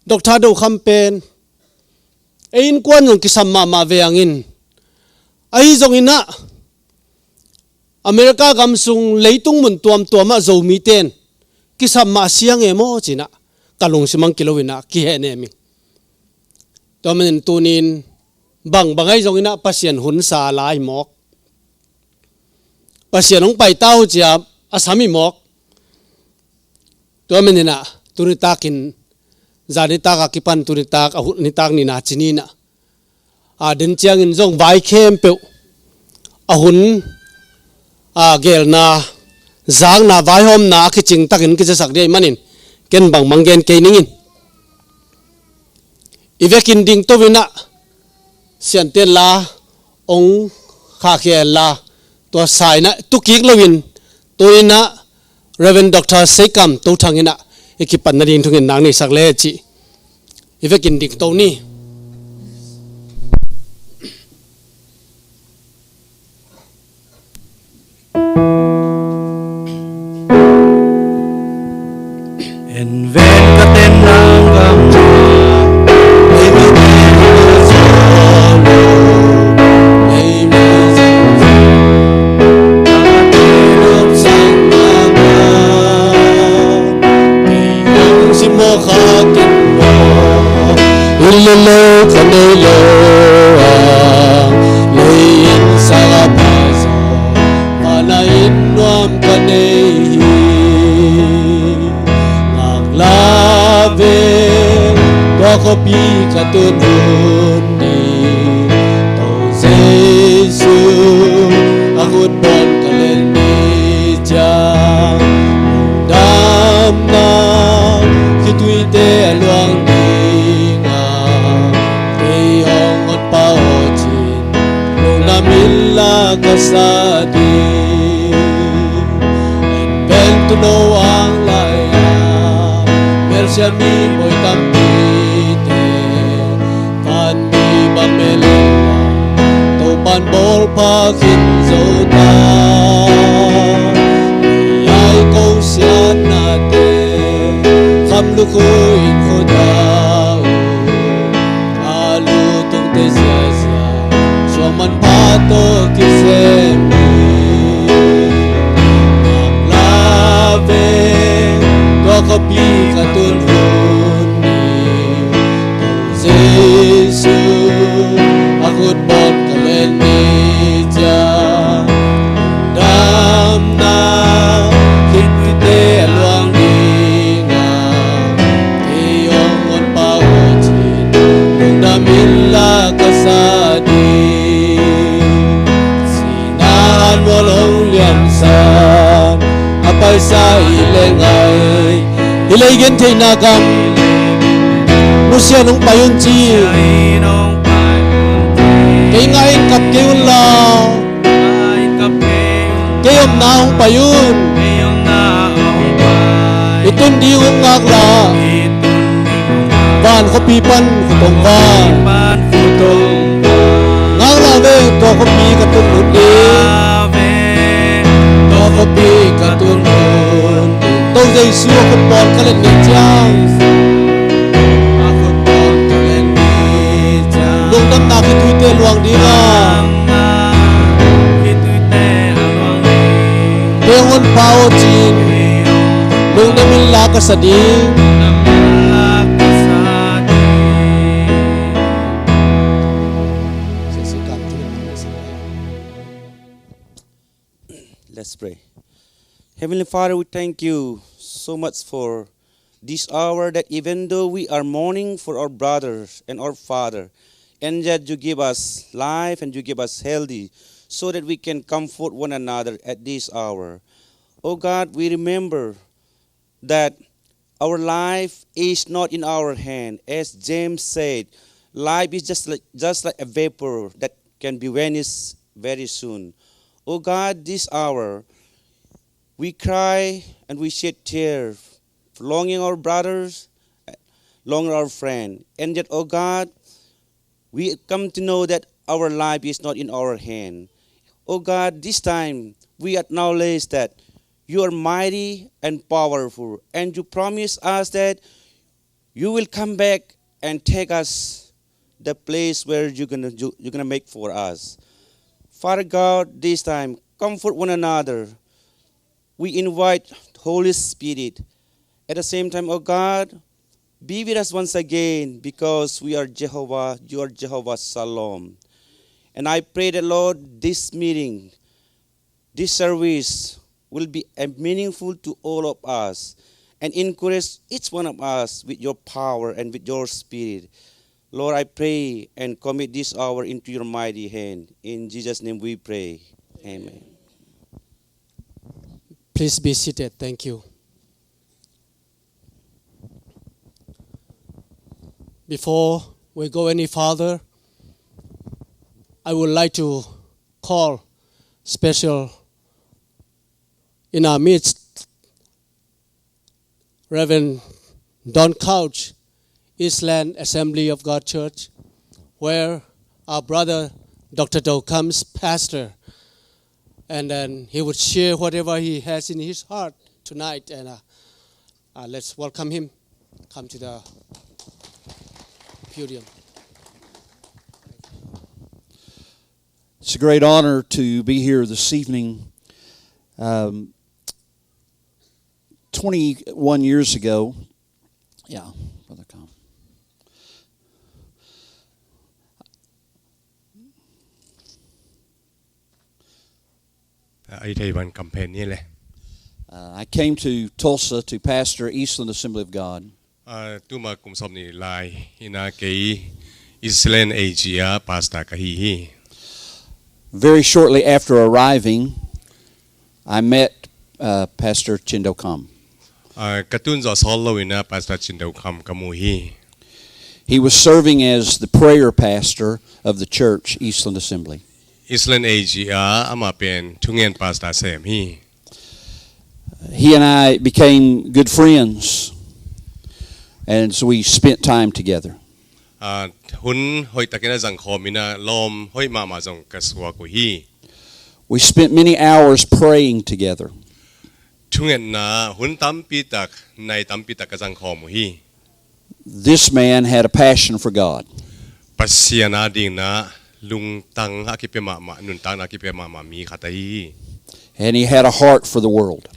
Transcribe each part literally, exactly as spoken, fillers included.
Doctor Do Kham pen ei innkuan zong kisam mahmah ve hangin, ahi zongin ah America gam sung leitung mun tuamtuam ah Zomite in kisam mah siang e maw ci-in ah ka lungsim hong kilo in ah kihehnem ing. Tua manin tuni-in bangbang ahi zongin ah Pasian hunsa la hi mawk. Pasian hong pai ta uh ci-a a sam hi mawk. Tua manin ah tuni takin, zan nitak a kipan tuni tak, a hun nitak nihna ci ni-in ah, a, den ciangin zong vai khempeuh a hun, a, gelna, zakna, vaihawmna a kicing takin kicisak ding ahih manin ken bangbang gen kei ning in. I vekin dingto in ah, Sianten la hong khahkhia hen la, tua sa-in ah tu kik loin, tu-in ah Reverend Doctor Seikam Tothang in ah i kipatna ding thungen nak neisak le cih i vekin dingto ni. En ven ka ten nang gam, ei ma ten na zo lo, ei ma zang zang, ka ma ten up sang na ka, ei hong si mo kha ken mo, in le lo ka nei lo a, lei in sa ka pa zo. Vana in nuam ka nei hi. Ngakla ve, tua khuapi ka tun hun ni. To Jesu a khut pawn ka len ni ciang, damna khituite a luang ding a, kei hong honpa aw cin, lungdam in la ka sa ding. En pen tuuno ang lai-a, melsia mi bawi tampite, van mi bang mel in la, Topa'n bawl pha khin zo ta. Ei ko siatnate, kham lukhu in khuta uh, a lutungte ziazia, suang manpha tawh kisem hi. Ngakla ve, tua khuapi ka tun hun ni. Jesu a khut pawn ka len ni ciang, damna khituite a luang ding a, kei hong honpa aw cin, lungdam in la ka sa ding. Sihna hanmual hong liamsan, a paisa i le ngai, i lei gentheihna gam, nusia nong pai un ci. Kei ngai in kap kei un la, kei omna hong pai un. I tun ding hong ngakla, van khuapi pan khut hong van. Ngakla ve, tua khuapi ka tun hun ni. Tua khuapi ka tun hun. To Jesu a khut pawn ka len ni ciang, a khut pawn ka len ni ciang, lungdamna khituite luang ding a, khituite a luang ding. Kei hong honpa aw cin, lungdam in la ka sa ding. Let's pray. Heavenly Father, we thank you so much for this hour, that even though we are mourning for our brothers and our father, and yet you give us life and you give us healthy so that we can comfort one another at this hour. Oh God, we remember that our life is not in our hand. As James said, life is just like, just like a vapor that can be vanished very soon. Oh God, this hour, we cry and we shed tears, longing our brothers, longing our friend. And yet, oh God, we come to know that our life is not in our hand. Oh God, this time we acknowledge that you are mighty and powerful, and you promise us that you will come back and take us the place where you're gonna, you, you're gonna make for us. Father God, this time, comfort one another. We invite Holy Spirit. At the same time, oh God, be with us once again because we are Jehovah, you are Jehovah Shalom. And I pray that, Lord, this meeting, this service will be a meaningful to all of us and encourage each one of us with your power and with your spirit. Lord, I pray and commit this hour into your mighty hand. In Jesus' name we pray. Amen. Please be seated. Thank you. Before we go any further, I would like to call special in our midst Reverend Don Couch, Eastland Assembly of God Church, where our brother Doctor Do Kam's pastor, and then he would share whatever he has in his heart tonight. And uh, uh, let's welcome him. Come to the podium. It's a great honor to be here this evening. Um, twenty-one years ago, yeah, Brother Com. Ai thei van campaign ni le. Uh, I came to Tulsa to pastor Eastland Assembly of God. Ah, tuma kum sawm nih lai ina kei Eastland A G a pastor ka hi hi. Very shortly after arriving, I met uh, Pastor Chin Do Kam. Ah, ka tun zawh sawl lo ina Pastor Chin Do Kam ka mu hi. He was serving as the prayer pastor of the church, Eastland Assembly. Eastland A G a ama pen thungen pastor sem hi. He and I became good friends, and so we spent time together. Ah, hun hoih takin a zang khawm ina lawm hoih mahmah zong ka suak uh hi. We spent many hours praying together. Thungetna hun tampi tak, nai tampi tak ka zang khawm uh hi. This man had a passion for God. Pasian a dingna lungtang a kipia mahmah, nuntakna a kipia mahmah mi khat ahi hi. And he had a heart for the world.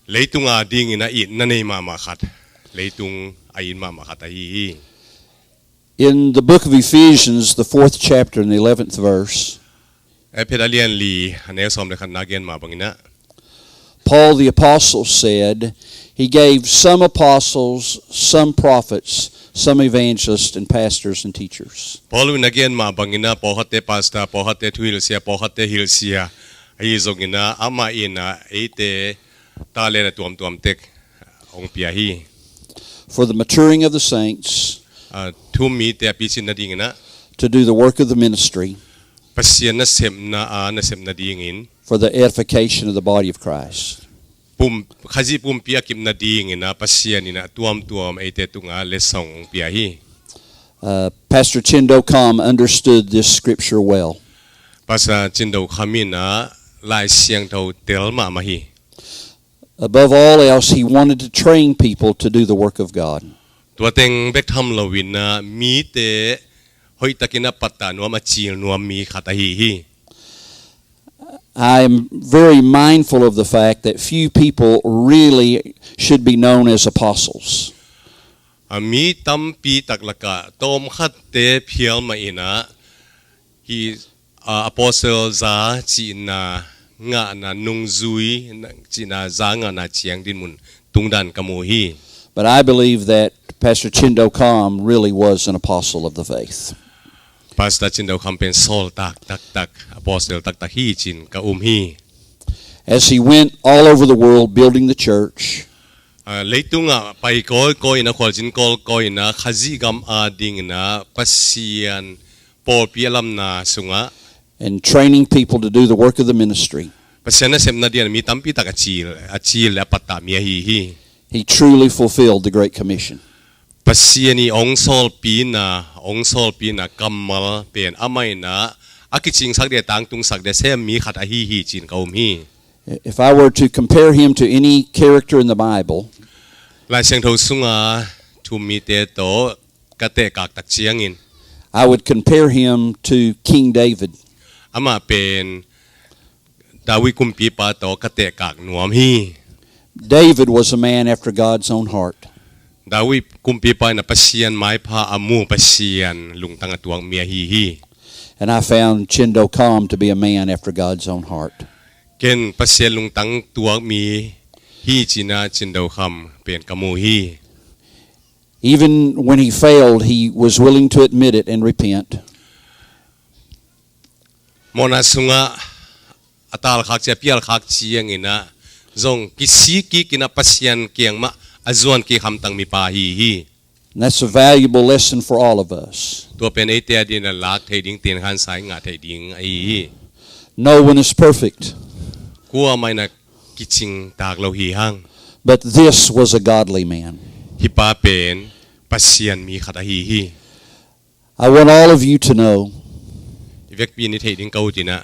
Leitung a dingin a itna nei mahmah khat, leitung a it mahmah khat ahi hi. In the book of Ephesians, the fourth chapter and the eleventh verse, Efesa a lian li, a neu sawm le khatna gen mah bangin ah, Paul the apostle said, he gave some apostles, some prophets, some evangelists and pastors and teachers. Paul in a gen mah bangin ah, pawlkhatte pastor, pawlkhatte thuhilhsia, pawlkhatte hilhsia, ahi zongin ah, amah in ah eite talent a tuamtuam tek hong pia hi. For the maturing of the saints, ah, thu-um mite a picinna dingin ah, to do the work of the ministry, Pasian nasepna a nasepna dingin, for the edification of the body of Christ. Pum, Khazih pumpi a kipna dingin ah, Pasian in ah tuamtuam eite tungah letsong hong pia hi. Uh, Pastor Chin Do Kam understood this scripture well. Pastor Chin Do Kam in ah Lai Siangtho tel mahmah hi. Above all else, he wanted to train people to do the work of God. Tua teng bek tham loin ah mite hoihtakin a pattah nuam, a cil nuam mi khat ahi hi. I am very mindful of the fact that few people really should be known as apostles. A mi tampi tak lakah tawmkhatte phial mah in ah hi, ah, apostle za cihna ngahna nungzui, cihna za ngahna ciang dinmun tungdan ka mu hi. But I believe that Pastor Chin Do Kam really was an apostle of the faith. Pastor Chin Do Kam pen sawltak taktak, apostle taktak hi cin ka um hi. As he went all over the world building the church, ah, leitungah pai kawikawi in ah, khualzin kawikawi in ah, Khazih gam a dingin ah Pasian pawlpi a lamna sungah, and training people to do the work of the ministry, Pasian nasepna dingin mi tampi tak a cil, a cil le a pattah mi ahi hi. He truly fulfilled the Great Commission. Pasian in hong sawlpina, hong sawlpina kammal pen amah in ah a kicingsak dia, tangtungsak dia sem mi khat ahi hi cin ka um hi. If I were to compare him to any character in the Bible, Lai Siangtho sunga thu-um mite tawh ka tehkak tak ciangin, I would compare him to King David. Amah pen David kumpipa tawh ka tehkak nuam hi. David was a man after God's own heart. David kumpipa in a Pasian maipha a mu, Pasian lungtang a tuak mi ahi hi. And I found Chin Do Kham to be a man after God's own heart. Ken Pasian lungtang tuak mi hi ci-in a Chin Do Kham pen ka mu hi. Even when he failed, he was willing to admit it and repent. Mawhna sungah a talkhak ciang, a pialkhak ciangin a zong kisik kik in a Pasian kiang mah a zuan kik hamtang mipa ahi hi. And that's a valuable lesson for all of us. Tua pen eite adingin a lak theih ding, tenkhawsa in ngah theih ding ahi hi. No one is perfect. Kuamah in a kicing tak lo hi hang. But this was a godly man. Hih pa pen Pasian mi khat ahi hi. I want all of you to know, i vekpi in i theih ding ka ut in a,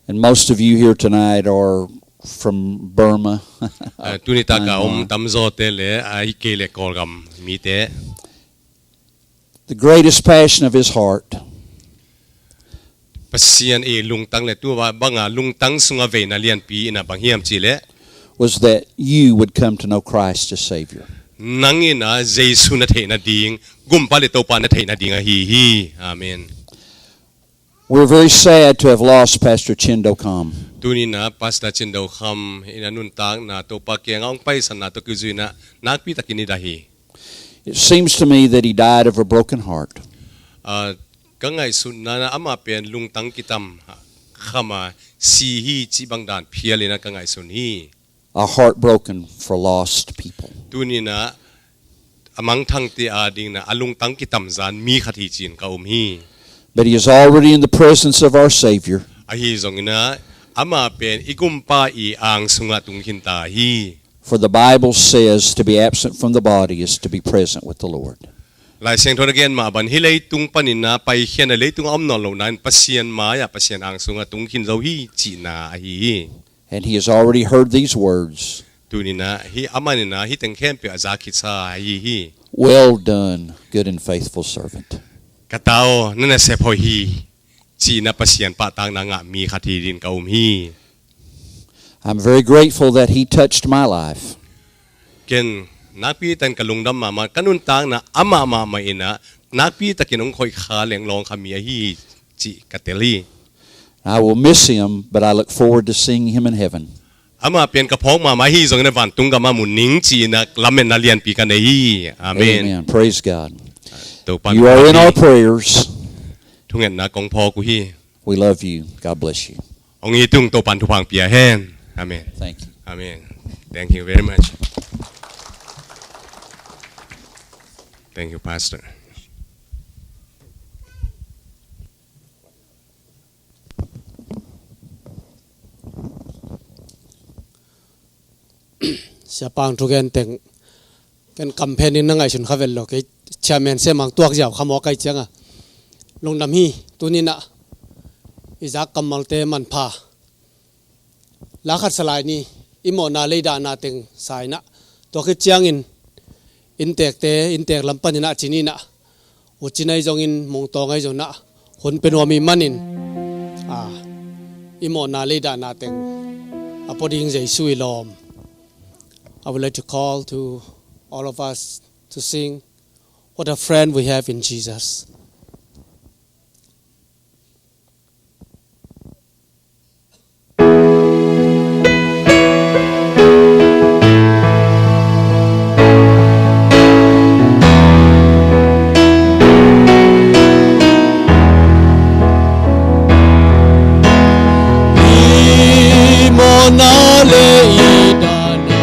and most of you here tonight are from Burma. Ah, tuni tak a om tamzawte le, ah, hi kei le Kawlgam mite. The greatest passion of his heart, Pasian i lungtang le tua banga lungtang sunga veina lianpi in a bang hiam cih leh, was that you would come to know Christ as Savior. Nang in a Jesu na theih nading, Gumpa le Topa na theih nading ahi hi. Amen. We're very sad to have lost Pastor Chin Do Kham. Tuni in a Pastor Chin Do Kham in a nuntakna, Topa kiangah hong paisanna tawh kizui in a nakpi takin i dah hi. It seems to me that he died of a broken heart. Ah, ka ngaihsutna in a amah pen lungtang kitam kham a si hi cih bang dan phial in a ka ngaihsun hi. A heart broken for lost people. Tuni in a a mangthangte adingin a lungtang kitamzan mi khat hi ci-in ka um hi. But he is already in the presence of our Savior. Ahi zongin a amah pen i Gumpa i ang sungah tung khin ta hi. For the Bible says to be absent from the body is to be present with the Lord. Lai Siangtho in a gen mah bang, hih leitung panin a paikhia in a leitung a om nawn loh nangin Pasian mai-ah Pasian ang sungah tung khin zo hi cihna ahi hi. And he has already heard these words. Tuni in a hih amah in a hih teng khempeuh a za khitsa ahi hi. Well done, good and faithful servant. Ka ta aw, na nasep hoih hi, ci-in a Pasian pahtakna ngah mi khat hi dingin ka um hi. I'm very grateful that he touched my life. Ken nakpi takin ka lungdam mahmah, ka nuntakna amah mahmah in a nakpi takin hong khoih kha leh hong lawng kha mi ahi hi cih ka tel hi. I will miss him, but I look forward to seeing him in heaven. Amah pen ka phawk mahmah ahi zongin a vantung gam ah mu ning ci-in a lametna lianpi ka nei hi. Amen. Amen. Praise God. Topa in thupha pia hen. You are in our prayers. Thungetna kong phawk uh hi. We love you. God bless you. Hong it ung, Topa in thupha pia hen. Amen. Thank you. Amen. Thank you very much. Thank you, Pastor. Siapa in thugen teng ken kamphenin na ngaihsun kha vet lo, kei chairman Semang tuak ziau kha mawk ahih ciangin lungdam hi. Tuni in a i zak kammalte manpha. La khat sa lai ni, i mawhna lei dahna teng sa in a, tua khit ciangin inntekte, inntek lam panin a ci ni in a, U Cin ahi zongin, Mung Tawng ahi zongin a hun pia nuam ahih manin, ah, i mawhna lei dahna teng a pua ding Jesu i lawm. I would like to call to all of us to sing, "What a Friend We Have in Jesus." I mawhna le i dahna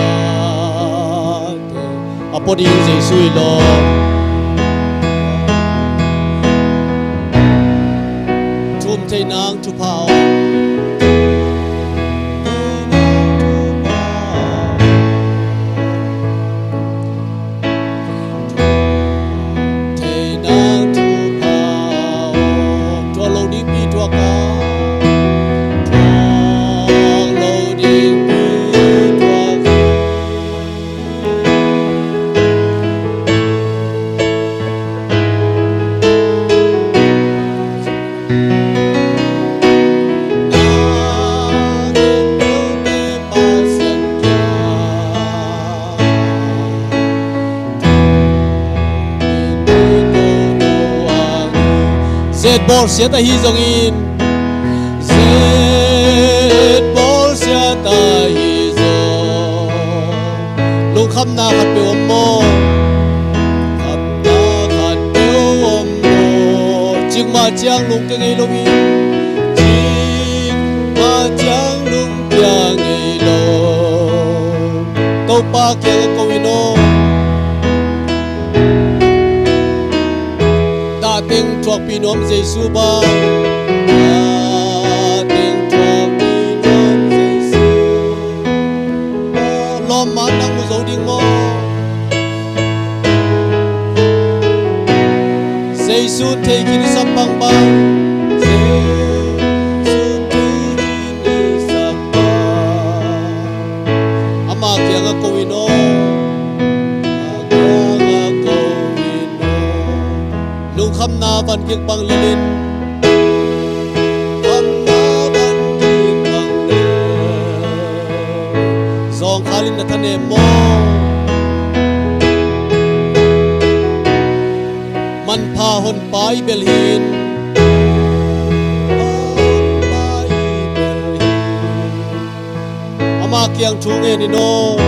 a pua ding Jesu i lawm. Thu-um theih nang thupha aw. Theih nang thupha aw. Thuak lo dingpi thuak a. Thuak lo dingpi thuak a. Zet bawlsiat ahi zongin, zet bawlsiat ahi zong, lungkhamna khat peuh om maw? Khamna khat peuh om maw? Cikmah ciang lungkia ngei lo hi. Cikmah ciang lungkia ngei lo. Topa kiangah ko in aw. Dah teng thuakpih nuam Jesu bang. Dah teng thuakpih nuam Jesu. Lawmman nang mu zo ding maw? Jesu thei khin i sak bangbang. Jesu thei khin i sak bang. Ama kiangah ko in aw. Ama kiangah ko in aw. Lungkhamna van kik bang lelin. Khamna van kik bang lel. Zawngkhal in na thanem maw? Manpha honpa i bel hin. Honpa i bel hin. Ama kiang thu ngen in aw.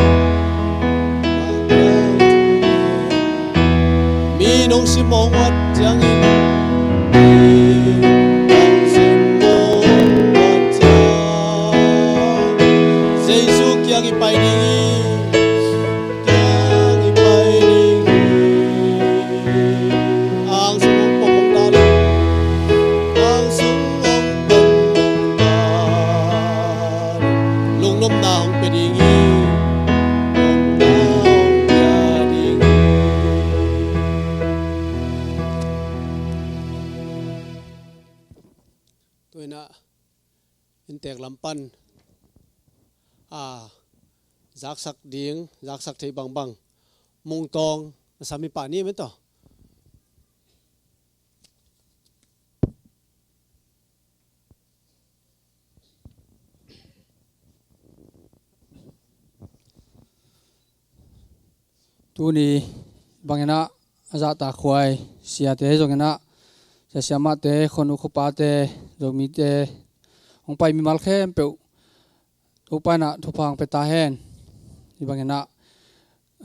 Mi nong simmawh uh ciangin. Mi nong simmawh uh ciang. Jesu kiang i pai ding hi. Kiang i pai ding hi. Ang sung hong pom hong dan. Ang sung hong pom hong dan. Lungnopna hong pia ding hi. Lungnopna hong pia ding hi. Tu-in ah inntek lam pan, a, zaksak ding, zaksak theih bangbang Mung Tawng na sam hi pah ni, men tawh. Tuni bangin ah a zahtakhuai siate zongin ah, sia siamahte, khuanu khuapate, Zomite hong pai mimal khempeuh Topa in ah thupha hong pia ta hen. Hih bangin ah,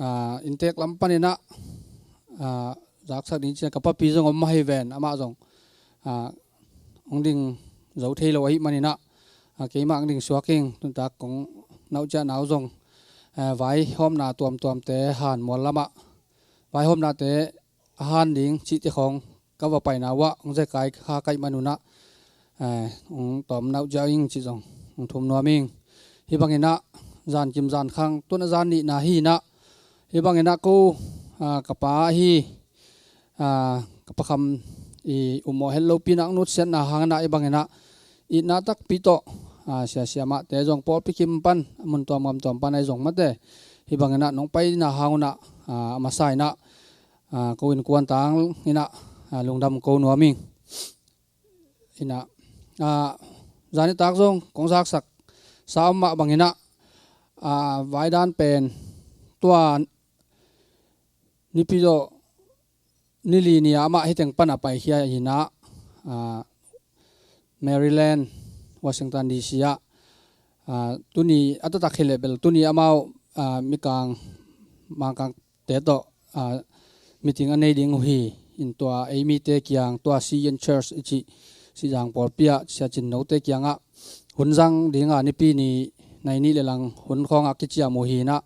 ah, inntek lam panin ah, ah, zaksak ding ciang ka papi zong om mah hi ven, amah zong, ah, hong ding zo thei lo ahih manin ah, ah, keimah hong ding suak ing. Nuntak kong nauhciah nau zong, ah, vaihawmna tuamtuamte han mual lamah vaihawmnate a han ding cihte khawng ka va paina uh ah hong zekai kha ka hih manun ah, eh, hong tawm nauhciah ing cih zong hong thum nuam ing. Hih bangin ah zankim zankhang, tu-in ah zan nihna hi-in ah, hih bangin ah ko, ah, ka pa ahi, ah, ka Pa Kham i ummawh het lopi-in ah hong nutsiatna hangin ah, hih bangin ah itna takpi tawh, ah, sia siamahte zong pawlpi kim pan, a mun tuam gam tuam pan ahi zong mate, hih bangin ah nong paina hang un ah, ah, a masa in ah, ah, ko innkuan tangin ah, ah, lungdam ko nuam ing. In ah, ah, zanitak zong kong zaksak sa om mah bangin ah, ah, vaidan pen tua nipi zawh ni li ni-a amah hih teng pan a paikhia hi-in ah, ah, Maryland, Washington D C ah, ah, tuni a taktak hi leh bel tuni amau, ah, Mikang, Mangkangte tawh, ah, meeting a nei ding uh hi. In tua ei mite kiang, tua C N Church i cih Sihzang pawlpi ah Sia Cin Note kiangah hun zang ding a nipi ni nai nih le lang hun khawngah kiciam uh hi-in ah,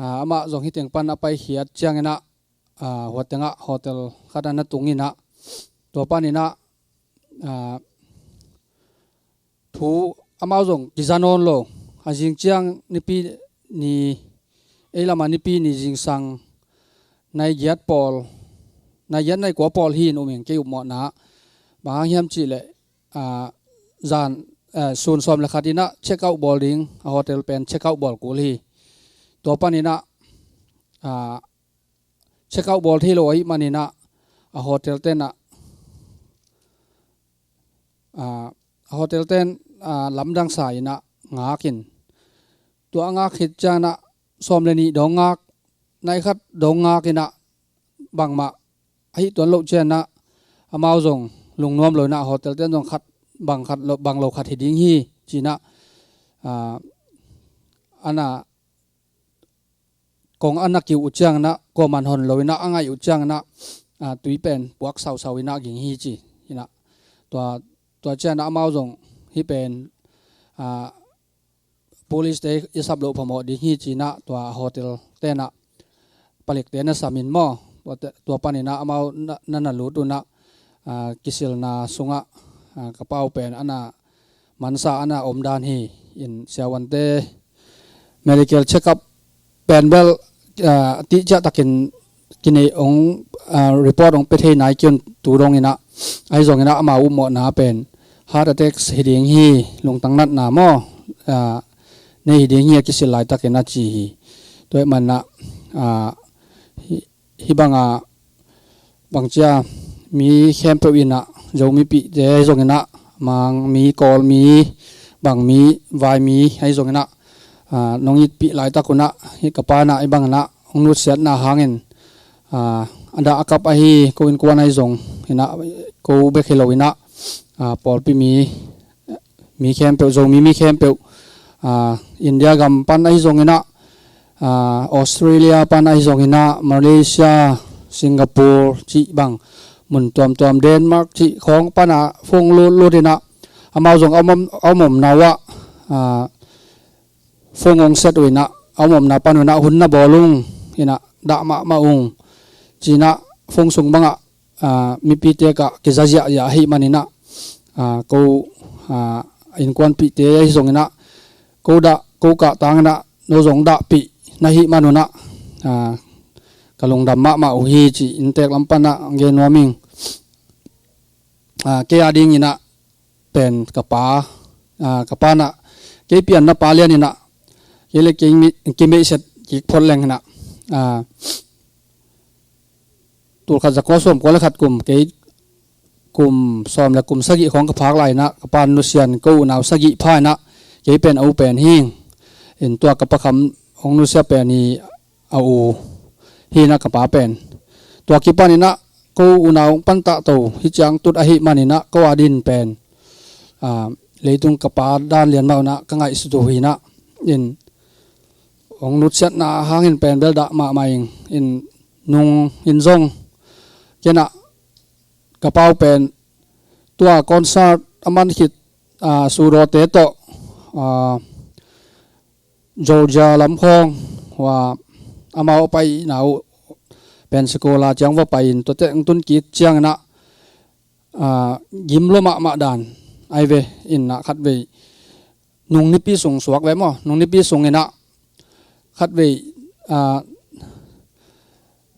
ah, amah zong hih teng pan a paikhiat ciangin ah, ah, hua tengah hotel khat ah na tung in ah, tua panin ah, ah, thu amau zong kiza nawn lo. A zing ciang nipi ni, ei lamah nipi ni zingsang nai giat pawl, nai giat nai kua pawl hi-in um ing, kei ummawhna ah. Bang hang hiam cih leh, ah, zan, ah, sun sawm le khat in ah check out bawl ding, a hotel pen check out bawl kul hi. Tua panin ah, ah, check out bawl thei lo ahih manin ah, a hotel ten ah, ah, a hotel ten, ah, lamdang sa in ah ngak in, tua a ngak khit ciangin ah sawm le nih dong ngak, nai khat dong ngak in ah bangmah ahi tuan loh ciangin ah amau zong lungnuam lo inah hotel ten zong khat bang khat lo, bang lo khat hi ding hi ci inah, ah, ana kong ana kiuh uh ciang inah kuaman hon lo inah a ngaih uh ciang inah, ah, tui pen puak sausau inah ging hi ci inah tua, tua ciang inah amau zong hih pen, ah, police te i sap loh phamawh ding hi ci inah tua hotel tenah palikte na sam in maw, tua, tua pan inah amau na, na, na lut unah, ah, kisilna sungah, ah, ka pau pen ana mansa ana omdan hi in siavuante medical check up pen bel, ah, tihciah takin kinei ong, ah, report ong pe thei nai kiun tu dong inah, ahi zong inah amau upmawhna pen heart attack hi ding hi, lungtang natna maw, ah, nei hi ding hi a kisil laitak inah ci hi. Tua ahih man inah, ah, hi, hih banga bangcia mi khempeuh inah, Zomipihte ahi zong inah, Mang mi, Kawl mi, bang mi, Vai mi ahi zong inah, ah, nong itpih laitak unah hih ka pa inah hih bang inah hong nutsiatna hangin, ah, a dah a kap ahi ko innkuan ahi zong inah, ko bek hi lo inah, ah, pawlpi mi, mi khempeuh, Zomi mi khempeuh, ah, India gam pan ahi zong inah, ah, Australia pan ahi zong inah, Malaysia, Singapore cih bang mun tuamtuam, Denmark cih khawng panah phone lut lut inah, amau zong a om, a om, omna uh ah, ah, phone ong set uh inah, a om, omna pan uh inah hun na bawl ung inah, dah mahmah ung ci inah phone sung bangah, ah, mipite ka kiza ziahziah ahih man inah, ah, ko, ah, innkuanpihte ahi zong inah, ko dah, ko kah tang inah no zong dahpih na hih man unah, ah, ka lungdam mahmah uh hi ci inntek lam panah gen nuam ing. Ah, kei a ding inah pen ka pa, ah, ka pa inah kei pianna pa lian inah, kei le kei mi, kei meihset kik phot leng inah, ah, tulkhat zakua sawmkua le khat kum, kei kum sawm le kum sagih khawng ka phak lai inah ka pa in nusian, ko unau sagih pha inah kei pen a u pen hi ing. In tua ka pa Kham hong nusia pen hi, a u hi inah ka pa pen. Tua kipan inah ko unau hong pantah to hi ciang tut ahih man inah ko a din pen, ah, leitung ka pa dan lian mah unah ka ngaihsut uh hi inah, in hong nutsiatna hangin pen bel dah mahmah ing. In nung in zong kei inah ka pau pen tua concert a man khit, ah, Sudawte tawh, ah, Georgia lam khawng, hua amau a paina uh Pensacola ciang va pai in, tuate hong tun kik ciang inah, ah, gim lua mahmah dan ahi ve. Inah khatvei nung nipi sung suak ve maw, nung nipi sung inah khatvei, ah,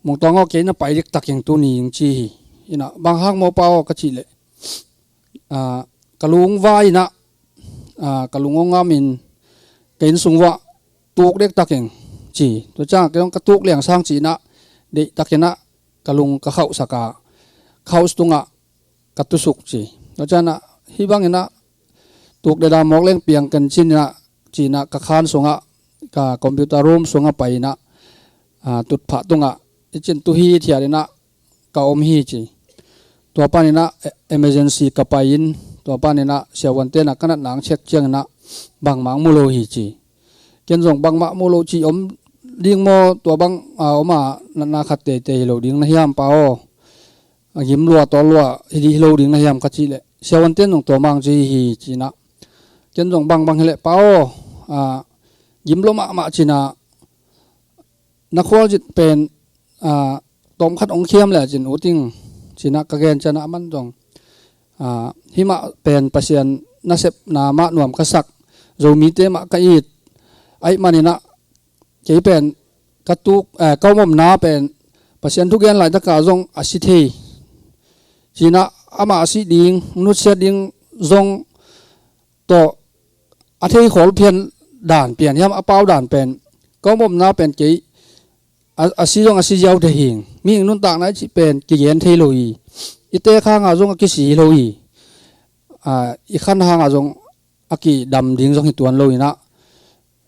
Mungtuang aw, kei na pai diktak ing tuni ing ci hi. Inah bang hang maw pa aw ka cih leh, ah, ka lung vai inah, ah, ka lung hong ngam in ka inn sung vuah tuk diktak ing ci. Tua ciang kei zong ka tuk liang sang ci inah deihtak inah ka lung ka khauhsak a, ka house tungah ka tusuk ci. Tua ciang inah hih bang inah tuk deda mawk leng piang ken ci inah, ci inah ka khan sungah, ka computer room sungah pai inah, ah, tutphah tungah i cin tu hithiat inah ka om hi ci. Tua pan inah e-, emergency ka pai in, tua pan inah siavuante inah ka natna hong check ciang inah bangmah hong mu lo hi ci. Ken zong bangmah mu lo ci om ding maw, tua bang, ah, om a natna khat teitei hi lo ding na hiam pa aw? A gim lua tawl lua hi dih hi lo ding na hiam ka cih leh, siavuante in zong tua mang ci hi ci inah, ken zong bangbang hi leh pa aw, ah, gim lua mahmah ci inah, na khualzin pen, ah, tawmkhat hong khiam le cin ut ing ci inah ka gen ciang inah aman zong, ah, hih mah pen Pasian nasepna mah nuam ka sak, Zomite mah ka it ahih man inah kei pen ka tuk, eh, ka om omna pen Pasian thugen laitak a zong a si thei ci inah, amah a sih ding, nutsiat ding zong tawh a thei khawl phian dan pian hiam, a pau dan pen ka om omna pen kei a, a si zong a si ziau thei hi ing. Mihing nuntakna i cih pen kigen thei lo hi. I teek hang a zong a kisi hi lo hi. Ah, i khan hang a zong a kidam ding zong hi tuan lo inah,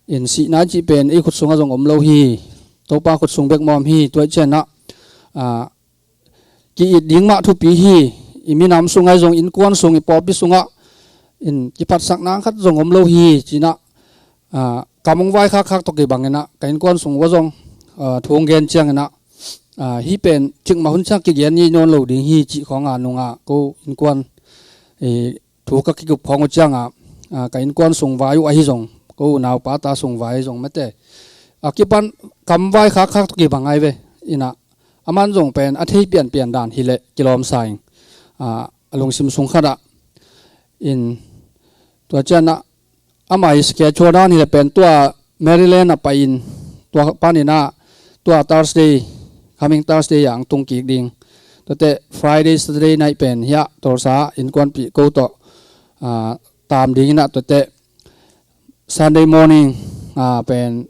in sihna i cih pen i khut sungah zong om lo hi. Topa khut sung bek mawk hi. Tua ciang inah, ah, ki-it ding mah thupi hi. i minam sungah zong, innkuan sung, i pawlpi sungah in kiphatsak nang khat zong om lo hi, ci-in ah, ah, kam hong vaikhakkhak tawh kibang in ah ka innkuan sung uah zong, ah, thu hong gen ciangin ah, ah, hih pen cikmah hun ciang kigen ni nawn lo ding hi, cih khawng a nung ah ko innkuan, eh, thu ka kikup khawng uh ciang ah, ah, ka innkuan sung vai uh ahi zong, ko unau pa ta sung vai ahi zong mate, a kipan kam vaikhakkhak tawh kibang ahi ve. In ah aman zong pen a thei pianpian dan hi leh kilawm sa ing, ah, a lungsim sung khat ah. In tua ciang ah ama i schedule dan hi leh pen tua Maryland ah pai in, tua panin ah tua Thursday, coming Thursday ah hong tung kik ding. Tuate Friday, Saturday night pen hiah Tulsa ah innkuanpih ko tawh, ah, tam ding in ah, tuate Sunday morning, ah, pen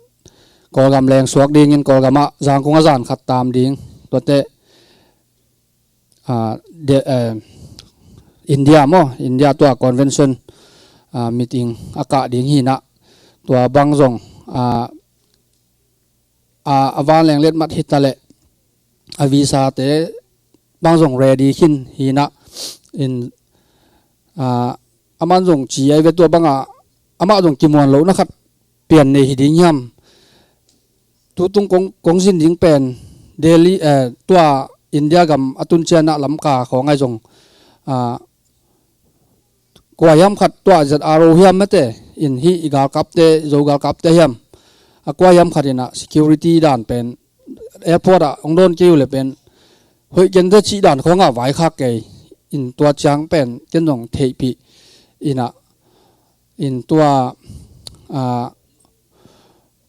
Kawlgam leng suak dingin Kawlgam ah Zangkong ah zan khat tam ding. Tuate, ah, de, eh, India maw, India tua convention, ah, meeting a kah ding hi in ah, tua bang zong, ah, ah, a vanleng letmat hi ta leh a visa te bang zong ready khin hi in ah, in, ah, aman zong ci ahi ve, tua bang ah amah zong kimuan lohna khat pian nei hi ding hiam? Tutung kong, kong zin ding pen Delhi, eh, tua India gam a tun ciang ah Lamka khawng ahi zong, ah, kua hiam khat, tua Z R O hiam mate, in hih i galkapte, Zo galkapte hiam, a kua hiam khat in ah security dan pen airport ah hong dawn kei uh leh pen hoih kei inteh cih dan khawng ah vaikhak kei. In tua ciang pen ken zong theihpih in ah, in tua, ah,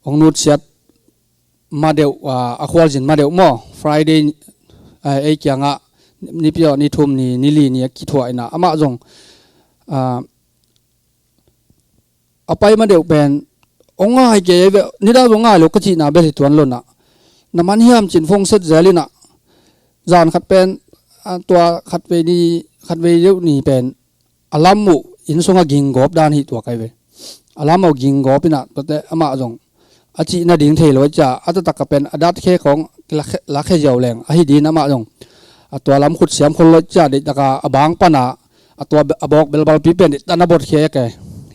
hong nutsiat ma deuh, ah, a khualzin ma deuh maw, Friday, ah, ei kiangah nipi aw, ni thum, ni, ni li ni a kithuah in ah amah zong, ah, a pai ma deuh pen hong ngai kei ve, nidang zong ngai lo ka cihna bel hi tuan lo in ah, na man hiam ci-in phone set zel in ah, zan khat pen, ah, tua khatvei ni, khatvei deuh ni pen alam uh inn sungah ging gawp dan hi tua kai ve. Alam uh ging gawp in ah, tuate amah zong a cih nading thei lo cia, a taktak a pen a datkhe khawng lakhe, lakhe ziau leng ahi ding in amah zong a tua lam khut siam khol lo cia, deihtak a a bang pan a, a tua be-, a bawk belbalpi pen deihtak na bot khe kei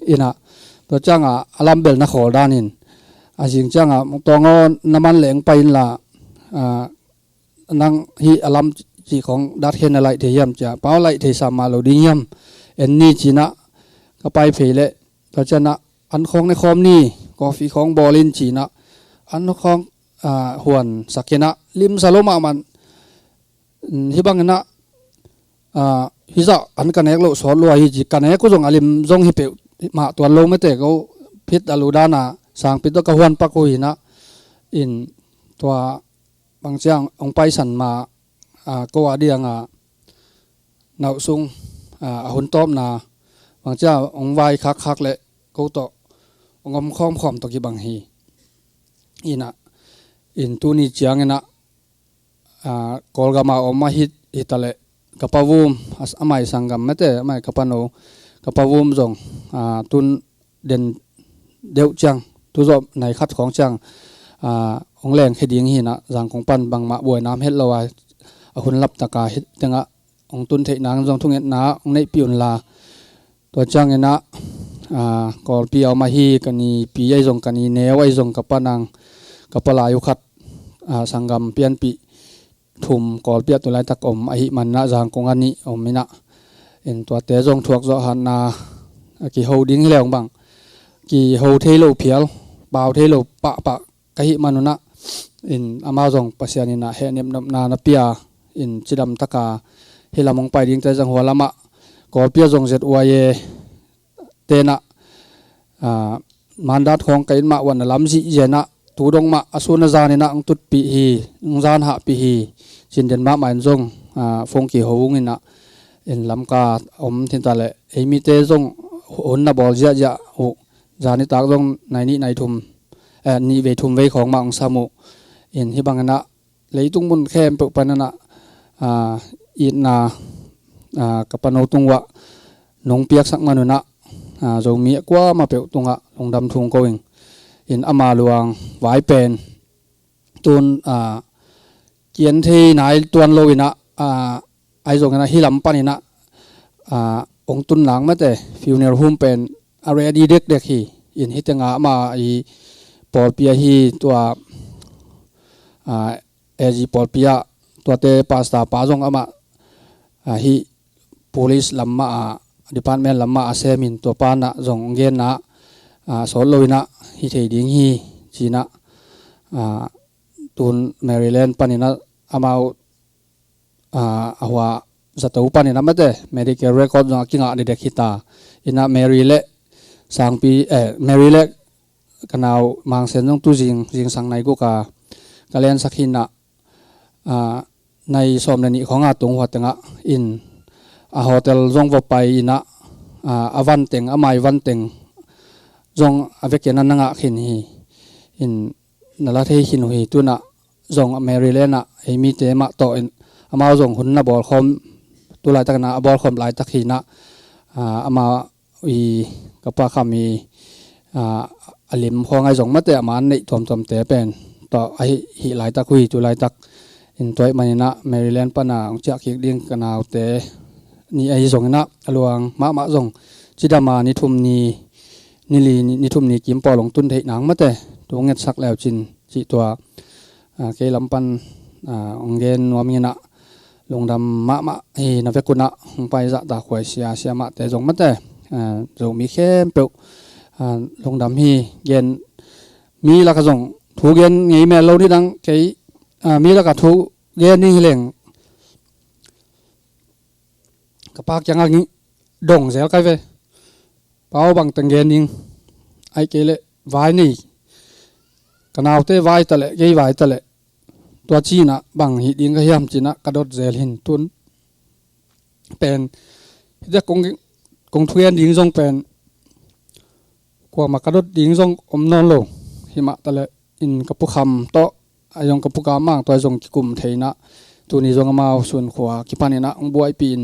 in ah, tua ciang ah a lam bel na khawl dan in, a zing ciang ah, "Mungtawng aw, na man leng pai inla, ah, nang hih a lam cih khawng datkhe na laih thei hiam?" cia, "Pau, laih thei sam mah lo ding hiam, en ni," ci-in ah ka pai phei leh, tua ciang ah, "An khawng ne khawm ni, coffee khawng bawl in," ci-in ah an khawng, ah, huan sak in ah, limsa lo mahmah, mm, hih bang in ah, ah, hih zah an ka nek loh sawt lua hi ci, ka nek uh zong a lim zong hi peuhmah tuan lo mate, ko phit a lu dan a sangpi tawh ka huan pak uh hi in ah, in tua bang ciang hong paisan ma, ah, ko a diang a nauh sung, ah, a hun tawpna bang ciang hong vaikhakkhak leh ko tawh hong om khawmkhawm tawh kibang hi. In ah, in tuni ciang in ah, ah, Kawlgam a om ahi, hi ta leh ka pa Vum, a, amah i sanggam mate, amah i ka pa no, ka pa Vum zong, ah, tun den deuh ciang, tu zawh nai khat khawng ciang, ah, hong leng khe ding hi in ah, Zangkong pan bangmah buaina om het lo a, a hun laptak a hi teng ah hong tun theih nang zong thungetna hong neihpih unla. Tua ciang in ah, ah, Kawlpi a om ahi, ka nipi ahi zong, ka nineu ahi zong, ka pa nang, ka pa lai uh khat, ah, sanggam pianpih thum Kawlpi ah tu laitak om ahih man in ah, Zangkong ah nih om in ah, in tuate zong thuak zawh hatna, a kiho ding hi leng bang kiho thei lo phial, pau thei lo pahpah ka hih man un ah, in amau zong Pasian in ah hehnepnopna na pia, in cidam taka hih lam hong pai dingte zang hua lamah, Kawlpi ah zong Z Y A te in ah, ah, mandat khawng ka it mah uah na lam zihziah in ah, tu dong mah a sun a zan in ah hong tutpih hi, hong zanhahpih hi, ci-in den mahmah in zong, ah, phone kiho ung in ah, in Lamka om thin ta leh ei mite zong hun na bawl ziahziah uh, zan nitak zong nai nih nai thum, eh, nih vei thum vei khawng mah hong sam uh. In hih bang in ah leitung mun khempeuh pan in ah, ah, itna, ah, ka pa no tung uah nong piaksak man un ah, ah, Zomi a kuamah peuh tungah lungdam thu ko ing. In ama luang vai pen tun, ah, kian thei nai tuan lo in ah, ah, Ahi zongin ah hih lam panin ah, ah, hong tun nang mate, funeral home pen a ready dekdek hi. In hih tengah amah i pawlpi ahi tua, ah, A G pawlpi ah tuate pastor pa zong amah, ah, hih police lam mah ah, department lam mah a sem in tua pan ah zong genna, ah, sawt lo in ah hi thei ding hi ci-in ah, ah, tun Maryland panin ah amau, ah, a hua zato panin ah mate, medical record zong a kingah dekdek hi ta. In ah Mary le sangpi, eh, Mary le ka nau Mangsen zong tu zing, zingsang nai guk a ka lensak hi in ah, ah, nai sawm le nih khawng a tung hua tengah in a hotel zong va pai in ah, ah, a van teng, a mai van teng zong a vekin ah na ngah khin hi. In na la thei khin uh hi. Tu-in ah zong Maryland ah ei mite mah tawh in amau zong hun na bawlkhawm, tu laitakin ah a bawlkhawm laitak hi in ah, ah, amah i ka Pa Kham i, ah, a lim khawng ahi zong mate, a man neih tuamtuamte pen tawh ahi, hih laitak uh hi. Tu laitak in tua ahih manin ah Maryland pan ah hong ciah kik ding ka naute nih ahi zongin ah a luang mahmah zong cidam a ni thum ni, ni li ni, ni thum ni kim pawl hong tun theih nang mate, thu ngetsak leu cin cih tua, ah, kei lam pan, ah, hong gen nuam ing in ah, lungdam mahmah hi. Na vekun ah hong pai zahtak huai sia siamahte zong mate, ah, Zomi khempeuh, ah, lungdam hi. Gen mi lakah zong thu gen ngei mel lo ni dang kei, ah, mi lakah thu gen ding hi leng ka pa kiangah dong zel kai ve. Pa aw, bang teng gen ding, ahih kei leh vai nei, ka naute vai ta leh, kei vai ta leh, tua ci-in ah bang hih ding ka hiam ci-in ah ka dot zel hi. Tun pen hih teh kong, kong thugen ding zong pen kuamah ka dot ding zong om nawn lo. Himah ta leh in ka Pu Kham tawh ahi zong ka Pu Kap Mang tawh ahi zong kikum thei in ah, tuni zong amau Sunkhua kipan in ah hong buaipih in,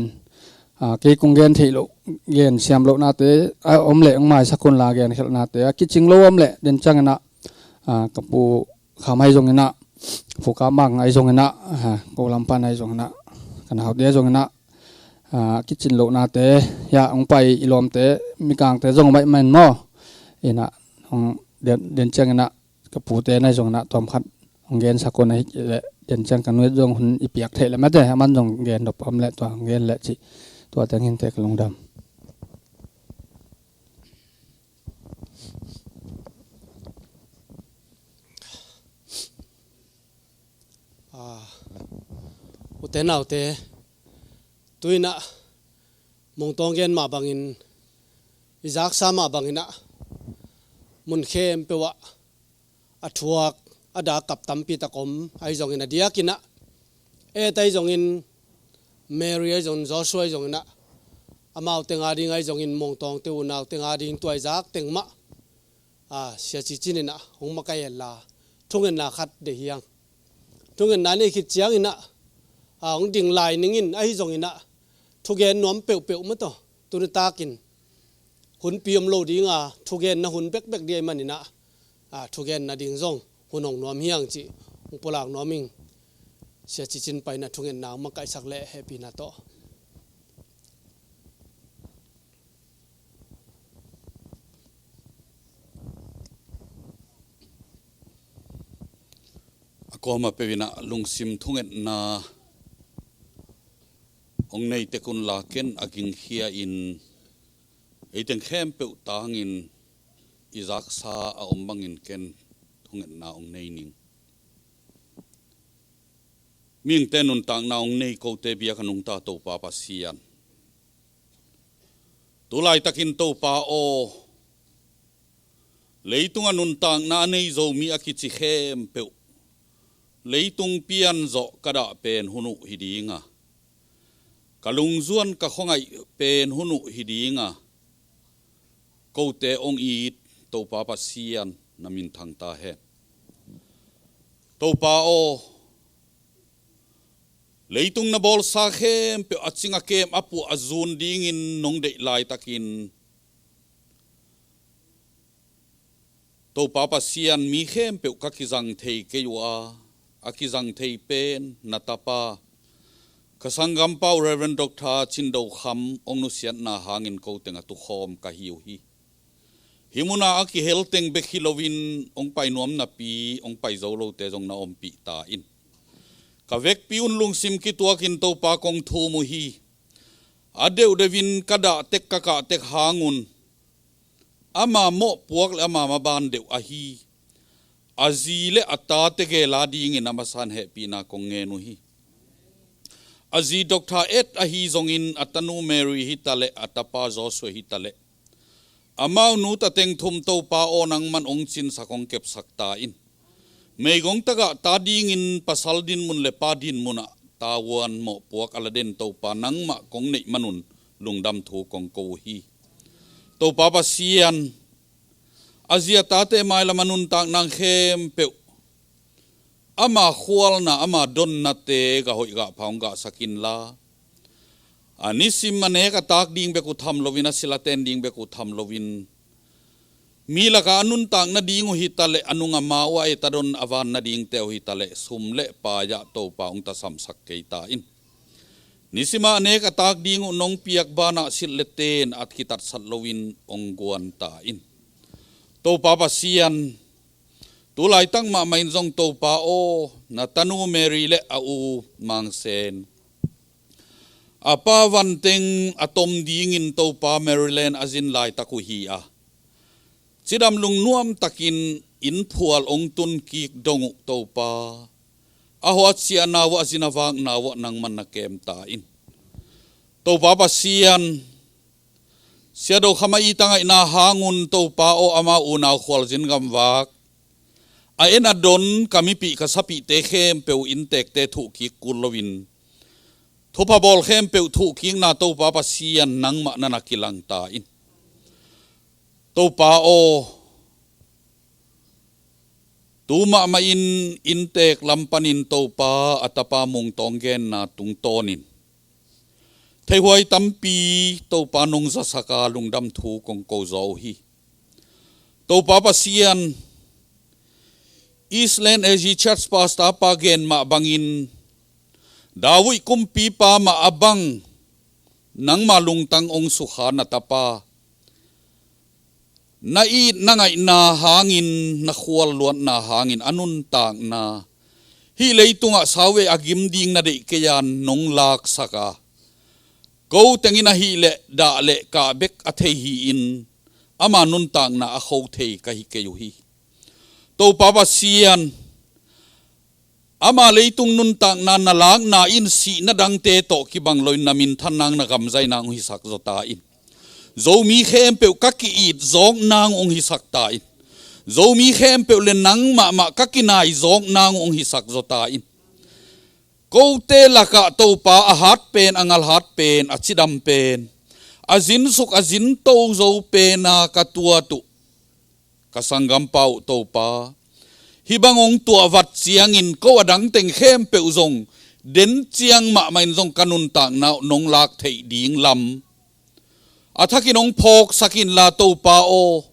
ah, kei kong gen theih loh, gen siam lohnate a om leh hong maisak un la, genkhelhnate a kicing lo om leh den ciangin ah, ah, ka Pu Kham ahi zongin ah, Pu Kap Mang ahi zongin ah, ah, ko lam pan ahi zongin ah, ka naute ahi zongin ah, ah, kicin lohnate, hiah hong pai i lawmte, mikangte zong om ahih man maw. In ah hong den, den ciangin ah ka pute ahi zongin ah tawmkhat hong gensak un, ahih kei leh den ciang ka nuit zong hun i piak theih leh mate, aman zong gen nop om leh tua hong gen leh cih, tua teng hi inteh, ka lungdam. Ah, ute naute, tu-in ah Mungtawng gen mah bangin, i zaksa mah bangin ah, mun khempeuh ah a thuak, a dak kap tampi tak om ahi zongin, a diakin ah, Et ahi zongin, Mary ahi zongin, Joshua ahi zongin ah, amau teng a ding ahi zongin, Mungtawngte unau teng a ding tua i zak teng mah, ah, Sia Ci Cin in ah hong makaih hen la, thungetna khat deih hi hang. Thungetna nei khit ciangin ah, ah, hong ding lai ning in, ahi zongin ah thugen nuam peuhpeuh mah tawh, tuni takin hunpi om lo ding a, thugenna hun bekbek ding ahih manin ah, ah, thugenna ding zong hun hong nuam hi hang cih hong pulak nuam ing. Sia Ci Cin pai in ah thungetna hong makaihsak leh, hehpihna tawh. A kuamah peuh in ah lungsim thungetna hong nei tek un la, ken a gingkhia in, ei teng khempeuh tangin i zaksa a om bangin ken thungetna hong nei ning. Mihingte nuntakna hong nei, kote biak a nungta Topa Pasian, tu laitakin Topa aw, leitungah nuntakna a nei Zomi a kici khempeuh, leitung pian zawh ka dah pen hun uh hi ding a, ka lungzuan ka khuangaih pen hun uh hi ding a, kote hong it Topa Pasian, na min thang ta hen. Topa aw, leitung na bawlsa khempeuh a cing a kem, a puah a zun dingin nong deih laitakin, Topa Pasian, mi khempeuh ka kizang thei kei uh a, a kizang thei pen na tapa, Ka sanggampa uh Reverend Doctor Cin Do Kham hong nusiatna hangin ko teng a tukhawm ka hi uh hi. Hih muna a kihel teng bek hi loin hong pai nuam napi hong pai zo lote zong na ompih ta in. Ka vekpi un lungsim kituakin Topa kong thum uh hi. A deuhdeuhin ka dahtek ka kahtek hangun ama mawhpuak le ama maban deuh ahi a zi le a tate gel a dingin a masan hehpihna kong ngen uh hi. A zi Doctor Ed ahi zongin a tanu Mary hi taleh a tapa Joshua hi taleh amau nu ta teng thum Topa aw nangman hong cinsak hong kepsak ta in. Meigong tagah ta dingin pasal dinmun le pa dinmunah tavuan mawhpuak a la den Topa nangmah kong neih manun lungdam thu kong ko uh hi. Topa Pasian, a zi a tate mailam a nuntak nang khempeuh ama khualna ama donnate gah hoih gah pha hong gahsak inla, a nisim a nek a tak ding bek uh tham loin a sil a ten ding bek uh tham loin mi lakah a nuntak nading uh hi taleh a nung a ma uh a et a don a van nadingte uh hi taleh sum le pai ah Topa hong tasamsak kei ta in. Nisimah a nek a tak ding uh nong piak banah silh le ten a kitatsat loin hong guan ta in. Topa Pasian, tu laitak mahmah in zong Topa aw, na tanu Mary le a u Mang Sen a pa vanteng a tom dingin Topa Maryland a zin laitak uh hi a, cidam lungnuam takin inn phual hong tun kik dong uh Topa, a huatsiahna uh a zin a vakna uh nangman na kem ta in. Topa Pasian, Sia Do Kham a it a ngaihna hangun Topa aw, ama unau khualzin gamvak a en a don ka mipih ka sapihte khempeuh inntekte thuhkik kul loin thupha bawl khempeuh thuhkikna Topa Pasian nangmah na na kilang ta in. Topa aw, tu mahmah in inntek lam panin Topa a tapa Mung Tawng genna tungtawnin theihuai tampi Topa nong zasak a lungdam thu kong ko zaw uh hi. Topa Pasian, Eastland A G Church Pastor pa gen mah bangin David kumpipa mah a bang nangma lungtang hong sukha na tapa na it na ngaihna hangin na khual luatna hangin a nuntakna hih leitungah sauvei a gim ding na deih kei a nong laksak a, ko tengin ahih leh dah le kah bek a thei hi-in ama nuntakna a kho thei ka hi kei uh hi. Topa Pasian, ama leitung nuntakna na lakna in sihna dangte tawh kibang loin na minthan nang na gamzai nang hong hisak zaw ta in. Zomi khempeuh ka ki-it zawk nang hong hisak ta in. Zomi khempeuh le nang mahmah ka kinai zawk nang hong hisak zaw ta in. Kote lakah Topa a hat pen, a ngal hat pen, a cidam pen, a zinsuk a zinto zo pena ka tuat uh ka sanggampa uh Topa, hih bang hong tuah vat ciangin ko a dang teng khempeuh zong den ciang mahmah in zong ka nuntakna uh nong lak theih ding lam a thakin hong phawksak inla Topa aw,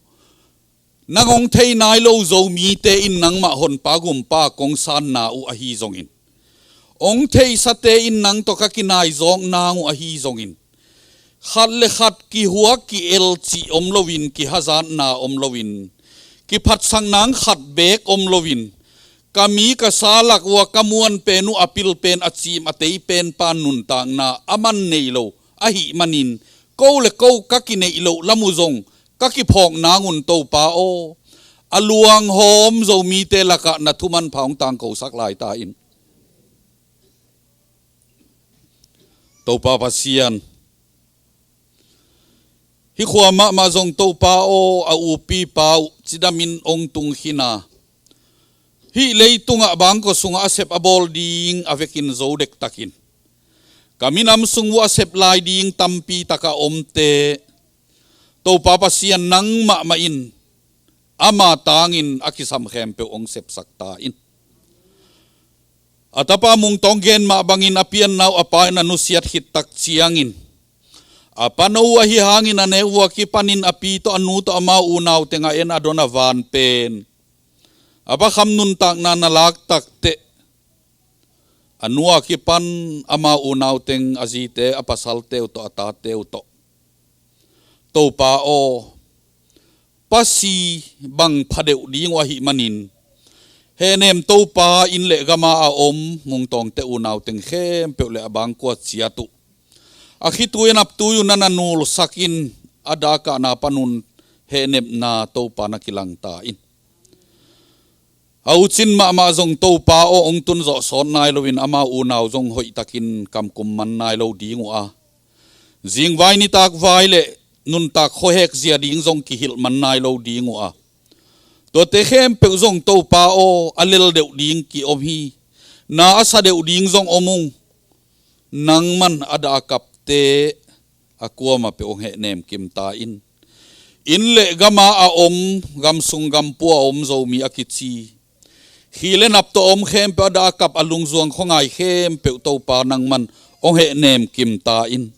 nang hong thei nai lo Zomite in nangmah honpa gumpa kong sanna uh ahi zongin, hong theisate in nang tawh ka kinai zawk nang uh ahi zongin, khat le khat kihuak ki-el cih om loin, kihazatna om loin, kiphatsak nang khat beek om loin, ka mi ka sa lak uh a ka muan pen uh a pil pen a cim a tei pen pa nuntakna a man nei lo ahih manin, ko le ko ka kineih loh lam uh zong ka kiphawk nang un Topa aw, a luanghawm Zomite lakah na thuman pha hong tangkosak lai ta in. Topa Pasian, hih khua mahmah zong Topa aw, a upipa uh cidamin hong tungkhin a, hih leitungah bangkua sungah a sep a bawl ding a vekin zo dektakin ka minam sung uh a sep lai ding tampi taka omte Topa Pasian, nang mahmah in ama tangin a kisam khempeuh hong sepsak ta in. A tapa Mung Tawng gen mah bangin a pianna uh a pa in a nusiat khit tak ciangin, a pano uh ahi hangin a neu uh a kipanin a pi tawh a nu tawh amau unau tengah en a don a van pen a Pa Kham nuntakna na lak takteh, a nu a kipan amau unau teng, a zite, a pasalte uh tawh, a tate uh tawh, Topa aw, pasi bang pha deuh ding uh ahih manin, hehnem Topa, inn le gama a om Mungtawngte unau teng khempeuh le a bangkua ciat uh, a khitui a naptui uh na na nulsak in, a dakahna panun hehnepna Topa na kilangta in. A ucin mahmah zong Topa aw, hong tunzawh sawt nai loin amau unau zong hoihtakin kamkum man nai lo ding uh a, zingvai nitak vai le nuntak khuahek zia ding zong kihilh man nai lo ding uh a, tuate khempeuh zong Topa aw, a lel deuh ding kiom hi. Na a sa deuh ding zong om ung. Nangman a dah a kapte a kuama peuh hong hehnem kimta in. Inn le gama a om, gamsung gampua a om Zomi a kici, khi le nap tawh a om khempeuh, a dah a kap, a lungzuang khuangai khempeuh Topa nangman hong hehnem kimta in.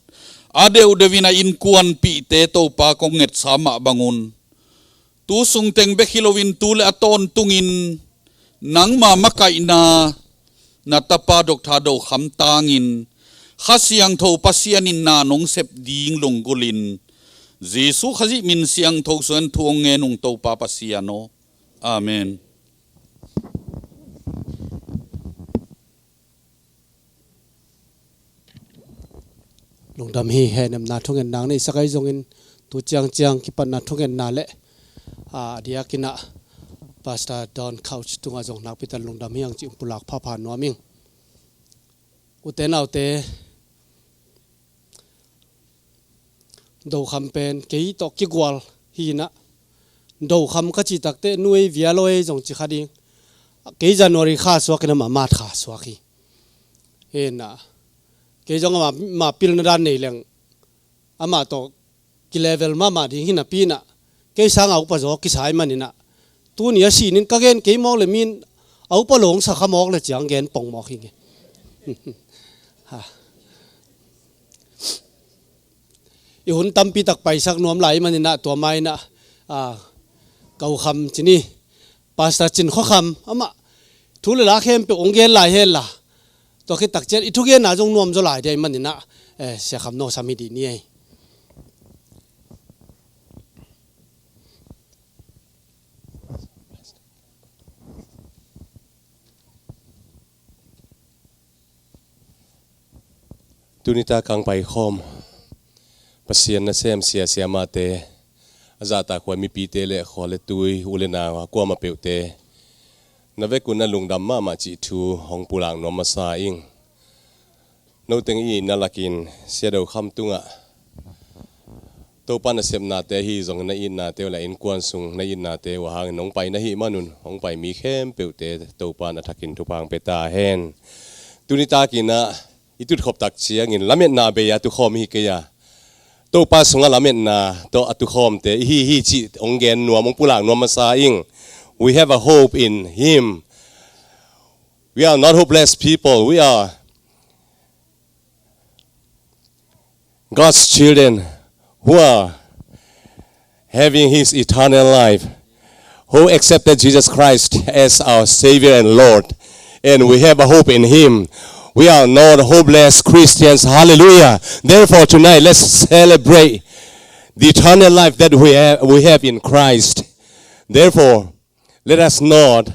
A deuhdeuhin a innkuanpihte Topa kong ngetsa mah bangun, tu sungteng bek hi loin tu le a tawntungin nangma makaihna na tapa Doctor Do Kham tangin Kha Siangtho Pasian in na nong sep ding lunggulhin Jesu Khazih min siangtho sungin thu hong ngen ung Topa Pasian aw. Amen. Lungdam hi. Hehnemna thungetna nei sak ahi zongin tu ciangciang kipatna thungetna le a diakin ah Pastor Don Couch tungah zong nakpi tak lungdam hi ang cih pulak phapha nuam ing. Ute naute, Do Kham pen kei tawh kigual hi inah, Do Kham ka cih takteh nu ei, via lo ei zong ci kha ding. Kei January kha suak inah, amah March kha suak hi. Hi inah kei zong amah pilna dan nei leng amah tawh kilevel mahmah ding hi napi inah, kei sanga upa zaw kisa ahih man inah, tuni a sinin ka gen kei mawk le, min a upa lo hong sa kha mawk le ciang gen pong mawk hi nge. Ha. I hun tampi tak paisak nuam lai ahih man inah, tua ma inah, a, Kau Kham ci ni, Pastor Cin Khua Kham, amah thu le la khempeuh hong gen lai hen la, tua khit tak ciang i thugenna zong nuam zaw lai ding ahih man inah, eh, Sia Kham nawsam hi dih ni ei. Tuni tak hong paikhawm Pasian nasem sia siamahte, a zahtak huai mipite le khua le tui, u le nau a kuamah peuhte, na vekun a lungdam mahmah cih thu hong pulak nuam masa ing. Noteng i itna lakin Sia Do Kham tungah Topa nasepnate ahi zongin na itnate uh le innkuan sung na itnate uh a hangin nong pai na hih manun hong pai mi khempeuhte Topa na thakin thupha hong pia ta hen. Tuni takin ah i tutkhop tak ciangin lametna bei a tukhawm hi kei a, Topa sungah lametna tawh a tukhawmte i hi hi cih hong gen nuam, hong pulak nuam masa ing. We have a hope in Him. We are not hopeless people. We are God's children who are having His eternal life, who accepted Jesus Christ as our Savior and Lord, and we have a hope in Him. We are not hopeless Christians. Hallelujah. Therefore, tonight, let's celebrate the eternal life that we have, we have in Christ. Therefore, let us not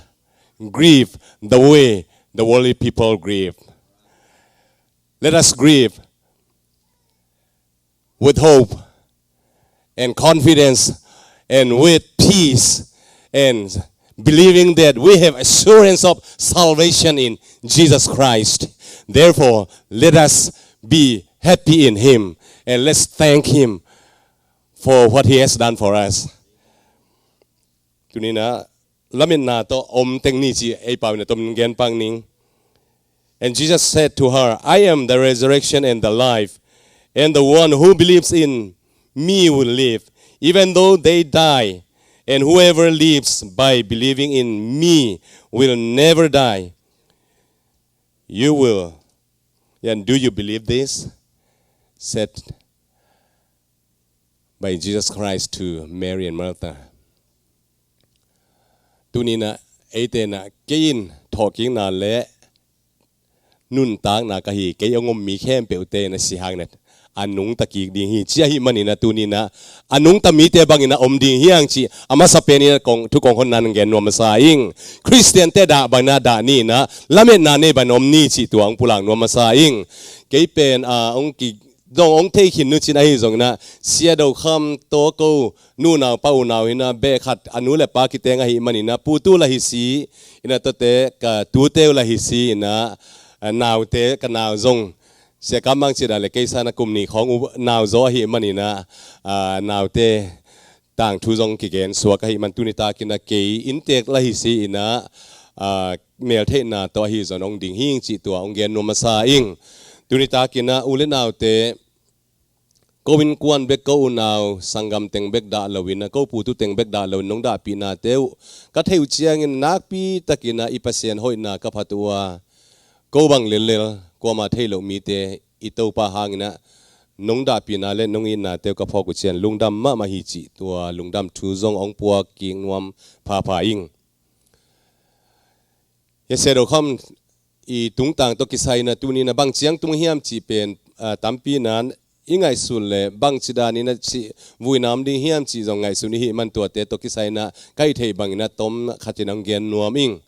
grieve the way the worldly people grieve. Let us grieve with hope and confidence and with peace and believing that we have assurance of salvation in Jesus Christ. Therefore, let us be happy in Him and let's thank Him for what He has done for us. Tuni-in ah lametna tawh om teng ni ci ei pau in a tom gen pak ning. And Jesus said to her, "I am the resurrection and the life, and the one who believes in me will live, even though they die, and whoever lives by believing in me will never die." You will. And do you believe this? Said by Jesus Christ to Mary and Martha. Tuni-in ah eite in ah kei in thawhkikna le nuntakna ka hi, kei hong om mi khempeuhte in a si hang in a nungta kik ding hi, ci ahih manin a tuni in a, a nungta mite bangin a om ding hi hang cih a masa pen in a kong, thu kong honna hong gen nuam masa ing. Khristiante dah bangin a dah ni in a, lametna nei bangin om ni cih tua hong pulak nuam masa ing. Kei pen, a, hong ki, zong hong thei khin nu cin ahi zongin a, Sia Do Kham tawh ko, nunau pa unau hi in a, beh khat a nu le pa kiteng ahih manin a, pu tu la hi si in a, tuate ka tute uh la hi si in a, a, naute ka nau zong, Sia Kam Mang Cin a le kei sang a kum nih khawng uh nau zaw ahih manin a, a, naute tangthu zong kigen suak ahih man tuni takin a kei inntek la hi si in a, a, meltheihna tawh ahi zongin hong ding hi ing cih tua hong gen nuam masa ing. Tuni takin a u le naute, ko innkuan bek, ko unau sanggam teng bek dah lo in a, ko pu tu teng bek dah lo in nong dahpihnate uh ka theih uh ciangin nakpi takin a i Pasian hoihna ka phat uh a, ko bang lellel kuamah thei loh mite i Topa hangin a nong dahpihna le nong itnate uh ka phawk uh ciang lungdam mahmah hi cih tua lungdam thu zong hong puak kik nuam phapha ing. Hia Sia Do Kham i tungtang tawh kisai in a tuni in a bang ciang tung hiam cih pen, a, tampi in a i ngaihsun le bangci dan in a cih vuina om ding hiam cih zong ngaihsun i hih man tuate tawh kisai in a ka hih theih bangin a tom khat in hong gen nuam ing.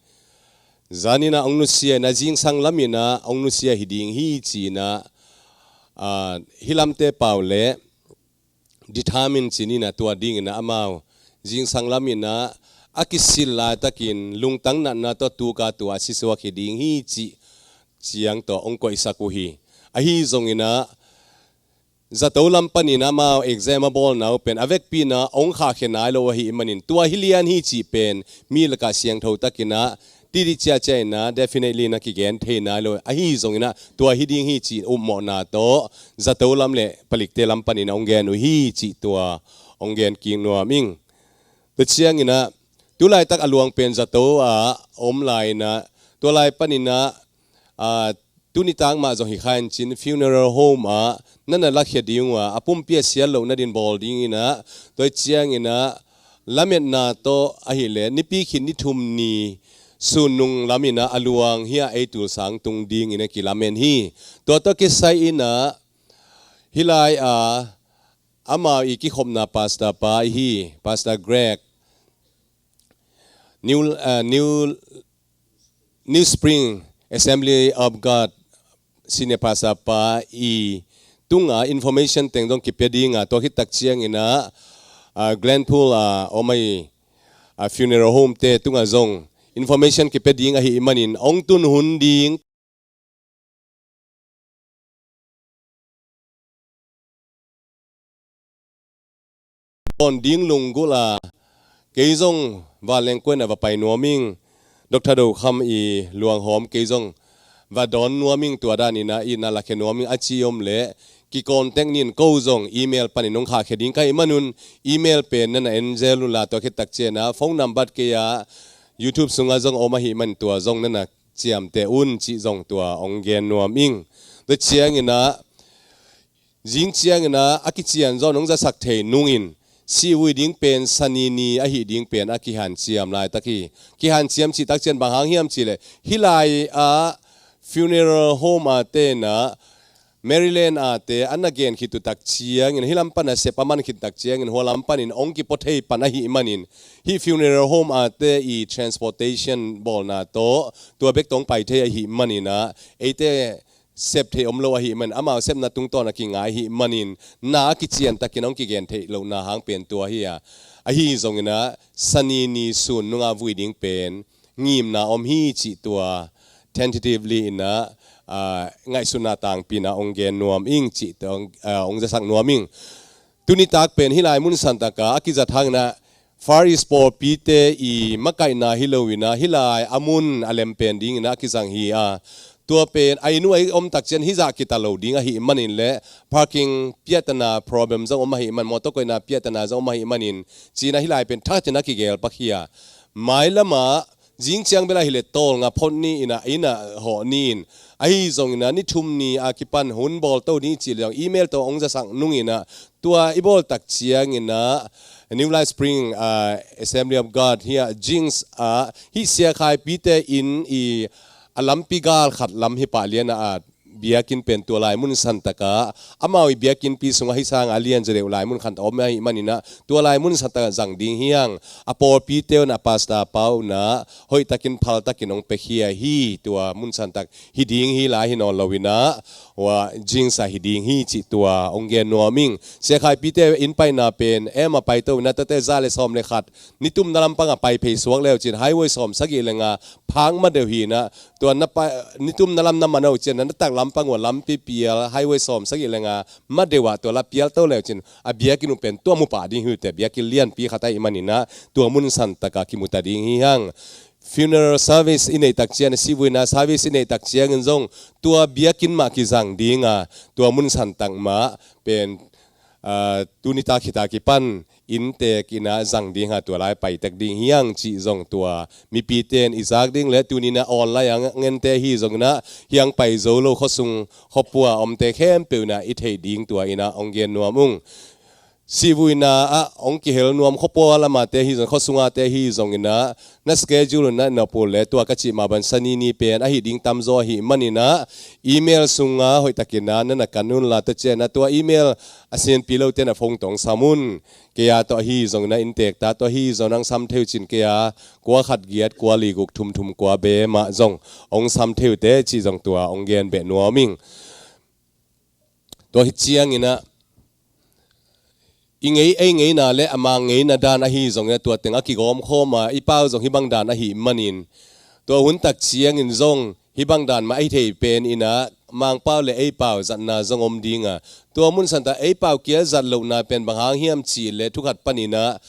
Zan in a hong nusia in a zingsang lam in a hong nusia hi ding hi ci in a, a, hih lamte pau le determine ci ni in a tua ding in a amau zingsang lam in a a kisil laitakin lungtang natna tawh tuk a tua a sisuak hi ding hi cih ciang tawh hong koihsak uh hi. Ahi zongin a zato lam panin a amau exam a bawlna uh pen a vekpi in a hong khahkhia nai lo ahih manin tua hi lian hi cih pen mi lakah siangtho takin a titi ciahciah in a definitely in a kigen thei nai lo. Ahi zongin a tua hi ding hi cih upmawhna tawh zato lam le palikte lam panin a hong gen uh hi cih tua hong gen kik nuam ing. Tua ciangin a tulaitak a luang pen zato ah om lai in a tua lai panin a, a, tuni tak mah zong hi kha in cin funeral home ah na na lakhia ding uh a, a pumpi a siat loh nadin bawl ding in a, tua ciangin a lametna tawh ahih leh nipi khin ni thum ni sun nung lam in a a luang hi a ei tulsang tung ding in a kilamen hi. Tua tawh kisai in a hih lai a amau i kikhopna pastor pa i hi, Pastor Greg, New, uh, New, New Spring Assembly of God senior pastor pa i tunga information teng dong kipia ding a, tua khit tak ciangin a, uh, Glenpool a om a i, uh, funeral home te tunga zong information kipia ding ahih manin hong tun hun ding pawn ding lunggulh a, kei zong vanleng kuain a va pai nuam ing, Doctor Do Kham i luanghawm kei zong va dawn nuam ing, tua dan in a i na lakhia nuam ing a ci om leh kicontact ni in, ko zong email panin hong khahkhia ding ka hih manun email pen na na en zel un la, tua khit tak ciang a phone number kei a YouTube sungah zong om ahih man tua zong na na ciamteh un cih zong tua hong gen nuam ing. Tua ciangin a zing ciangin a a kician zaw nong zasak thei nungin sihvui ding pen Sani ni ahih ding pen a kihanciam laitak hi. Kihanciam cih tak ciang bang hang hiam cih leh hih lai a funeral home a te in a Maryland a te an na gen khit uh tak ciangin hih lam pan a sep a man khit tak ciangin hua lam panin hong kipua thei pan ahih manin hih funeral home a te i transportation bawlna tawh tua bek tawh hong pai thei ahih manin a eite sep theih om lo ahih man, amau sepna tungtawn a kingai ahih manin na a kician takin hong kigen theih lohna hang pen tua hi a. Ahi zongin a Sani ni sun nunga vui ding pen ngimna om hi cih tua tentatively in a, ah, ngaihsutna tangpi in a hong gen nuam ing cih tua hong, ah, hong zasak nuam ing. Tuni tak pen hih lai mun san tak a a kizat hang in a Far East pawlpite i makaihna hi lo in a hih lai a mun a lem pen ding in a a kizang hi a, tua pen a inn uh a i om tak ciang hih zah kita lo ding ahih manin le parking piahtana problem zong om ahih man, mawtaw koihna piahtana zong om ahih manin ci in a hih lai pen thak in a kigel pak hi a. Mailam ah zing ciang bel ahih leh tawlnga phot ni in a, inn ah hawh ni in, ahi zongin a ni thum ni a kipan hun bawl to ding cih leh zong email tawh hong zasak nung in a, tua i bawl tak ciangin a New Life Spring, ah, Assembly of God hi a, Jinx ah hih siakhaipite inn i a lampi gal khat lam hi pah lian a, biakinn pen tua lai mun santak ah amau i biakinnpi sungah hi sangin a lian zaw deuh lai mun khat a om ahih manin ah tua lai mun santak ah zang ding hi hang. A pawlpite un, a pastor pa un ah hoihtakin phaltakin hong piakhia hi. Tua mun santak hi ding hi lai hi nawn lo in ah, tua zingsa hi ding hi cih tua hong gen nuam ing. Siakhaipite inn paina pen em a paito in ah, tuate za le sawm le khat nitumna lampang a pai phei suak leu cin highway sawm sagih le nga phak ma deuh hi in ah, tua na pa, nitumna lam na man uh ciang na tak lampang uh a lampi pial highway sawm sagih le nga ma deuh ah tua la pial to leu cin a biakinn uh pen tua mu pah ding hi uh teh, biakinn lianpi khat ahih manin ah tua mun santak ah kimu ta ding hi hang. Funeral service i neih tak ciang, sihvuina service i neih tak ciangin zong tua biakinn mah kizang ding a, tua mun santak mah pen, ah, tuni tak hi ta kipan inntek in ah zang ding a, tua lai pai tek ding hi hang cih zong tua mipite in i zak ding le tuni in ah online ah ngente hi zong in ah hiang pai zo lo khuasung khuapua omte khempeuh in ah i theih ding tua in ah hong gen nuam ung. Sihvuina ah hong kihel nuam khuapua lamate hi zong, khuasungate hi zong in ah na schedule un ah na pul le tua ka cih mah bang Sani ni pen ahi ding tamzaw ahih manin ah email sungah hoihtakin ah na na kan un la, tua ciang ah tua email a sinpi lote na phone tawh hong sam un. Kei a tawh ahi zong in ah inntek ta tawh ahi zong in ah hong sam thei uh cin, kei a kua khat giat kua li guk thum thum kua be mah zong hong sam thei uh teh cih zong tua hong gen beh nuam ing. Tua hi ciangin ah i ngei, ei ngeina le a mang ngeina dan ahi zong in ah tua teng a kigawm khawm a, i pau zong hih bang dan ahih manin tua hun tak ciangin zong hih bang dan mah ahi thei pen in ah Mangpau le ei pau zatna zong om ding a, tua mun santak ei pau kial zat lohna pen bang hang hiam cih le thu khat panin ah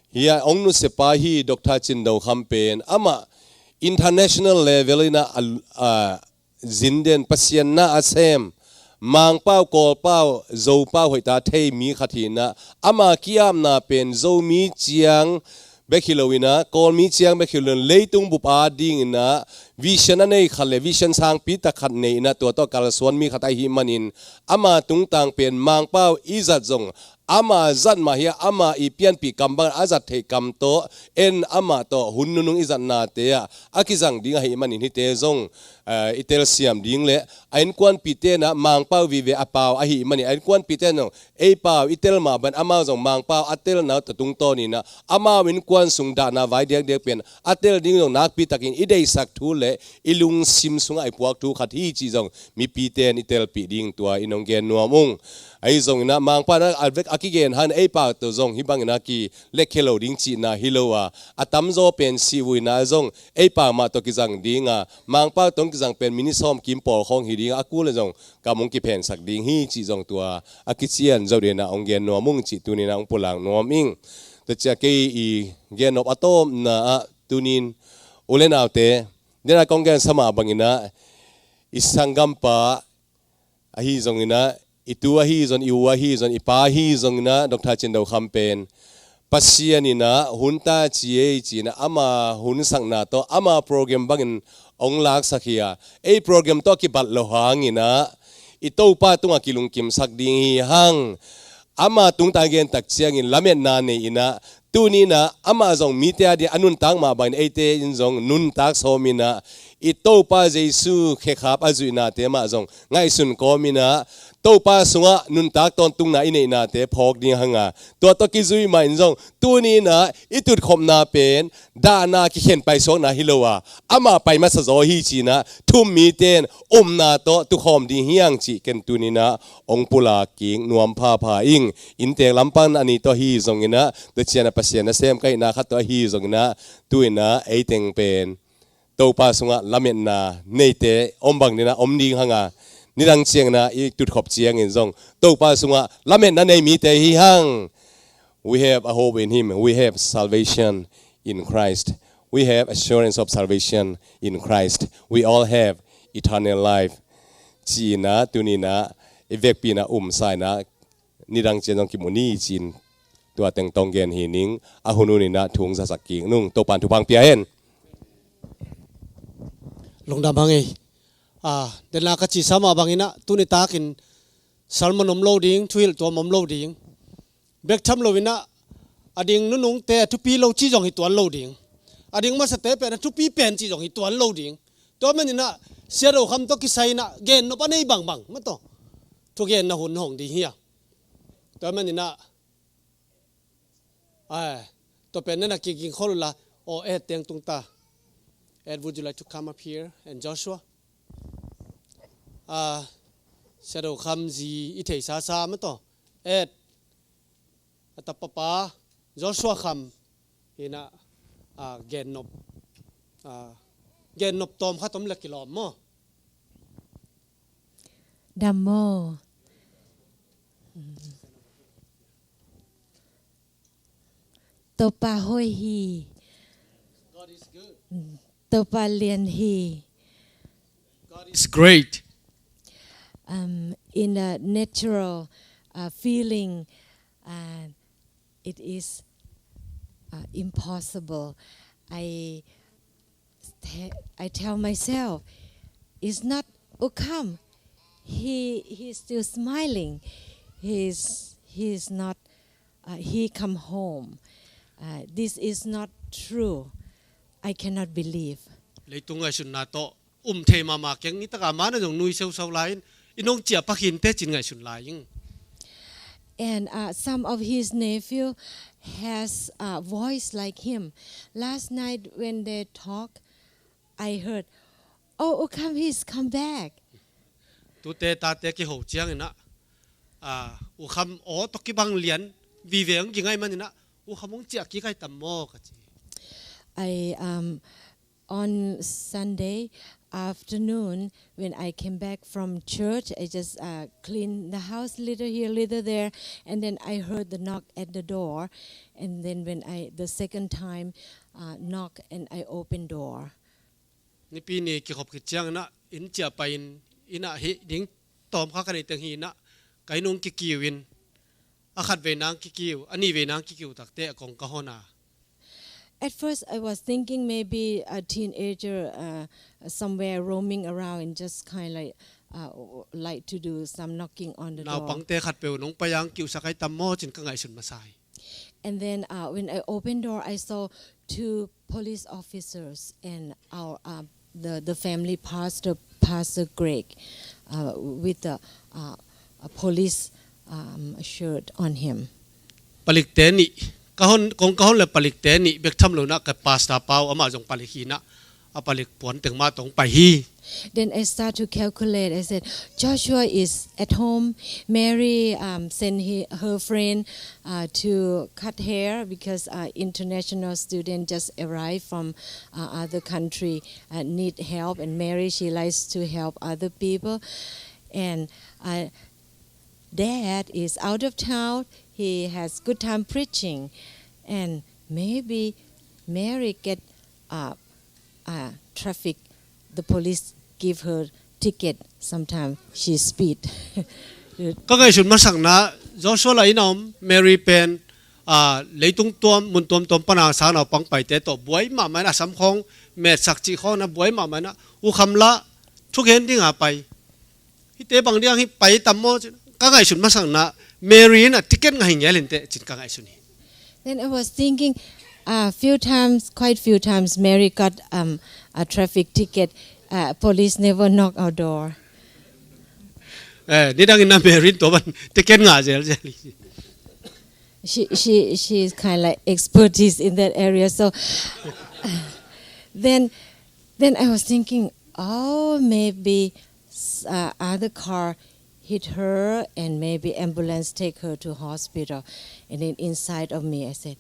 hi a hong nusia pa hi Doctor Cin Do Kham pen amah international level in ah a, a, zinden Pasian na a sem Mangpau, Kawlpau, Zopau hoihtak thei mi khat hi in ah ama ki-apna pen Zomi ciang bek hi lo in ah, Kawlmi ciang bek hi lo in, leitung bup ading in ah vision a nei khat le vision sangpi tak khat nei in ah tua tawh kalsuan mi khat ahih manin ama tungtang pen Mangpau i zat zong ama zat mah hi a, ama i pianpih kam bang a zat theih kam tawh en amah tawh hun nunung i zatnate ah a kizang ding ahih manin hihte zong, eh, i telsiam ding le a innkuanpihte in ah Mangpau vive a pau ahih manin a innkuanpihte in ah ei pau i tel mah bang amau zong Mangpau a telna uh tawh tungtawn in ah amau innkuan sung dahna vai diakdiak pen a tel ding zong nakpi takin i deihsak thu le i lungsim sungah i puak thu khat hi cih zong mipite in i telpih ding tua in hong gen nuam ung. Ahi zong in ah Mangpau in ah a vek a kigen hang ei pau tawh zong hih bang in ah kilekkhia lo ding cihna hi lo a, a tamzaw pen sihvuina zong ei pau mah tawh kizang ding a, Mangpau tawh hong kizang pen minute sawm kim pawl khawng hi ding a, a kul le zong kam hong kiphensak ding hi cih zong tua a kician zo ding in ah hong gen nuam ung cih tuni in ah hong pulak nuam ing. Tua ciang kei i gen nop a tawpna ah tuni in u le naute, den a kong gensa mah bang in ah i sanggampa ahi zong in ah, i tu ahi zong, i u ahi zong, i pa ahi zong in ah Doctor Cin Do Kham pen Pasian in ah hun ta ci ei ci in ah ama hun sakna tawh ama program bangin hong laksak hi a, ei program tawh kibat lo hang in ah i Topa tungah kilungkimsak ding hi hang. Ama tungtang gen tak ciangin lametna nei in ah, tuni in ah amah zong mite ading a nuntak mah bangin eite in zong nuntak sawm in ah, i Topa Jesu khekhap a zuihnate mah zong ngaihsun kawm in ah, Topa sungah nuntak tawntungna i neihnate phawk ding hang a, tua tawh kizui mah in zong tuni in ah i tutkhopna pen dahna kikhen paisuakna hi lo a, amah pai masa zaw hi ci in ah thu-um mite in omna tawh tukhawm ding hi hang cih ken tuni in ah hong pulak kik nuam phapha ing. Inntek lampang a ni tawh hi zong in ah, tua ciang a Pasian nasem ka hihna khat tawh hi zong in ah, tu in ah ei teng pen Topa sungah lametna neite om bang in ah om ding hang a, nidang ciangin ah i tutkhop ciangin zong Topa sungah lametna nei mite hi hang. We have a hope in Him. We have salvation in Christ. We have assurance of salvation in Christ. We all have eternal life. Ci in ah, tuni in ah i vekpi in ah um sa in ah, nidang ciang zong kimu ni ci in tua teng tawh hong gen hi ning. A hun un in ah thu hong zasak kik nung. Topa in thupha hong pia hen. Lungdam hang ei. Ah, den a ka cihsa mah bang in ah tuni takin sermon om lo ding, thuhilh tuam om lo ding. Bek tham lo in ah a ding nunungte a thupi lo ci zong hi tuan lo ding. A ding masate pen a thupi pen ci zong hi tuan lo ding. Tua maninah Sia Do Kham tawh kisai inah gennop a nei bangbang mah tawh thugenna hun hong ding hi a. Tua maninah tua pen nana kiging khol uh la. Aw, Ed teng tung ta. Ed, would you like to come up here? And Joshua, Sia Do Kham zi i theisasa mah tawh Ed, a tapapa Joshua Kham inah gennop gennop tawm khat om le kilawm maw? Dam maw? Topa hoih hi. Topa lian hi. God is great. Um, in a natural uh, feeling, uh, it is uh, impossible. I te- I tell myself, it's not U Kham. He he's still smiling. He's he's not. Uh, he come home. Uh, this is not true. I cannot believe. Leitung ngaihsutna tawh um thei mahmah keng i taka mana zong nui seusau lai-in i nong ciah pakhin te cin ngaihsun lai ing. And uh, some of his nephew has a voice like him. Last night when they talk, I heard, "Oh, U Kham, he's come back." Tute tate kiho cianginah U Kham aw tawh kibang lian vive ang kingai maninah U Kham hong ciah kik ai tam maw ka ci. I um, on Sunday afternoon, when I came back from church, I just uh, cleaned the house, little here, little there, and then I heard the knock at the door, and then when I the second time uh, knock and I opened door. Nipi ni kikhop khit cianginah inn ciah pai-in innah hih ding tawm kha ka neih teng hi inah ka inn ung kikiu in a khat vei nang kikiu, a nih vei nang kikiu takte a kong ka hon a. At first, I was thinking maybe a teenager uh, somewhere roaming around and just kind of like, uh, like to do some knocking on the door. Naupangte khat peuh nong pai ang kiusak ai tam maw cin ka ngaihsun masa hi. And then uh, when I opened door, I saw two police officers and our uh, the the family pastor, Pastor Greg, uh, with a, uh, a police um, shirt on him. Palikte nih ka hon, kong ka hon le palikte nih bek tham lo inah ka pastor pau amah zong palik hi inah a palik puan teng mah tawh hong pai hi. Then I start to calculate. I said, Joshua is at home. Mary um, sent he, her friend uh, to cut hair because uh, international student just arrived from uh, other country uh, need help, and Mary, she likes to help other people. And uh, Dad is out of town. He has good time preaching. And maybe Mary get uh, uh, traffic. The police give her ticket. Sometimes she speed. Ka ngaihsun masakna Joshua la inn a om Mary pen leitung tuam mun tuamtuam pana sang naupang paite tawh buai mahmah inah a samkhawng metsak cih khawng inah buai mahmah inah U Kham la thugen dinga pai. Hihte bang diang hi pai tam maw cin ka ngaihsun masakna Mary in a ticket ngah hi ngel inteh cin ka ngaihsun hi. Then I was thinking, a few times, quite few times, Mary got um, a traffic ticket. Uh, police never knock our door. Eh, nidang in a Mary in tua ban ticket ngah zelzel hi. She she she is kind of like expertise in that area. So then then I was thinking, oh, maybe uh, other car hit her and maybe ambulance take her to hospital. And then inside of me, I said,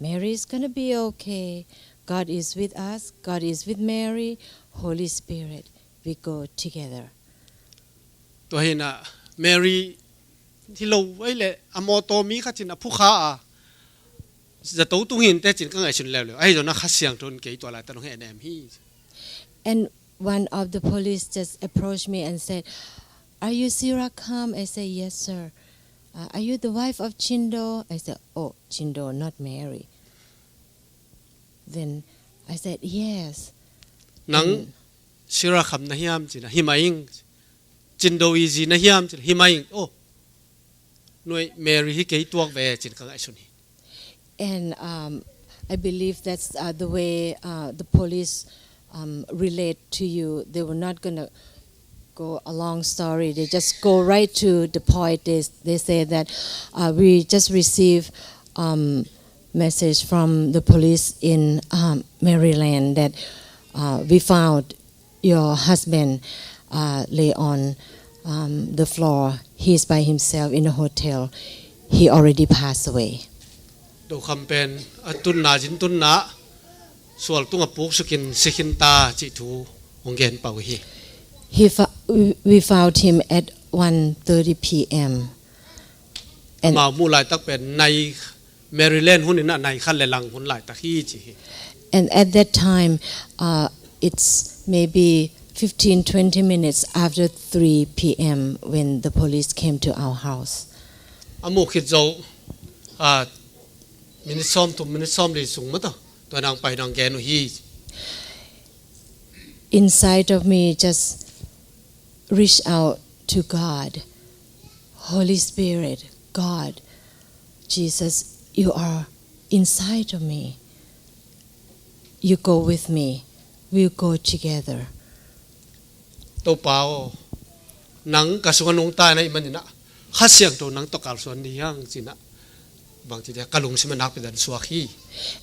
Mary is gonna be okay. God is with us. God is with Mary. Holy Spirit, we go together. Tua hi inah Mary hi lo ei leh a mawtaw mi khat in a phukha a zato tung hi inteh cin ka ngaihsun leuleu. Ahi zongin a Kha Siangtho in kei tua laitak hong hehnem hi. And one of the police just approached me and said, are you Sira Kam? I said, yes, sir. Uh, are you the wife of Chindo? I said, oh, Chindo, not Mary. Then I said, yes. Nang Sira Kam na hiam cin a, hi mai ing. Chindo i zi na hiam cin a, hi mai ing. Oh, nuai Mary hi kei tuak ve cin ka ngaihsun hi. And um, I believe that's uh, the way uh, the police um, relate to you. They were not gonna go a long story. They just go right to the point. They, they say that, uh, we just received, um, message from the police in, um, Maryland that, uh, we found your husband, uh, lay on, um, the floor. He's by himself in a hotel. He already passed away. Tokham pen a tunna, zin tunna, sual tunga puksukin si khin ta cih thu hong gen pah uh hi. He fo-, we, we found him at one thirty p.m. And amau muh laitak pen nai, Maryland hun in ah nai khat le lang hun laitak hi ci hi. And at that time, uh, it's maybe fifteen, twenty minutes after three p.m. when the police came to our house. A muh khit zo, ah, minit sawm thum, minit sawm li sung mah tawh tua nang pai nang gen uh hi. Inside of me just reach out to God. Holy Spirit, God, Jesus, you are inside of me. You go with me. We'll go together. Topa aw, nang ka sungah nungta na hih manin ah Kha Siangtho nang tawh kalsuan ni hiang ci-in ah, bangci dia, ka lungsim ah nakpi dan suak hi.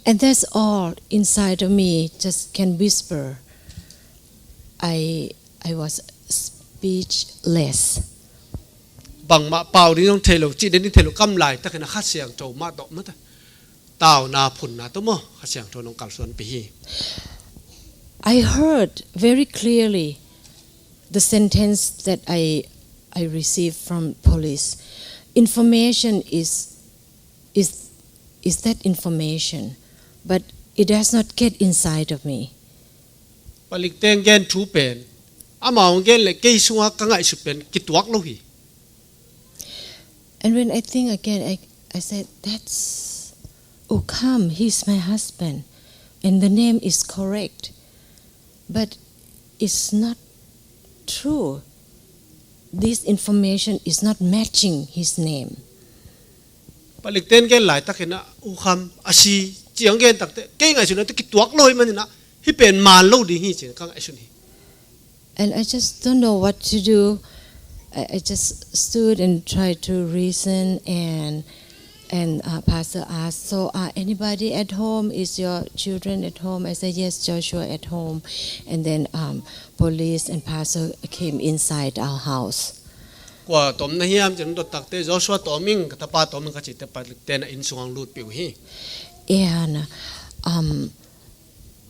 And that's all inside of me just can whisper. I, I was speechless. Bangmah pau ding zong thei lo, cih ding thei lo, kam laitakin ah Kha Siangtho mah tawh mah ta, tauna phunna tawh maw, Kha Siangtho nong kalsuanpih hi. I heard very clearly the sentence that I, I received from police. Information is, is, is that information, but it does not get inside of me. Palik teng gen thu pen, amau gen le kei sunga ka ngaihsut pen kituak lo hi. And when I think again, I, I said, "That's Ukam, he's my husband, and the name is correct, but it's not true. This information is not matching his name." Palik ten gen laitakin ah, Ukam a si, ci-in gen takteh, kei ngaihsutna tawh kituak lo hi manin ah, hih pen man lo ding hi ci-in ka ngaihsun hi. And I just don't know what to do. I, I just stood and tried to reason, and, and, uh, Pastor asked, "So, uh, anybody at home? Is your children at home?" I said, "Yes, Joshua at home." And then, um, police and pastor came inside our house. Kua tawm na hiam ci-in dot takteh, Joshua tawm ing, ka tapa tawm ing ka cih teh palik ten ah inn sungah hong lutpih uh hi. And, um,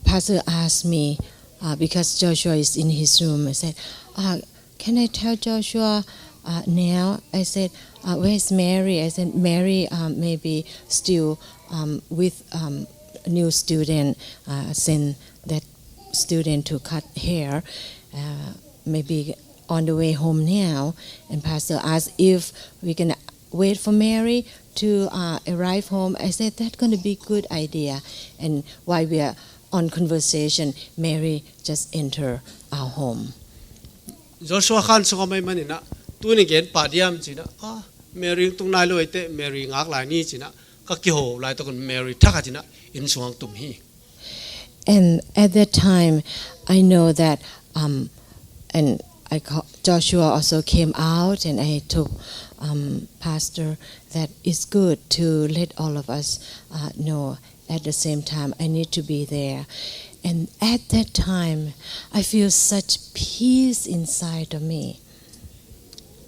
Pastor asked me, uh, because Joshua is in his room, I said, uh, "Can I tell Joshua, uh, now?" I said, uh, "Where's Mary?" I said, "Mary, um, maybe still, um, with, um, new student, uh, send that student to cut hair, uh, maybe on the way home now." And Pastor asked if we can wait for Mary to, uh, arrive home. I said, "That's gonna be good idea." And while we are on conversation, Mary just enter our home. Joshua khan sungah mai manin ah, "Tuni gen pah diam?" ci-in ah, "Ah, Mary tung nai lo ei teh, Mary ngak lai ni," ci-in ah, ka kiho laitakun Mary thak a ci-in ah, inn sungah tum hi. And at that time, I know that, um, and I ca-, Joshua also came out, and I told, um, Pastor that it's good to let all of us, uh, know. At the same time, I need to be there. And at that time, I feel such peace inside of me.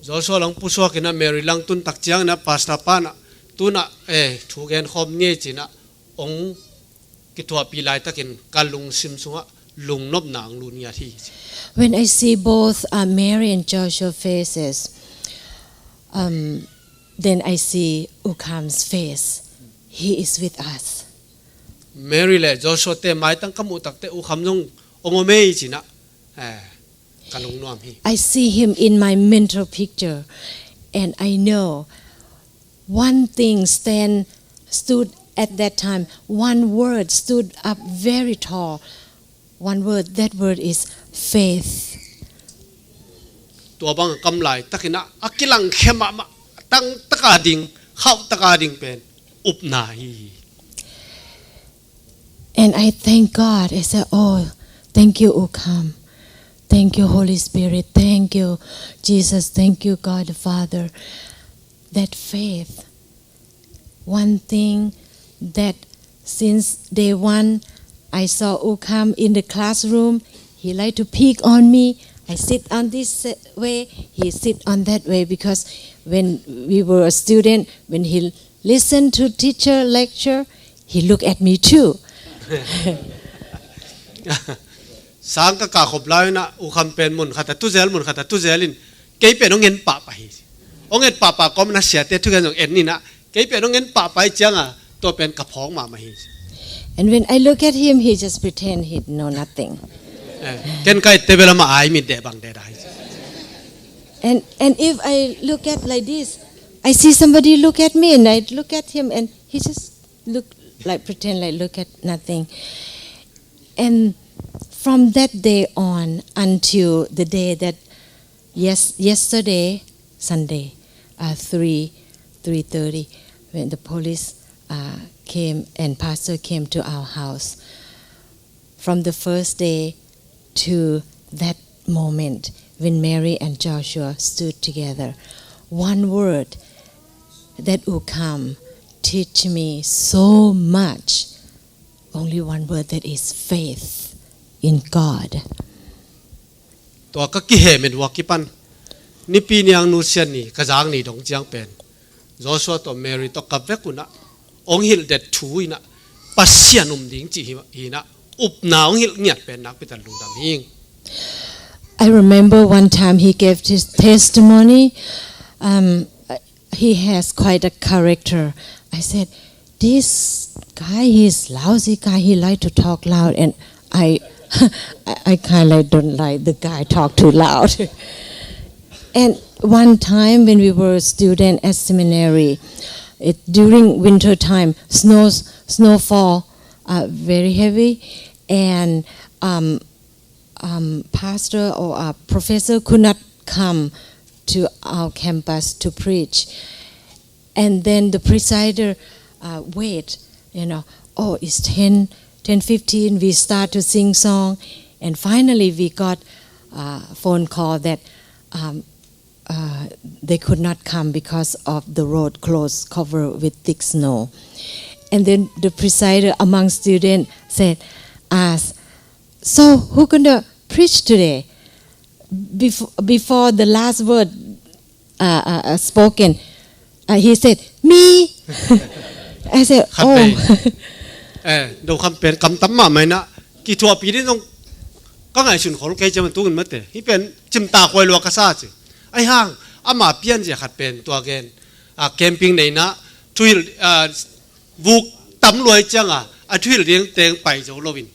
Joshua lang pusuakin ah Mary lang tun tak ciangin ah Pastor pa in ah, "Tun ah, eh, thu gen khawm ni ei," ci-in ah hong kithuahpih laitakin ka lungsim sungah lungnopna hong lut ngiat hi. When I see both, uh, Mary and Joshua faces, um, then I see Ukam's face. He is with us. Mary le Joshua te maitang ka muh takteh Ukam zong hong om ei ci-in ah, eh, ka lungnuam hi. I see him in my mental picture, and I know one thing stand, stood at that time. One word stood up very tall. One word, that word is faith. Tua bang a kam laitakin ah, a kilangkhia mahmah, tangtaka ding, khauhtaka ding pen upna hi. And I thank God. I said, "Oh, Thank you, U Kham. Thank you, Holy Spirit. Thank you, Jesus. Thank you, God the Father. That faith, one thing that since day one, I saw U Kham in the classroom. He like to pick on me. I sit on this uh, way, he sit on that way, because when we were a student, when he listen to teacher lecture, he look at me too. Sang ka kah khop lai-in ah, U Kham pen mun khat ah tu zel, mun khat ah tu zel in, kei pen hong en pahpah hi. Hong en pahpah kawm in ah siate thugen zong en in ah, kei pen hong en pahpah hi ciang a, tua pen ka phawk mahmah hi. And when I look at him, he just pretend he know nothing. Eh, ken ka et te bel amah a mit deh bang deh dai. And and if I look at like this, I see somebody look at me, and I look at him, and he just look like, pretend like, look at nothing. And from that day on until the day that, yes, yesterday, Sunday, uh, three, three thirty, when the police uh, came and pastor came to our house, from the first day to that moment when Mary and Joshua stood together, one word that U Kham teach me so much, only one word, that is faith in God. Tua ka kihem in ua kipan, Nipi niang nusian ni, ka zak ni dong ciang pen, Joshua tawh Mary tawh ka vek un ah, hong hilh det thu in ah, Pasian um ding cih hi, hi in ah, upna hong hilh ngiat pen nakpi tak lungdam hing. I remember one time he gave his testimony. Um, he has quite a character. I said, "This guy, he's lousy guy. He like to talk loud, and I, I, I kind of don't like the guy talk too loud." And one time when we were a student at seminary, it, during winter time, snows, snowfall, uh, very heavy, and um, um, pastor or a professor could not come to our campus to preach. And then the presider uh, wait, you know, "Oh, it's ten, ten fifteen, we start to sing song." And finally we got a phone call that um, uh, they could not come because of the road closed, covered with thick snow. And then the presider among students said, asked, "So who gonna preach today?" Before, before the last word uh, uh, uh, spoken, uh, he said, "Me." I said, "Oh." Eh, Do Kham pen kam tam mahmah in ah, kithuahpih ding zong ka ngaihsun khol kei ciang a, tungin mate, hih pen cimtak huai lua ka sa ci. Ahi hang, ama pianzia khat pen tua gen, ah, camping nei in ah, thuhilh, ah, vuk tam lua hi ciang a, a thuhilh ding teng pai zo lo in,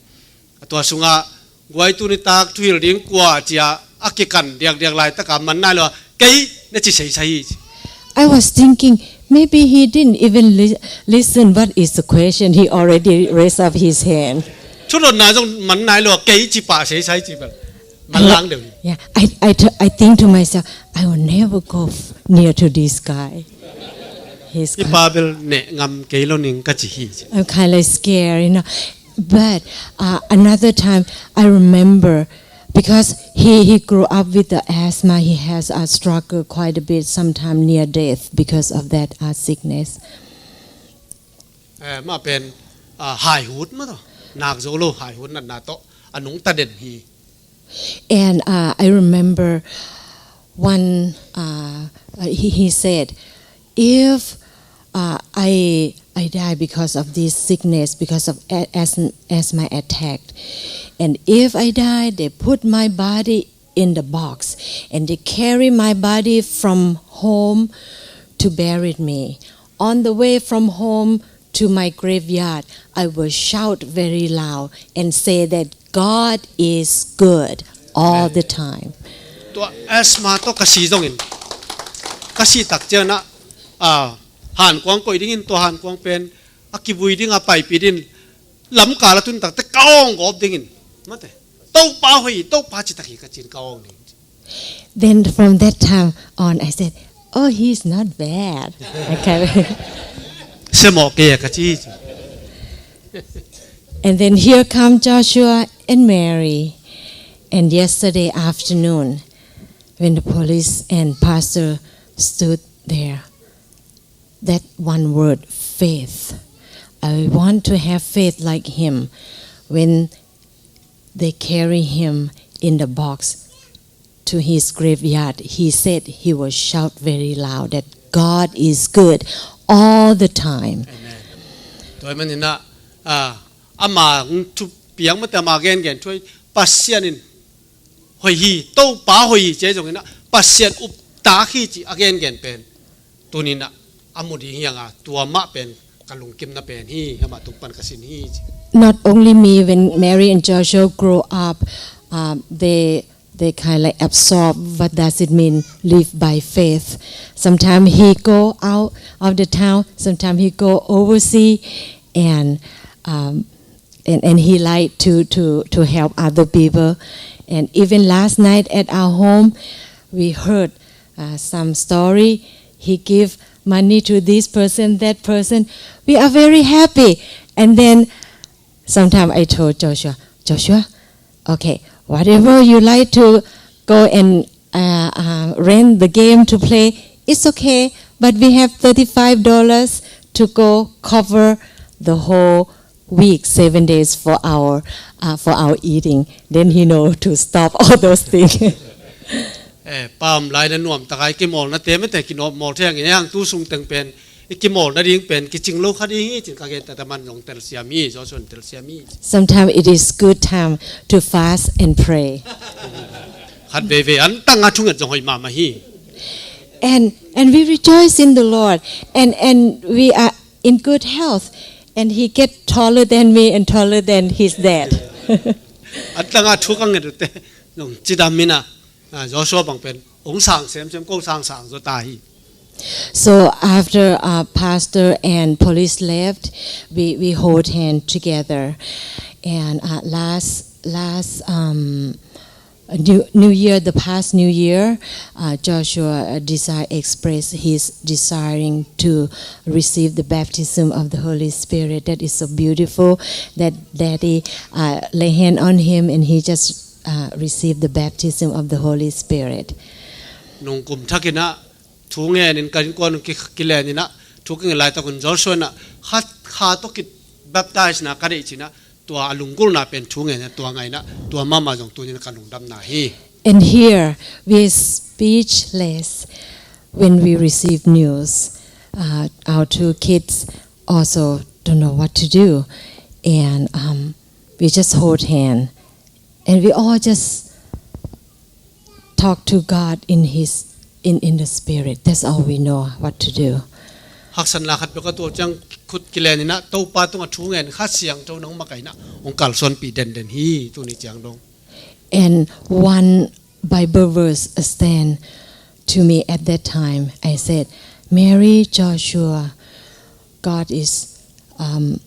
a tua sung ah, "Guai, tuni tak thuhilh ding kua?" ci a, a kikan diakdiak laitak a, man nai lo a, "Kei," na ci saisai hi ci. I was thinking, maybe he didn't even li- listen what is the question. He already raised up his hand. Thudotna zong man nai lo a, "Kei," ci pah saisai ci bel, man lang deuh hi. Yeah, I, I, t- I think to myself, "I will never go f- near to this guy." He's Hih pa bel neh ngam kei lo ning ka ci hi ci. I'm kind of scared, you know. But uh, another time, I remember, because he, he grew up with the asthma, he has a struggle quite a bit, sometimes near death because of that uh, sickness. Eh, mah pen, ah, haihut mah tawh, nak zo lo haihut natna tawh a nungta den hi. And uh, I remember one, uh, uh, he, he said, "If uh, I, I die because of this sickness, because of a- asthma, asthma attack, and if I die, they put my body in the box, and they carry my body from home to bury me. On the way from home to my graveyard, I will shout very loud and say that God is good all the time." Tua asthma tawh ka si zongin, ka si tak ciang ah, ah, hankuang koih dingin, tua hankuang pen a kivui ding a paipih dingin, lamkal a tun tak teh ka awng gawp dingin, mate, "Topa hoih, Topa citak hi," ka ci in ka awng ding. Then from that time on, I said, "Oh, he's not bad." Okay. Siamawh kei a ka ci hi ci. And then here come Joshua and Mary. And yesterday afternoon, when the police and pastor stood there, that one word, faith. I want to have faith like him. When they carry him in the box to his graveyard, he said he will shout very loud that God is good all the time. Amen. Tua ahih manin ah, ah, ama hong thupiang mate ama gengen thu hi, Pasian in hoih hi, Topa hoih hi ci zongin ah, Pasian uptak hi ci a gengen pen tuni-in ah a mu ding hi hang a, tua mah pen ka lungkimna pen hi, ama tung pan ka sin hi ci. Not only me, when Mary and Joshua grow up, um, they they kind of like absorb what does it mean live by faith. Sometimes he go out of the town, sometimes he go overseas, and um, and, and he like to, to, to help other people. And even last night at our home, we heard uh, some story. He give money to this person, that person. We are very happy. And then sometimes I told Joshua, Joshua, okay, whatever you like to go and uh, uh, rent the game to play, it's okay. But we have thirty-five dollars to go cover the whole week, seven days for our uh, for our eating. Then he know to stop all those things. Eh, pam lai na nuam takai kimawlna te mate kinop mawl thei hang in hang tu sung teng pen i kimawlna ding pen kicing lo kha ding hi cin ka gen tata man zong telsiam hi, Joshua in telsiam hi. Sometimes it is good time to fast and pray. Khat veivei an tanga thunget zong hoih mahmah hi. And and we rejoice in the Lord, and and we are in good health, and he get taller than me and taller than his dad. An tanga thu ka nget te zong cidam mina, ah, Joshua bang pen ong sang semsem, ko sang sang zo ta hi. So after uh, pastor and police left, we, we hold hand together. And uh, last last um, New, New Year, the past New Year, uh, Joshua uh, desire expressed his desiring to receive the baptism of the Holy Spirit. That is so beautiful that Daddy uh, lay hand on him and he just uh, received the baptism of the Holy Spirit. Nung kum thakin ah thu ngen in ka innkuan ki, kilen in ah, thu kingen laitak un Joshua in ah kha, kha tawh kibaptize na ka deih cin ah, tua a lunggulhna pen thu ngen in ah, tua ngaih in ah, tua mahmah zong tuni in ah ka lungdamna hi. And here we are speechless when we receive news. Uh, our two kids also don't know what to do, and um, we just hold hand, and we all just talk to God in his in, in the spirit. That's all we know what to do. Haksatna khat peuh ka tuah ciang khut kilen in ah Topa tungah thu ngen, Kha Siangtho nong makaih in ah hong kalsuanpih denden hi tuni ciang dong. And one Bible verse stand to me at that time. I said, Mary, Joshua, God is um,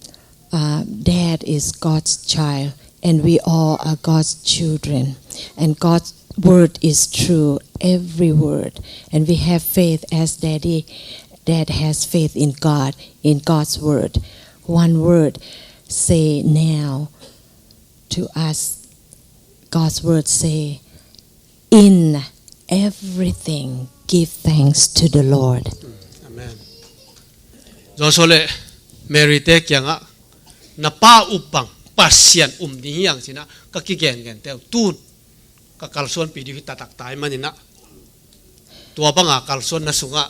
uh, Dad is God's child, and we all are God's children. And God's word is true, every word. And we have faith as Daddy, Dad has faith in God, in God's word. One word, say now to us. God's word say, in everything give thanks to the Lord. Amen. Joshua le Mary te kiangah na pa up bang Pasian um ding hi hang cin ah ka kigengen teu tun ka kalsuanpih ding hi taktak ta ahih manin ah, tua banga kalsuanna sungah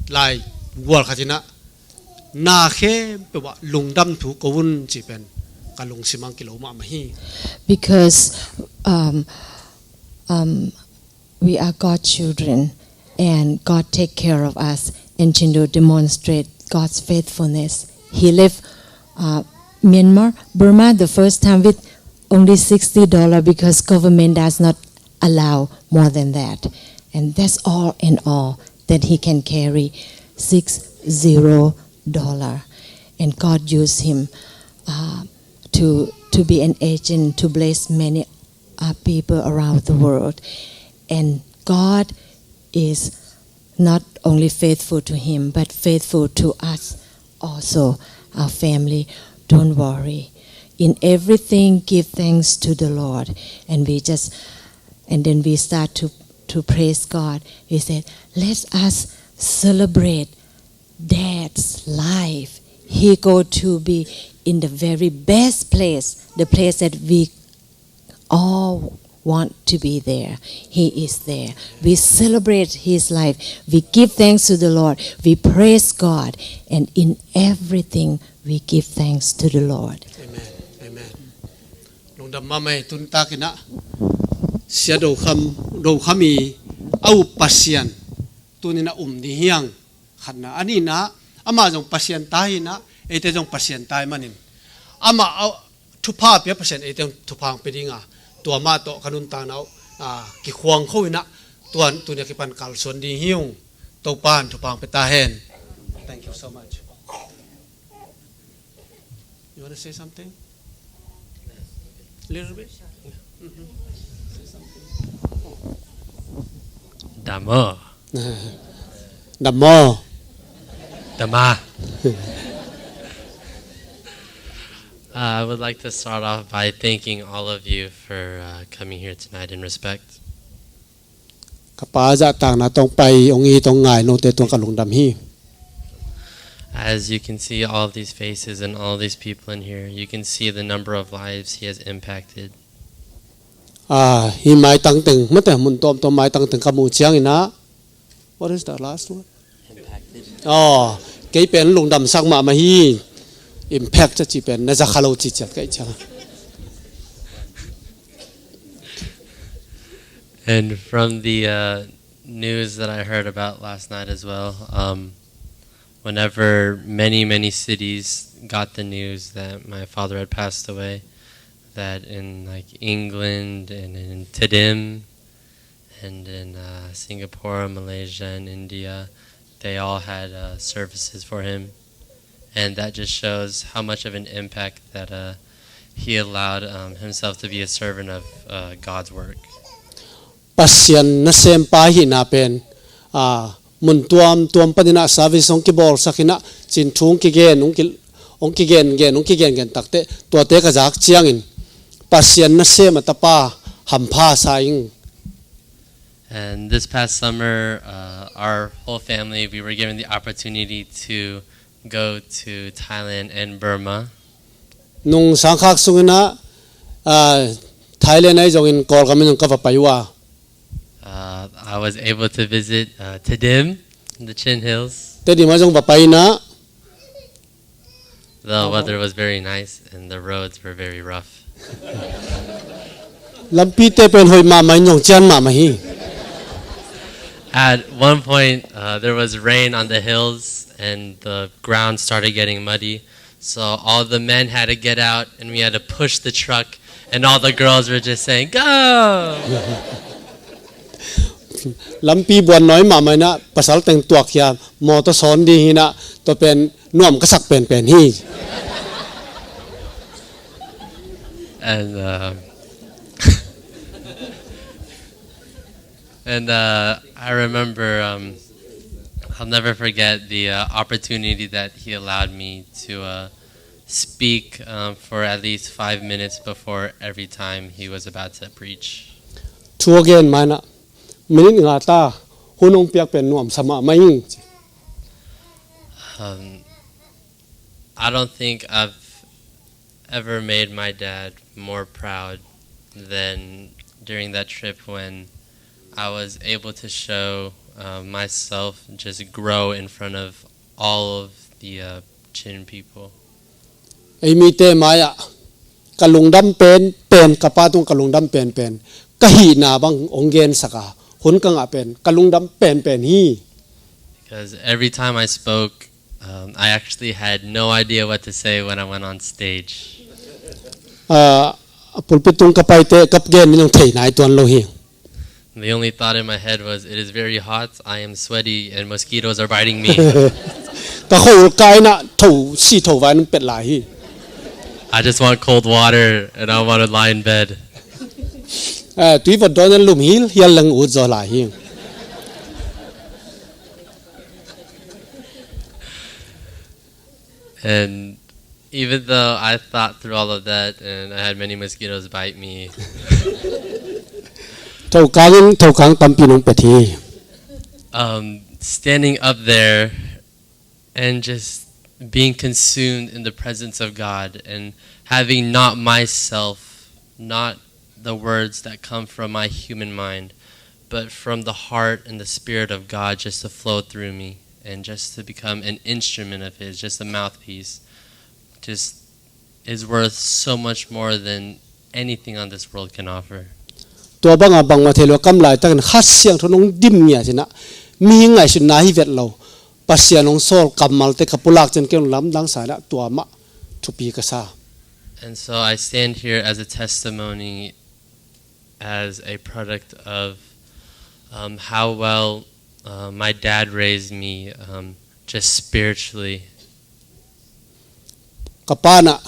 lai gual khat in ah na khempeuh ah lungdam thu ko un cih pen ka lungsim ah kilo mahmah hi. Because um, um, we are God's children and God take care of us, and Chin Doo demonstrate God's faithfulness. He left uh, Myanmar, Burma the first time with only sixty dollars because government does not allow more than that. And that's all in all that he can carry, six zero dollar. And God used him uh, to, to be an agent to bless many uh, people around the world. And God is not only faithful to him, but faithful to us also, our family. Don't worry. "In everything give thanks to the Lord." And we just, and then we start to, to praise God. We said, "Let us celebrate Dad's life. He go to be in the very best place, the place that we all want to be there. He is there. We celebrate his life. We give thanks to the Lord. We praise God. And in everything, we give thanks to the Lord." Amen. Amen. Lungdam mahmah ei. Tun takin ah Sia Do Kham, Do Kham i a up Pasian tunin a um ding hi hang. Khatna. A nihna, amah zong Pasian ta hi-in ah, eite zong Pasian ta ahih manin, amah a thupha pia Pasian eite zong thupha hong pia ding a, tua mah tawh ka nuntakna uh, ah, kikhuang kho in ah, tua tuni a kipan kalsuan ding hi ung. Topa'n thupha hong pia ta hen. Thank you so much. You wanna say something? Little bit? Mm-hmm. Say something. Damo. Damo. Dama. Uh, I would like to start off by thanking all of you for uh, coming here tonight in respect. Ka pa zahtakna tawh hong pai hong it hong ngai note tung ka lungdam hi. As you can see all these faces and all these people in here, you can see the number of lives he has impacted. Ah, hih maitang teng, mate, mun tuamtuam maitang teng ka muh ciangin ah, what is the last word? Oh, kei pen lungdamsak mahmah hi. Impact a ci pen na za kha lo ci ciat ka hih ciang. And from the uh, news that I heard about last night as well, um, whenever many, many cities got the news that my father had passed away, that in, like, England and in Tedim and in uh, Singapore, Malaysia, and India, they all had uh, services for him. And that just shows how much of an impact that uh, he allowed um, himself to be a servant of uh, God's work. Pasian nasempa hihna pen, ah, mun tuamtuam panin ah service hong kibawlsak in ah, cin thu hong kigen, hong ki, hong kigengen, hong kigengen takteh, tuate ka zak ciangin Pasian nasem a tapa hampha sa ing. And this past summer, uh, our whole family, we were given the opportunity to go to Thailand and Burma. Nung sangkhak sungin ah, ah, Thailand ahi zongin Kawlgam in zong ka va pai uh a. Uh, I was able to visit uh, Tedim, the Chin Hills. Tedim ah zong va pai in ah. The weather was very nice and the roads were very rough. Lampite pen hoih mahmah in zong cian mahmah hi. At one point, uh, there was rain on the hills and the ground started getting muddy. So all the men had to get out and we had to push the truck and all the girls were just saying, "Go!" Lampi buan nawi mahmah in ah pasal teng tuak khia, mawtaw sawn ding hi in ah, tua pen nuam ka sak penpen hi. And uh, and uh, I remember um, I'll never forget the uh, opportunity that he allowed me to uh, speak um, for at least five minutes before every time he was about to preach. Thu a gen ma in ah minit nga ta hun hong piak pen nuamsa mahmah ing. Um, I don't think I've ever made my dad more proud than during that trip when I was able to show uh, myself just grow in front of all of the uh, Chin people. Ei mite mai-ah ka lungdam penpen, ka pa tung ka lungdam penpen, ka hihna bang hong gensak a, hun ka ngah pen ka lungdam penpen hi. Because every time I spoke, um, I actually had no idea what to say when I went on stage. Ah, pulpit tung ka paite kap gen in hong thei nai tuan lo hi. The only thought in my head was, "It is very hot, I am sweaty, and mosquitoes are biting me." Ka khol kai in ah tho si tho vai in pet lai hi. I just want cold water and I want to lie in bed. Ah, tui vot dawn in lum hil hial leng ut zaw lai hi. And Even though I thought through all of that and I had many mosquitoes bite me, Thokang in thokang tampi nong pia hi. Um, standing up there and just being consumed in the presence of God and having not myself, not the words that come from my human mind, but from the heart and the Spirit of God just to flow through me and just to become an instrument of His, just a mouthpiece, just is worth so much more than anything on this world can offer. Tua banga bangmah thei lo kam laitakin Kha Siangtho nong dim ngia cinah mihing ngaihsutna hi vet lo. Pasian hong sawl kammalte ka pulak ciang kei hong lamdang sa inah tua mah thupi ka sa. And so I stand here as a testimony, as a product of um, how well uh, my dad raised me, um, just spiritually. Ka pa nah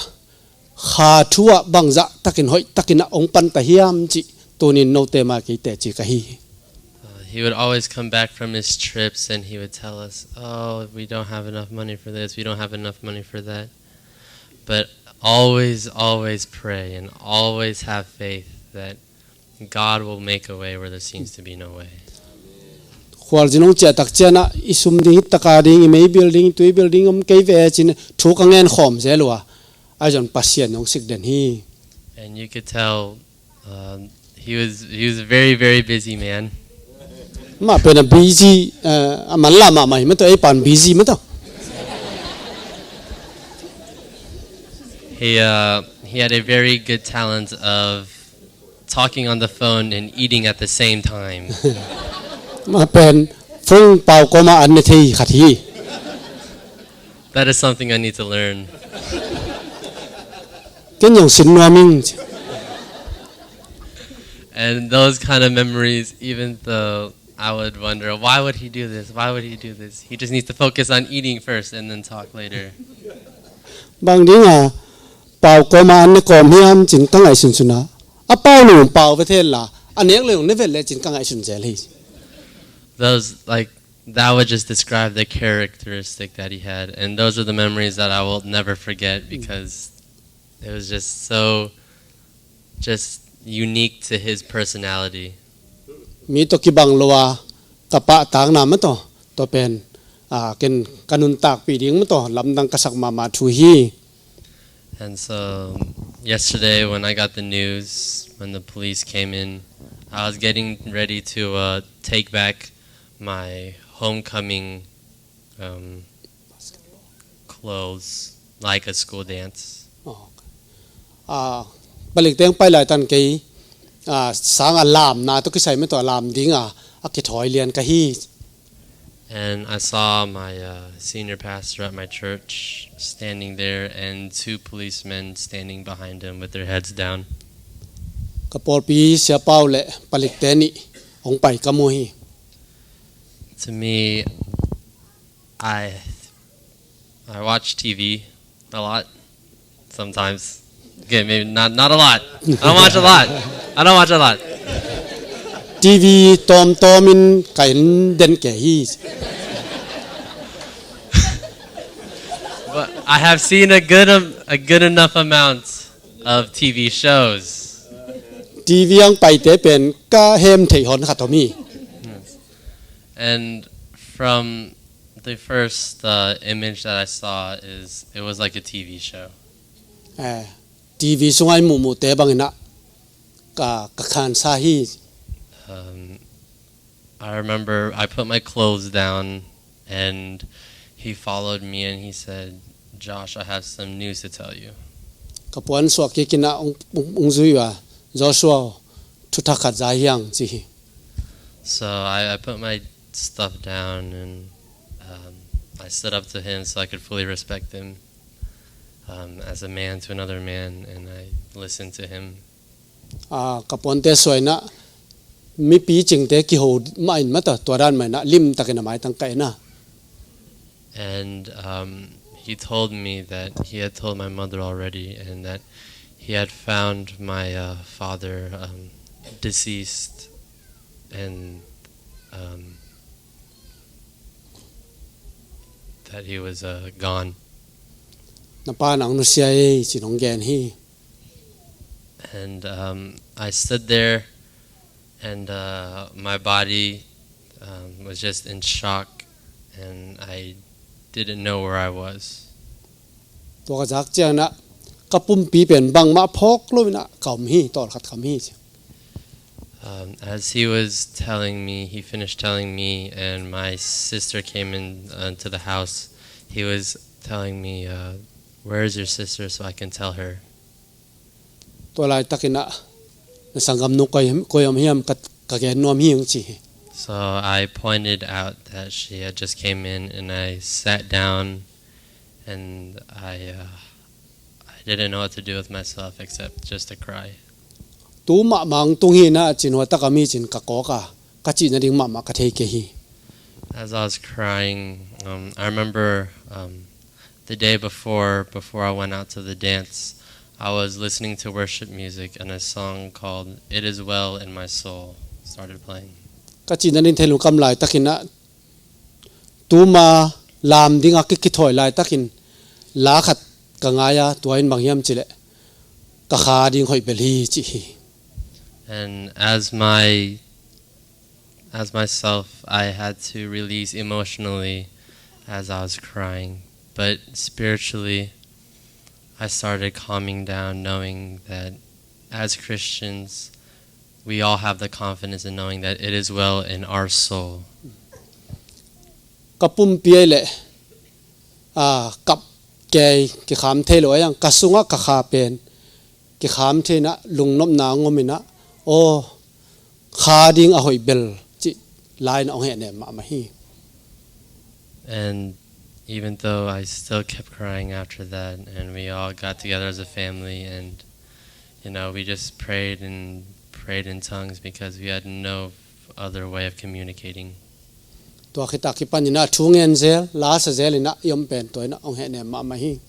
kha thu ah bangzah takin hoih takin ah hong panta hiam cih tunin note ma kei teci ka hi. Uh, he would always come back from his trips and he would tell us, "Oh, we don't have enough money for this, we don't have enough money for that." But always, always pray and always have faith that God will make a way where there seems to be no way. Khualzin hong ciah tak cianah i sum ding, i taka ding, i mei bil ding, i tui bil ding om kei ve cin thu ka ngen khawm zel uh a, ahi zong Pasian hong sik den hi. And you could tell um, he was he was a very, very busy man. Mah pen a busy, uh, a manla mahmah hi mah tawh, ei pan busy mah tawh. He uh, he had a very good talent of talking on the phone and eating at the same time. Mah pen phone pau kawma an ne thei khat hi. That is something I need to learn. Ken zong sin nuam ing. And those kind of memories, even though I would wonder, "Why would he do this? Why would he do this?" He just needs to focus on eating first and then talk later. Bang dinga pau kawma an ne kawm hiam cin ka ngaihsun sunah a pau lung pau ve thei la, a nek lung ne vet le cin ka ngaihsun zel hi. Those, like, that would just describe the characteristic that he had, and those are the memories that I will never forget because it was just so, just unique to his personality. Mi tawh kibang lo a ka pahtakna mah tawh, tua pen, ah, ken ka nuntakpih ding mah tawh lamdang ka sak mahmah thu hi. And so yesterday when I got the news, when the police came in, I was getting ready to uh, take back my homecoming um, clothes, like a school dance. Ah, palik teng pai lai tan kei, ah, sang a lamna tawh kisai mah tawh a lam dinga a kithawi lian ka hi. And I saw my uh, senior pastor at my church standing there and two policemen standing behind him with their heads down. Ka pawlpi siapau le palikte nih hong pai ka mu hi. To me, I I watch T V a lot sometimes. Okay, maybe not not a lot. I don't watch a lot. I don't watch a lot. T V tawmtawmin ka en den kei hi. But I have seen a good um, a good enough amount of T V shows. T V ang paite pen ka hem theih hon khat om hi. And from the first uh, image that I saw is it was like a T V show. Eh, T V sungai muhmuhte bangin ah ka, ka khansa hi. Um, I remember I put my clothes down and he followed me and he said, "Josh, I have some news to tell you." Ka puan suak kikin ah ung, ung, ung zui uh a, Joshua, thuthak khat za hiang ci hi. So I, I put my stuff down and um, I stood up to him so I could fully respect him um, as a man to another man, and I listened to him. Ah, ka puante suaina mipi cingte kiho mahin mata tua dan maina lim takin a maitang kaina. And um, he told me that he had told my mother already, and that he had found my uh, father um, deceased, and um, that he was uh, gone. Na pa nang nusia ei, ci-in hong gen hi. And um, I stood there, and uh, my body um, was just in shock, and I didn't know where I was. Tua ka zak ciangin ah ka pumpi pen bangmah phawk lo-in ah ka om hi, tawlkhat ka om hi, ci. Um, as he was telling me, he finished telling me, and my sister came in uh, to the house. He was telling me, uh, "Where is your sister so I can tell her?" Tua laitakin ah, "Na sanggamnu koi, koi om hiam, ka, ka gen nuam hi," hong ci hi. So I pointed out that she had just came in, and I sat down, and I, uh, I didn't know what to do with myself except just to cry. Tu mahmah hong tung hi-in ah, ci-in hua tak a mi ci-in ka kawk a, ka cih nading mahmah ka thei kei hi. As I was crying, um, I remember um, the day before, before I went out to the dance, I was listening to worship music, and a song called "It Is Well in My Soul" started playing. Ka cih nading thei lungkam laitakin ah, tuma lam ding a ki, kithawi laitakin la khat ka ngai a, tua in bang hiam cih leh, "Ka kha ding hoih bel hi," ci hi. And as my, as myself, I had to release emotionally as I was crying. But spiritually, I started calming down, knowing that as Christians, we all have the confidence in knowing that it is well in our soul. Ka pumpi ei leh, ah, kap kei, kikham thei lo ei ang, ka sungah ka kha pen kikham thei-in ah, lungnopna hong om-in ah, "Aw, kha ding a hoih bel," cih la-in ah hong hehnem mahmah hi. And even though I still kept crying after that, and we all got together as a family, and you know, we just prayed and prayed in tongues because we had no other way of communicating. Tua khit a kipan-in ah thu ngen zel, la sa zel-in ah i om pen tua in ah hong hehnem mahmah hi.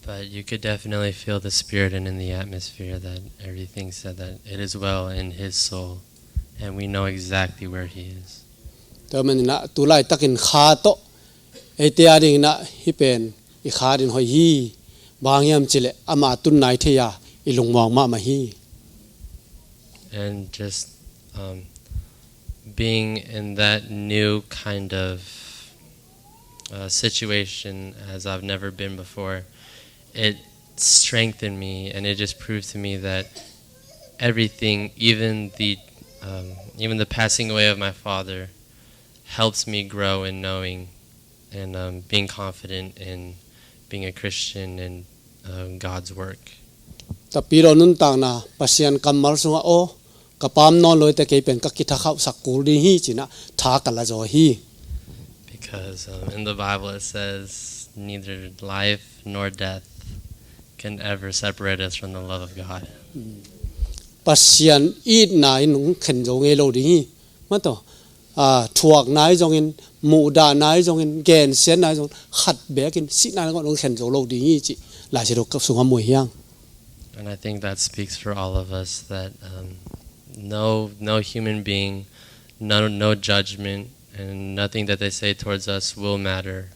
But you could definitely feel the spirit and in the atmosphere that everything said that it is well in his soul, and we know exactly where he is. Tua manin ah tu laitakin kha tawh eite a dingin ah hih pen i kha ding hoih hi, bang hang hiam cih leh ama tun nai thei a, i lungmuang mahmah hi. And just um, being in that new kind of uh, situation as I've never been before, it strengthened me, and it just proved to me that everything, even the um, even the passing away of my father, helps me grow in knowing and um, being confident in being a Christian and um, God's work. Tapidaw nuntakna, Pasian kammal sungah, "Aw, ka pa om nawn lo hi teh, kei pen ka kithakhauhsak kul ding hi," ci-in ah tha ka la zaw hi. Because um, in the Bible it says, "Neither life nor death can ever separate us from the love of God." Pasian itna in hong khen zo ngei lo ding hi. Mataw, ah, thuakna hi zongin, muhdahna hi zongin, gensiatna hi zongin, khat bekin sihna in hong khen zo lo ding hi, cih Lai Siangtho sungah mu hi hang. And I think that speaks for all of us, that um, no, no human being, no, no judgment, and nothing that they say towards us will matter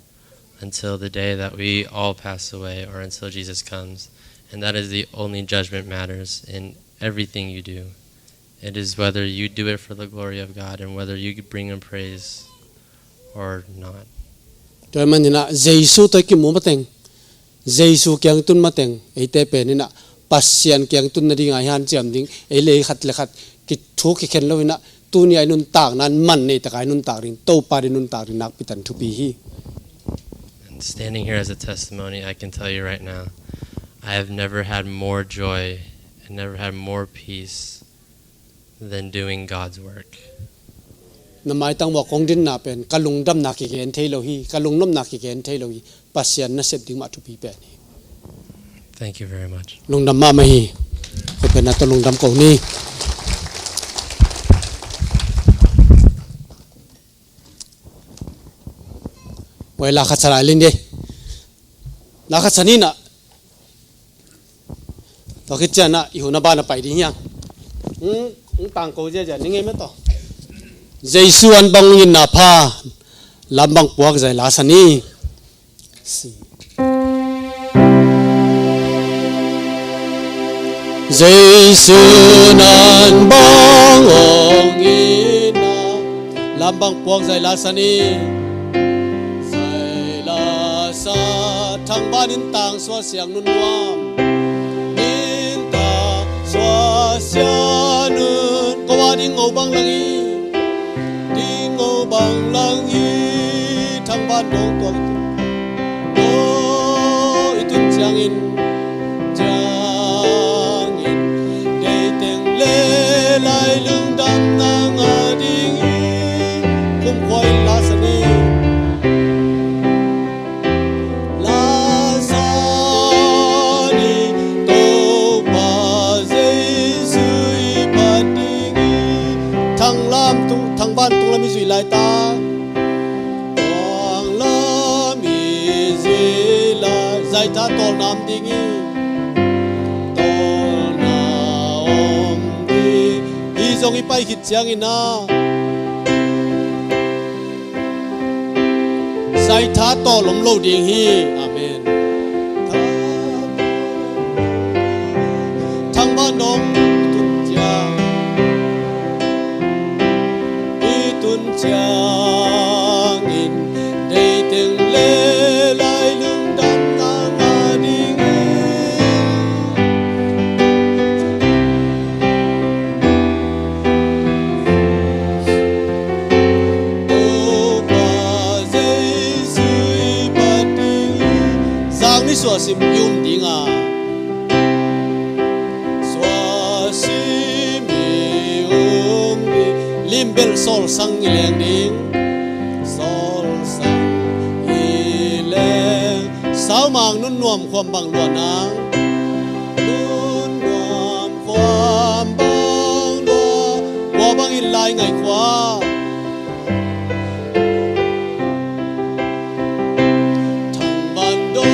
until the day that we all pass away or until Jesus comes. And that is the only judgment matters in everything you do. It is whether you do it for the glory of God and whether you bring him praise or not. Tua manin ah Jesu tawh i kimu mateng, Jesu kiang tun mateng, eite pen in ah Pasian kiang tun nading a i hanciam ding, ei le ei khat le khat kithu kikhen lo-in ah, tuni a i nuntakna in man nei tak a i nuntak ding, Topa deih nuntak ding nakpi takin thupi hi. And standing here as a testimony, I can tell you right now, I have never had more joy and never had more peace than doing God's work. Na maitang uah kong dinna pen ka lungdamna kigen thei lo hi, ka lungnopna kigen thei lo hi, Pasian nasep ding mah thupi pen hi. Thank you very much. Lungdam mahmah hi. Ko pen na tawh lungdam ko ni. Wai la khat sa lai ling dei. La khat sa ni na. Tua khit ciangin ah i hun a ban a pai ding hi hang. Hong, hong tangko ziazia ni ngei mah tawh. Jesu an bang itna pha, lam bang puak zai la sa ni. Si. Jesu nan bang ong ina. Lam bang puak zai la sa ni. Zai la sa. Thangban in tang suah siang nun nuam. In tang suah siang nun. Ko a ding ngo bang lang i. Ding ngo bang lang i. Thangban dong tuak i tun. Dong i tun ciangin. Ciangin. Deiteng le lai lungdamna ngah ding i. Kumkhua in la sa ni. La sa ni Topa Jesu i phat ding i. Thanglam tung, thangban tunglam i zui lai ta. Thanglam i zui lai. Zai ta tawlnam ding i. Tawlna om ding. Hi zong i pai khit ciangin a. Zaitha tawl om lo ding hi. Amen. Thangban dong i tun ciang. I tun ciangin deiteng le lai lungdamna ngah ding hi. Topa Jesu i phat ding i. Zang ni suahsim i um ding a. Suahsim i um ding. Limbel sawlsang i leng ding. Sawlsang i leng. Saumang nunnuam khuam bang luanang. Nunnuam khuam bang lua. Kua bangin lai ngai khua. Thangban dong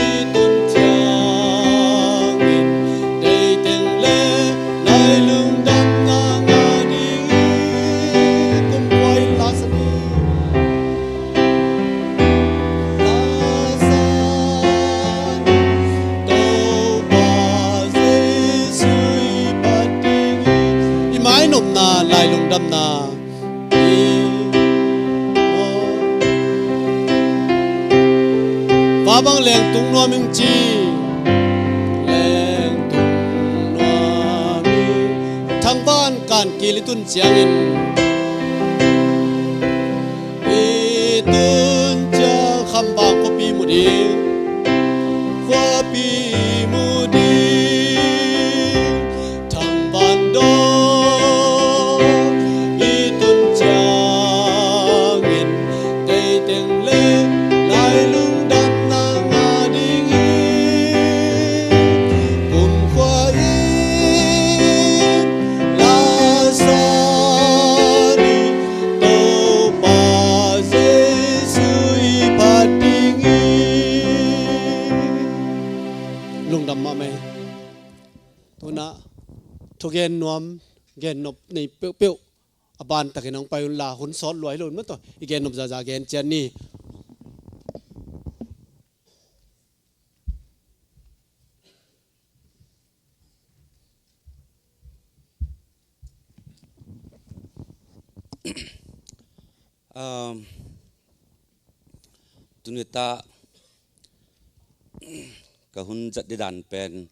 i tun ciangin deiteng le lai lungdamna ngah ding i. Kumkhua in la sa ni. La sa ni Topa Jesu i phat ding i. I mainopna lai lungdamna. Fa bang lengtung nuam ing ci. Lengtung nuam ing. Thangban kan kil i tun ciangin. I tun ciang khambang khuapi mu ding. Khuapi mu ding. Thangban dong i tun ciangin deiteng le lai lungdamna ngah ding hi. Kumkhua in la sa ni Topa Jesu i phat ding hi. Lungdam mahmah hi. Tuna thugen nuam, gennop nei peuhpeuh a ban takin hong pai un la, hun sawt lua hi lo in maw taw. I gennop zaza gen ciat ni. Um, tuni ta ka hun zat ding dan pen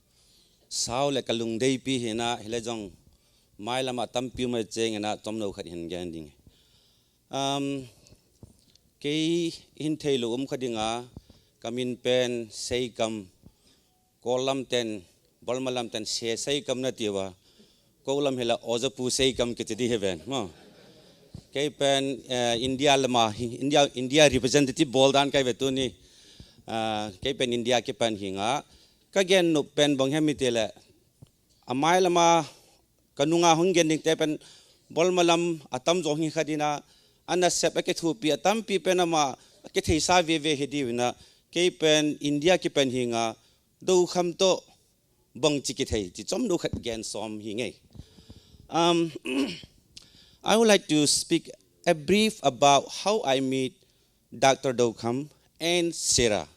sau le ka lungdeipi hi na, hi le zong mailam a tampi mai ceng hi na, tomno khat hin gen ding. Um, kei hin thei lo um kha ding a, ka min pen Seikam, Kawl lamten, Burma lamten Se Seikam na ti uh a, ko lam hi la Ozapu Seikam kici ding hi ven maw. Kei pen, eh, India lam a hi, India, India representative bawl dan ka hi ve tuni. Ah, kei pen India kipan hi nga. Ka gennop pen bang hiam i cih leh, a mailam a ka nung a hong gen dingte pen Burma lam a tamzaw hi kha ding a, a nasep a kithupi a tampi pen amah a kitheisa veve hi ding uh hi na, kei pen India kipan hi nga, Dokham tawh bangci kithei ci tomno khat gen sawm hi ing ei. Um, I would like to speak a brief about how I meet Doctor Dokham and Sarah.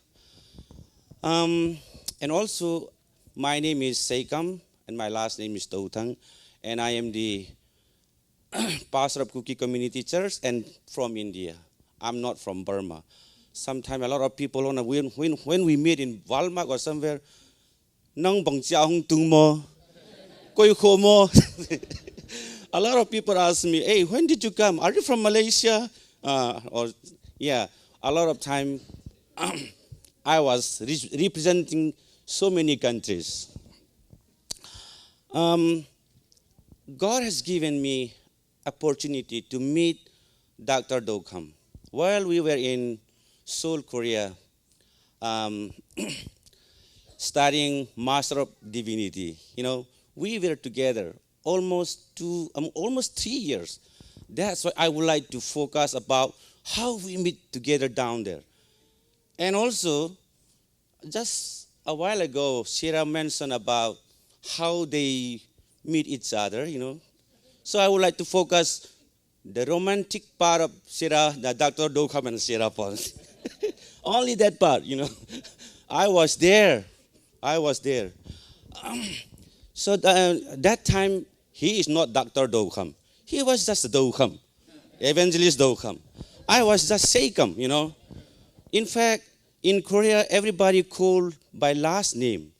Um, and also, My name is Seikam, and my last name is Tothang, and I am the pastor of Kuki Community Church and from India. I'm not from Burma. Sometimes a lot of people, when, when, when we meet in Walmart or somewhere, "Nang bang cia hong tung maw? Koi kho maw?" A lot of people ask me, "Hey, when did you come? Are you from Malaysia?" Uh, or, yeah, a lot of time I was re- representing so many countries. Um, God has given me opportunity to meet Doctor Dokham. While we were in Seoul, Korea, um, studying Master of Divinity, you know, we were together almost two, um, almost three years. That's why I would like to focus about how we meet together down there. And also, just a while ago, Sierra mentioned about how they meet each other, you know. So I would like to focus the romantic part of Sierra, the Doctor Dokham and Sierra Pons. Only that part, you know. I was there. I was there. So the, that time, he is not Doctor Dokham. He was just Dokham, Evangelist Dokham. I was just Seikam, you know. In fact, in Korea, everybody called by last name.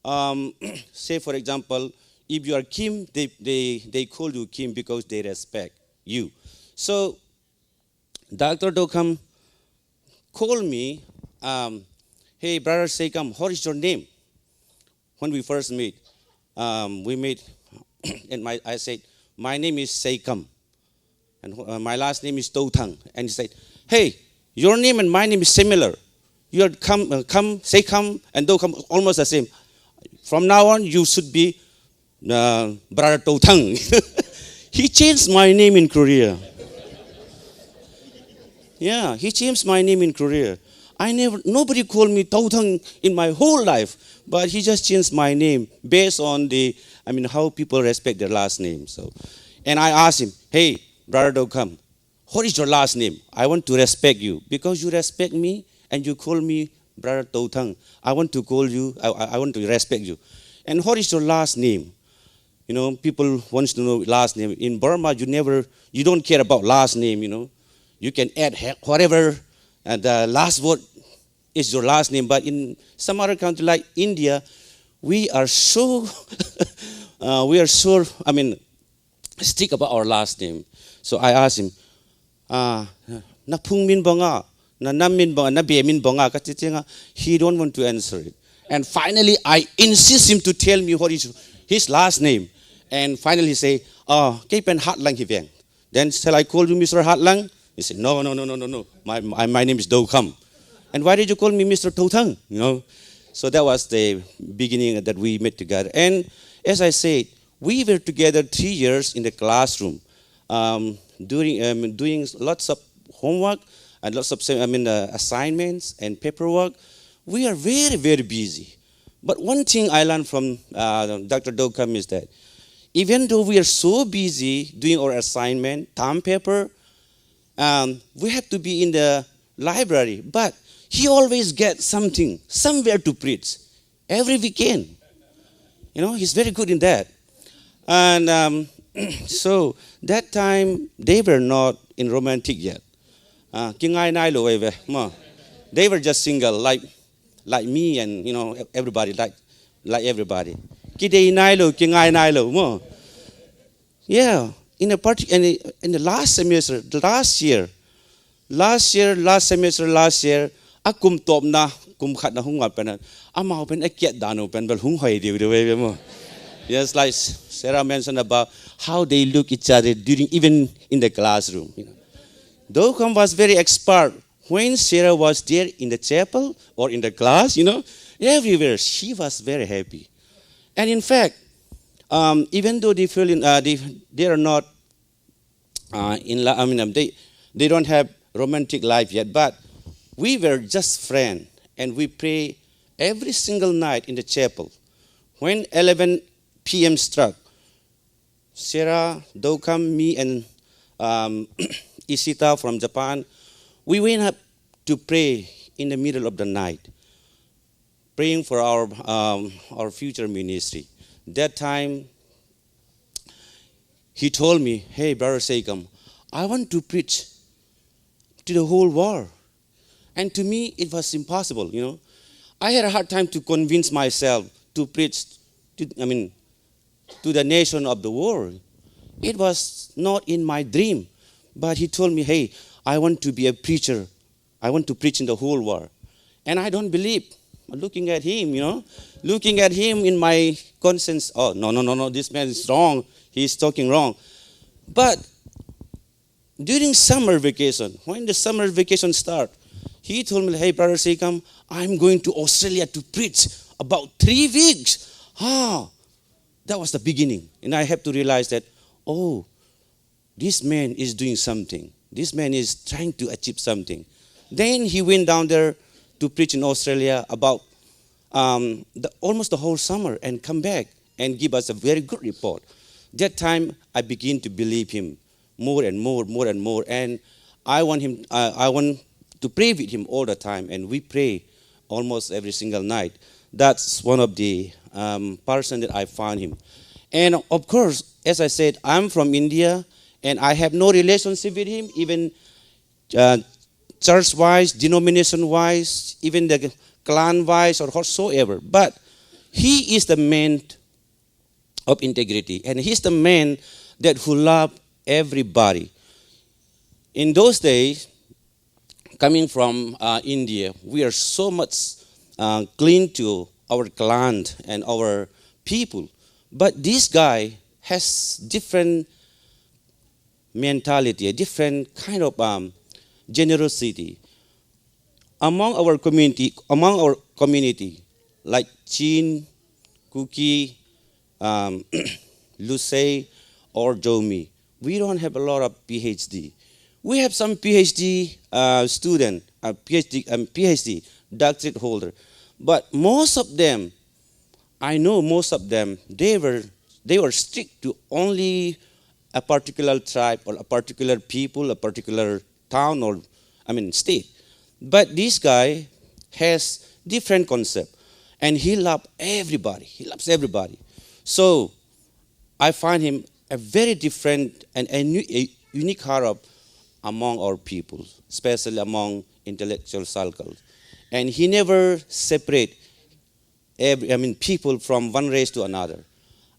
Um, say, for example, if you are Kim, they, they, they call you Kim because they respect you. So Doctor Dokham called me, um, "Hey, Brother Seikam, what is your name?" When we first meet, um, we meet, and my, I said, "My name is Seikam, and uh, my last name is Tothang." And he said, "Hey, your name and my name is similar. You are Kam, uh, Kam, Seikam, and Dokham, almost the same. From now on, you should be uh, Brother Tothang." He changed my name in Korea. Yeah, he changed my name in Korea. I never, nobody called me Tothang in my whole life, but he just changed my name based on the, I mean, how people respect their last name. So, and I asked him, "Hey, Brother Dokham, what is your last name? I want to respect you because you respect me and you call me Brother Tothang. I want to call you, I, I I want to respect you. And what is your last name?" You know, people wants to know last name. In Burma, you never, you don't care about last name, you know. You can add he- whatever, and the last word is your last name. But in some other country like India, we are so, uh, we are so, I mean, strict about our last name. So I asked him, "Ah, na phung min bang a, na nam min bang a, na bia min bang a?" ka ci ciangah, he don't want to answer it. And finally, I insist him to tell me what is his last name. And finally he say, "Oh, kei pen Hatlang hi veng." "Then shall I call you Mister Hatlang?" He said, "No, no, no, no, no, no. My, my, my name is Dokham." "And why did you call me Mister Tothang?" You know? So that was the beginning that we met together. And as I said, we were together three years in the classroom, um, doing, um, doing lots of homework and lots of, I mean, uh, assignments and paperwork. We are very, very busy. But one thing I learned from uh, Doctor Dokham is that even though we are so busy doing our assignment, term paper, um, we have to be in the library. But he always gets something, somewhere to preach every weekend. You know, he's very good in that. And um, so that time, they were not in romantic yet. Uh, kingai nai lo eve, ma. They were just single, like, like me and, you know, everybody, like, like everybody. Kidei nai lo, kingai nai lo, ma. Yeah, in a party, in, the, in the last semester, the last year, last year, last semester, last year, a kum tawpna, kum khatna hong ngat pen, amau pen a kiat dan uh pen bel hong hoi diu diu ve maw. Yes, like Sarah mentioned about how they look each other during, even in the classroom. You know. Dokham was very expert. When Sarah was there in the chapel or in the class, you know, everywhere, she was very happy. And in fact, um, even though they feel in, uh, they, they are not uh, in love, I mean, um, they, they don't have romantic life yet, but we were just friends, and we pray every single night in the chapel. When eleven p.m. struck, Sarah, Dokham, me, and um, Isita from Japan, we went up to pray in the middle of the night. praying for our, um, our future ministry. That time, he told me, "Hey, Brother Seikam, I want to preach to the whole world." And to me, it was impossible, you know. I had a hard time to convince myself to preach to, I mean, to the nation of the world. It was not in my dream. But he told me, "Hey, I want to be a preacher. I want to preach in the whole world." And I don't believe. Looking at him, you know, looking at him in my conscience, "Oh, no, no, no, no, this man is wrong. He is talking wrong." But during summer vacation, when the summer vacation start, he told me, "Hey, Brother Seikam, I'm going to Australia to preach about three weeks." Ah, that was the beginning. And I have to realize that, "Oh, this man is doing something. This man is trying to achieve something." Then he went down there to preach in Australia about, um, the, almost the whole summer and come back and give us a very good report. That time, I begin to believe him more and more, more and more. And I want him, uh, I want to pray with him all the time. And we pray almost every single night. That's one of the, um, person that I found him. And of course, as I said, I'm from India, and I have no relationship with him, even, uh, church-wise, denomination-wise, even the clan-wise or whatsoever. But he is the man of integrity, and he's the man that who love everybody. In those days, coming from, uh, India, we are so much, uh, clean to our clan and our people. But this guy has different mentality, a different kind of, um, generosity. Among our community, among our community, like Chin, Kuki, um, Lusei, or Zomi, we don't have a lot of P H D. We have some P H D, uh, student, uh, P H D, um, P H D doctorate holder, but most of them, I know most of them, they were, they were strict to only a particular tribe or a particular people, a particular town or, I mean, state. But this guy has different concept, and he love everybody. He loves everybody. So I find him a very different and a, nu- a unique heart of among our people, especially among intellectual circles. And he never separate every, I mean, people from one race to another.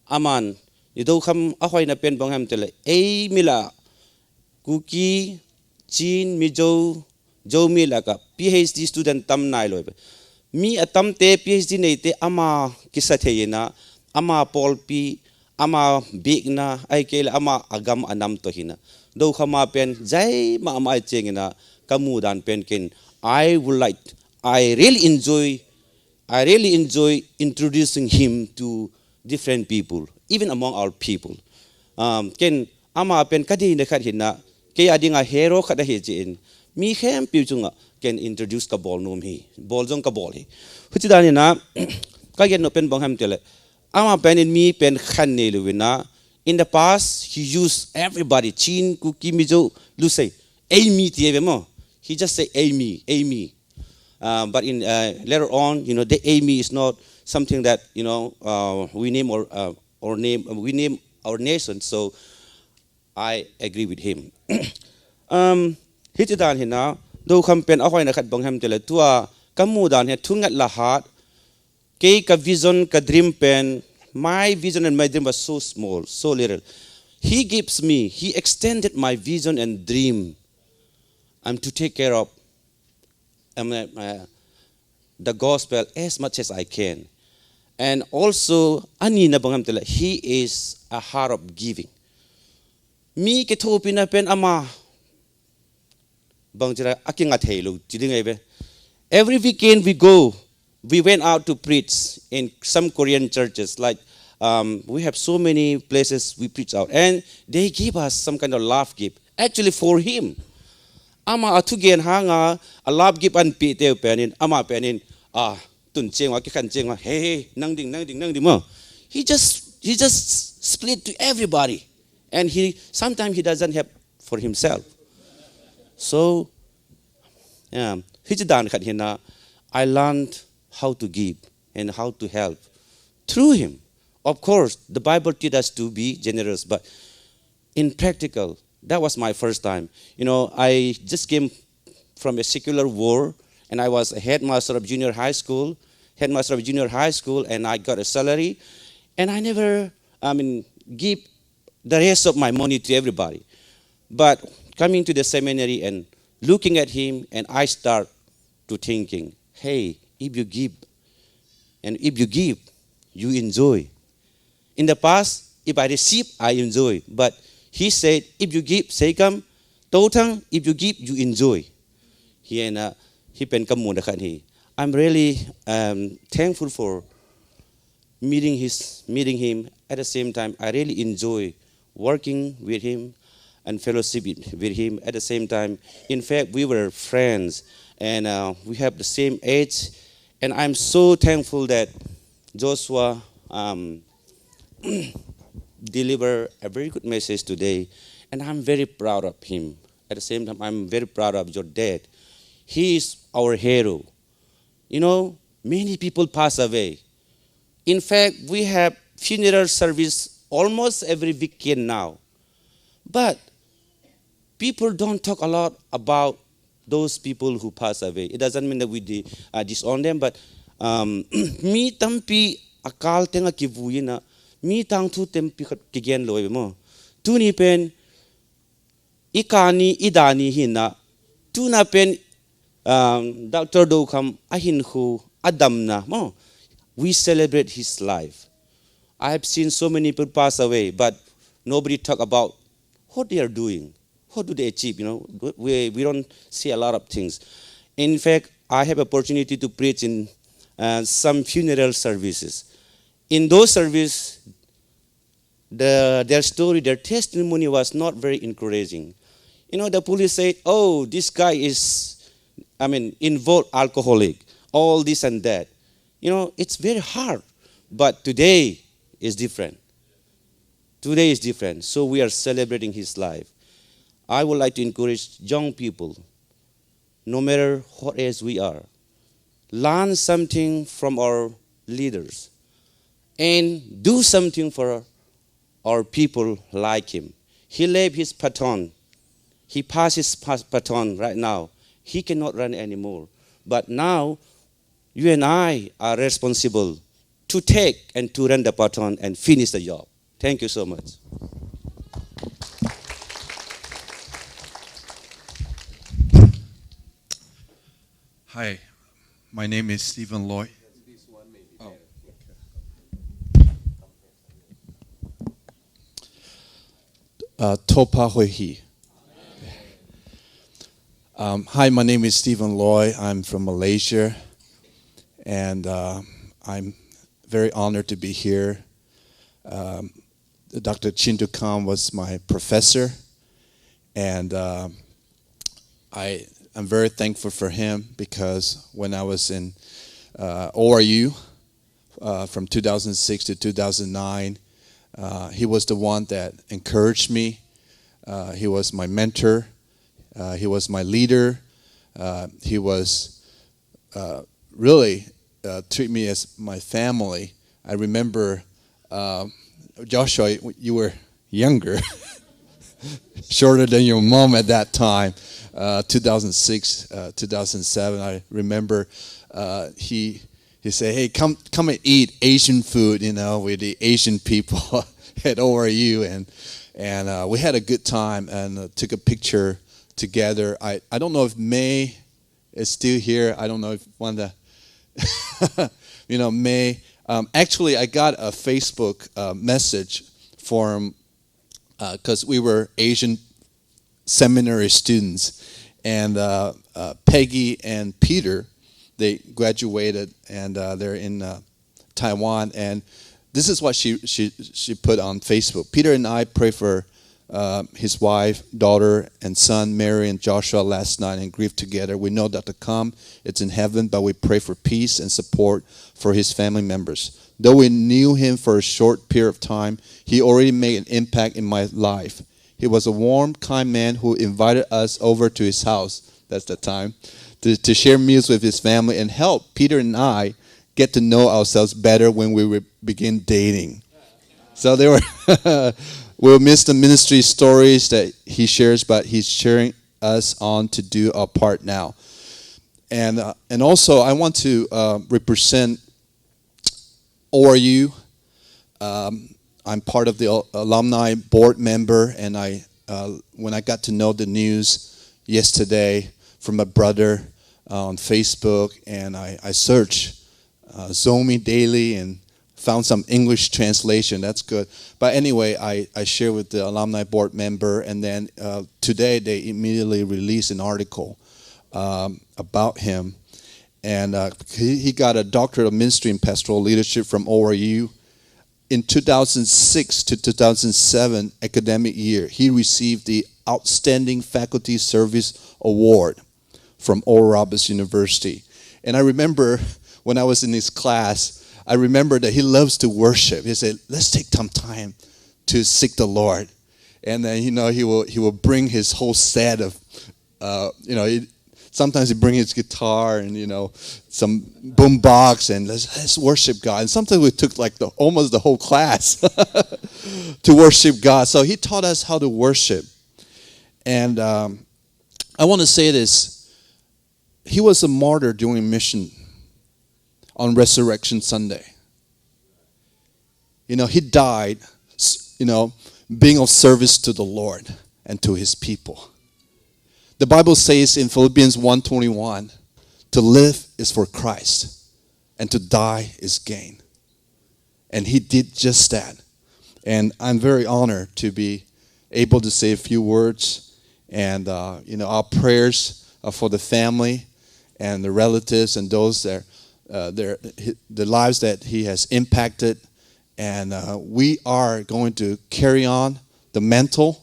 Aman, i do kham a hoina pen bang hem tele, ei mi la, Kuki, Chin, Mizo, Zomi lakah P H D student tam nai lo ve. Mi a tamte P H D neite ama kisa thei ina, ama pawlpi, ama bikna, ai kei le ama a gam a nam to hina. Do khama pen zai ma ama ai cheng ina, ka mu dan pen ken, I would like, I really enjoy I really enjoy introducing him to different people, even among our people. Um, ken ama pen ka deina khat hina, kei a dinga hero khat ahi ci-in, mi khempeuh cungah ken introduce ka bawl nuam hi, bawl zong ka bawl hi. Huci dan hina, ka gen no pen bang hem tele, ama pen in mi pen khan nei lo ina, in the past, he used everybody, Chin, Kuki, Mizo, Lusei, ei mi ti e ve mo. He just say, "Ei mi, ei mi." Uh, but in, uh, later on, you know, the Amy is not something that, you know, uh, we name or, uh, or name, we name our nation. So I agree with him. Um, hiti dan hina, do kham pen a hoina khat bang hem tele, tua ka mu dan hi thungat la hat, kei ka vision, ka dream pen, my vision and my dream was so small, so little. He gives me, he extended my vision and dream. I'm to take care of, um, uh, the gospel as much as I can. And also, a nina bang hem tele, he is a heart of giving. Mi kithopina pen ama bang cira a kinga thei lo ci ding ai ve. Every weekend we go, we went out to preach in some Korean churches. Like, um, we have so many places we preach out, and they give us some kind of love gift. Actually, for him, ama a thugen hanga a love gift an pi teu penin, ama penin, ah, tun chenga, kikhan chenga, "Hey, hey, nang ding, nang ding, nang ding mo." He just, he just split to everybody. And he, sometimes he doesn't have for himself. So, yeah, hiti dan khat hina, I learned how to give and how to help through him. Of course, the Bible teaches us to be generous, but in practical, that was my first time. You know, I just came from a secular world, and I was a headmaster of junior high school, headmaster of junior high school, and I got a salary, and I never, I mean, give the rest of my money to everybody. But coming to the seminary and looking at him, and I start to thinking, hey, if you give, and if you give, you enjoy. In the past, if I receive, I enjoy. But he said, if you give, say come, totang, if you give, you enjoy. He and uh, he pen kamu da khan he. I'm really um, thankful for meeting his meeting him. At the same time, I really enjoy working with him and fellowship with with him. At the same time, in fact, we were friends and uh, we have the same age. And I'm so thankful that Joshua um, delivered a very good message today. And I'm very proud of him. At the same time, I'm very proud of your dad. He is our hero. You know, many people pass away. In fact, we have funeral service almost every weekend now. But people don't talk a lot about those people who pass away. It doesn't mean that we di- uh, disown them, but um, mi tampi a kal teng a kivui in a, mi tangthu tampi khat kigen lo ve maw. Tuni pen i kani i dani hi in a, tuna pen um, Doctor Do Kham a hinkhu a damna maw. We celebrate his life. I have seen so many people pass away, but nobody talk about what they are doing. What do they achieve? You know, we, we don't see a lot of things. In fact, I have opportunity to preach in uh, some funeral services. In those services, the, their story, their testimony was not very encouraging. You know, the police said, oh, this guy is, I mean, involved alcoholic, all this and that. You know, it's very hard. But today is different. Today is different. So we are celebrating his life. I would like to encourage young people, no matter what age we are, learn something from our leaders and do something for our people like him. He left his baton. He passed his pa- baton right now. He cannot run anymore. But now, you and I are responsible to take and to run the baton and finish the job. Thank you so much. Hi, my name is Stephen Lloyd. Oh, okay. Uh, Topa Hoihi. Um, hi, my name is Stephen Lloyd. I'm from Malaysia, and uh, I'm very honored to be here. Um, Doctor Chin Doo Kham was my professor, and uh, I am very thankful for him because when I was in uh, O R U uh, from two thousand six to two thousand nine, uh, he was the one that encouraged me. Uh, he was my mentor. Uh, he was my leader. Uh, he was uh, really uh, treat me as my family. I remember uh, Joshua, you were younger, shorter than your mom at that time, uh, two thousand six, uh, two thousand seven. I remember uh, he he said, "Hey, come come and eat Asian food, you know, with the Asian people at O R U," and and uh, we had a good time and uh, took a picture together. I I don't know if May is still here. I don't know if Wanda, you know, May. Um, actually, I got a Facebook uh, message from because uh, we were Asian seminary students, and uh, uh, Peggy and Peter, they graduated and uh, they're in uh, Taiwan. And this is what she she she put on Facebook. Peter and I pray for uh, his wife, daughter, and son, Mary and Joshua, last night and grieved together. We know that to come, it's in heaven, but we pray for peace and support for his family members. Though we knew him for a short period of time, he already made an impact in my life. He was a warm, kind man who invited us over to his house. That's the time to, to share meals with his family and help Peter and I get to know ourselves better when we re- begin dating. So there were, we'll miss the ministry stories that he shares, but he's cheering us on to do our part now. And, uh, and also, I want to, uh, represent O R U. Um, I'm part of the al- alumni board member, and I, uh, when I got to know the news yesterday from a brother, uh, on Facebook, and I, I searched, uh, Zomi Daily and found some English translation. That's good. But anyway, I, I shared with the alumni board member, and then, uh, today they immediately released an article, um, about him. And, uh, he, he got a doctorate of ministry in pastoral leadership from O R U. In two thousand six to two thousand seven academic year, he received the Outstanding Faculty Service Award from Oral Roberts University. And I remember when I was in his class, I remember that he loves to worship. He said, "Let's take some time to seek the Lord." And then, you know, he will, he will bring his whole set of, uh, you know, he, sometimes he bring his guitar and, you know, some boom box and let's, let's worship God. And sometimes we took, like, the, almost the whole class to worship God. So he taught us how to worship. And, um, I want to say this. He was a martyr during mission on Resurrection Sunday. You know, he died, s- you know, being of service to the Lord and to his people. The Bible says in Philippians one twenty-one, "To live is for Christ, and to die is gain." And he did just that. And I'm very honored to be able to say a few words. And, uh, you know, our prayers are for the family and the relatives and those that, uh, their, hi- the lives that he has impacted. And, uh, we are going to carry on the mantle.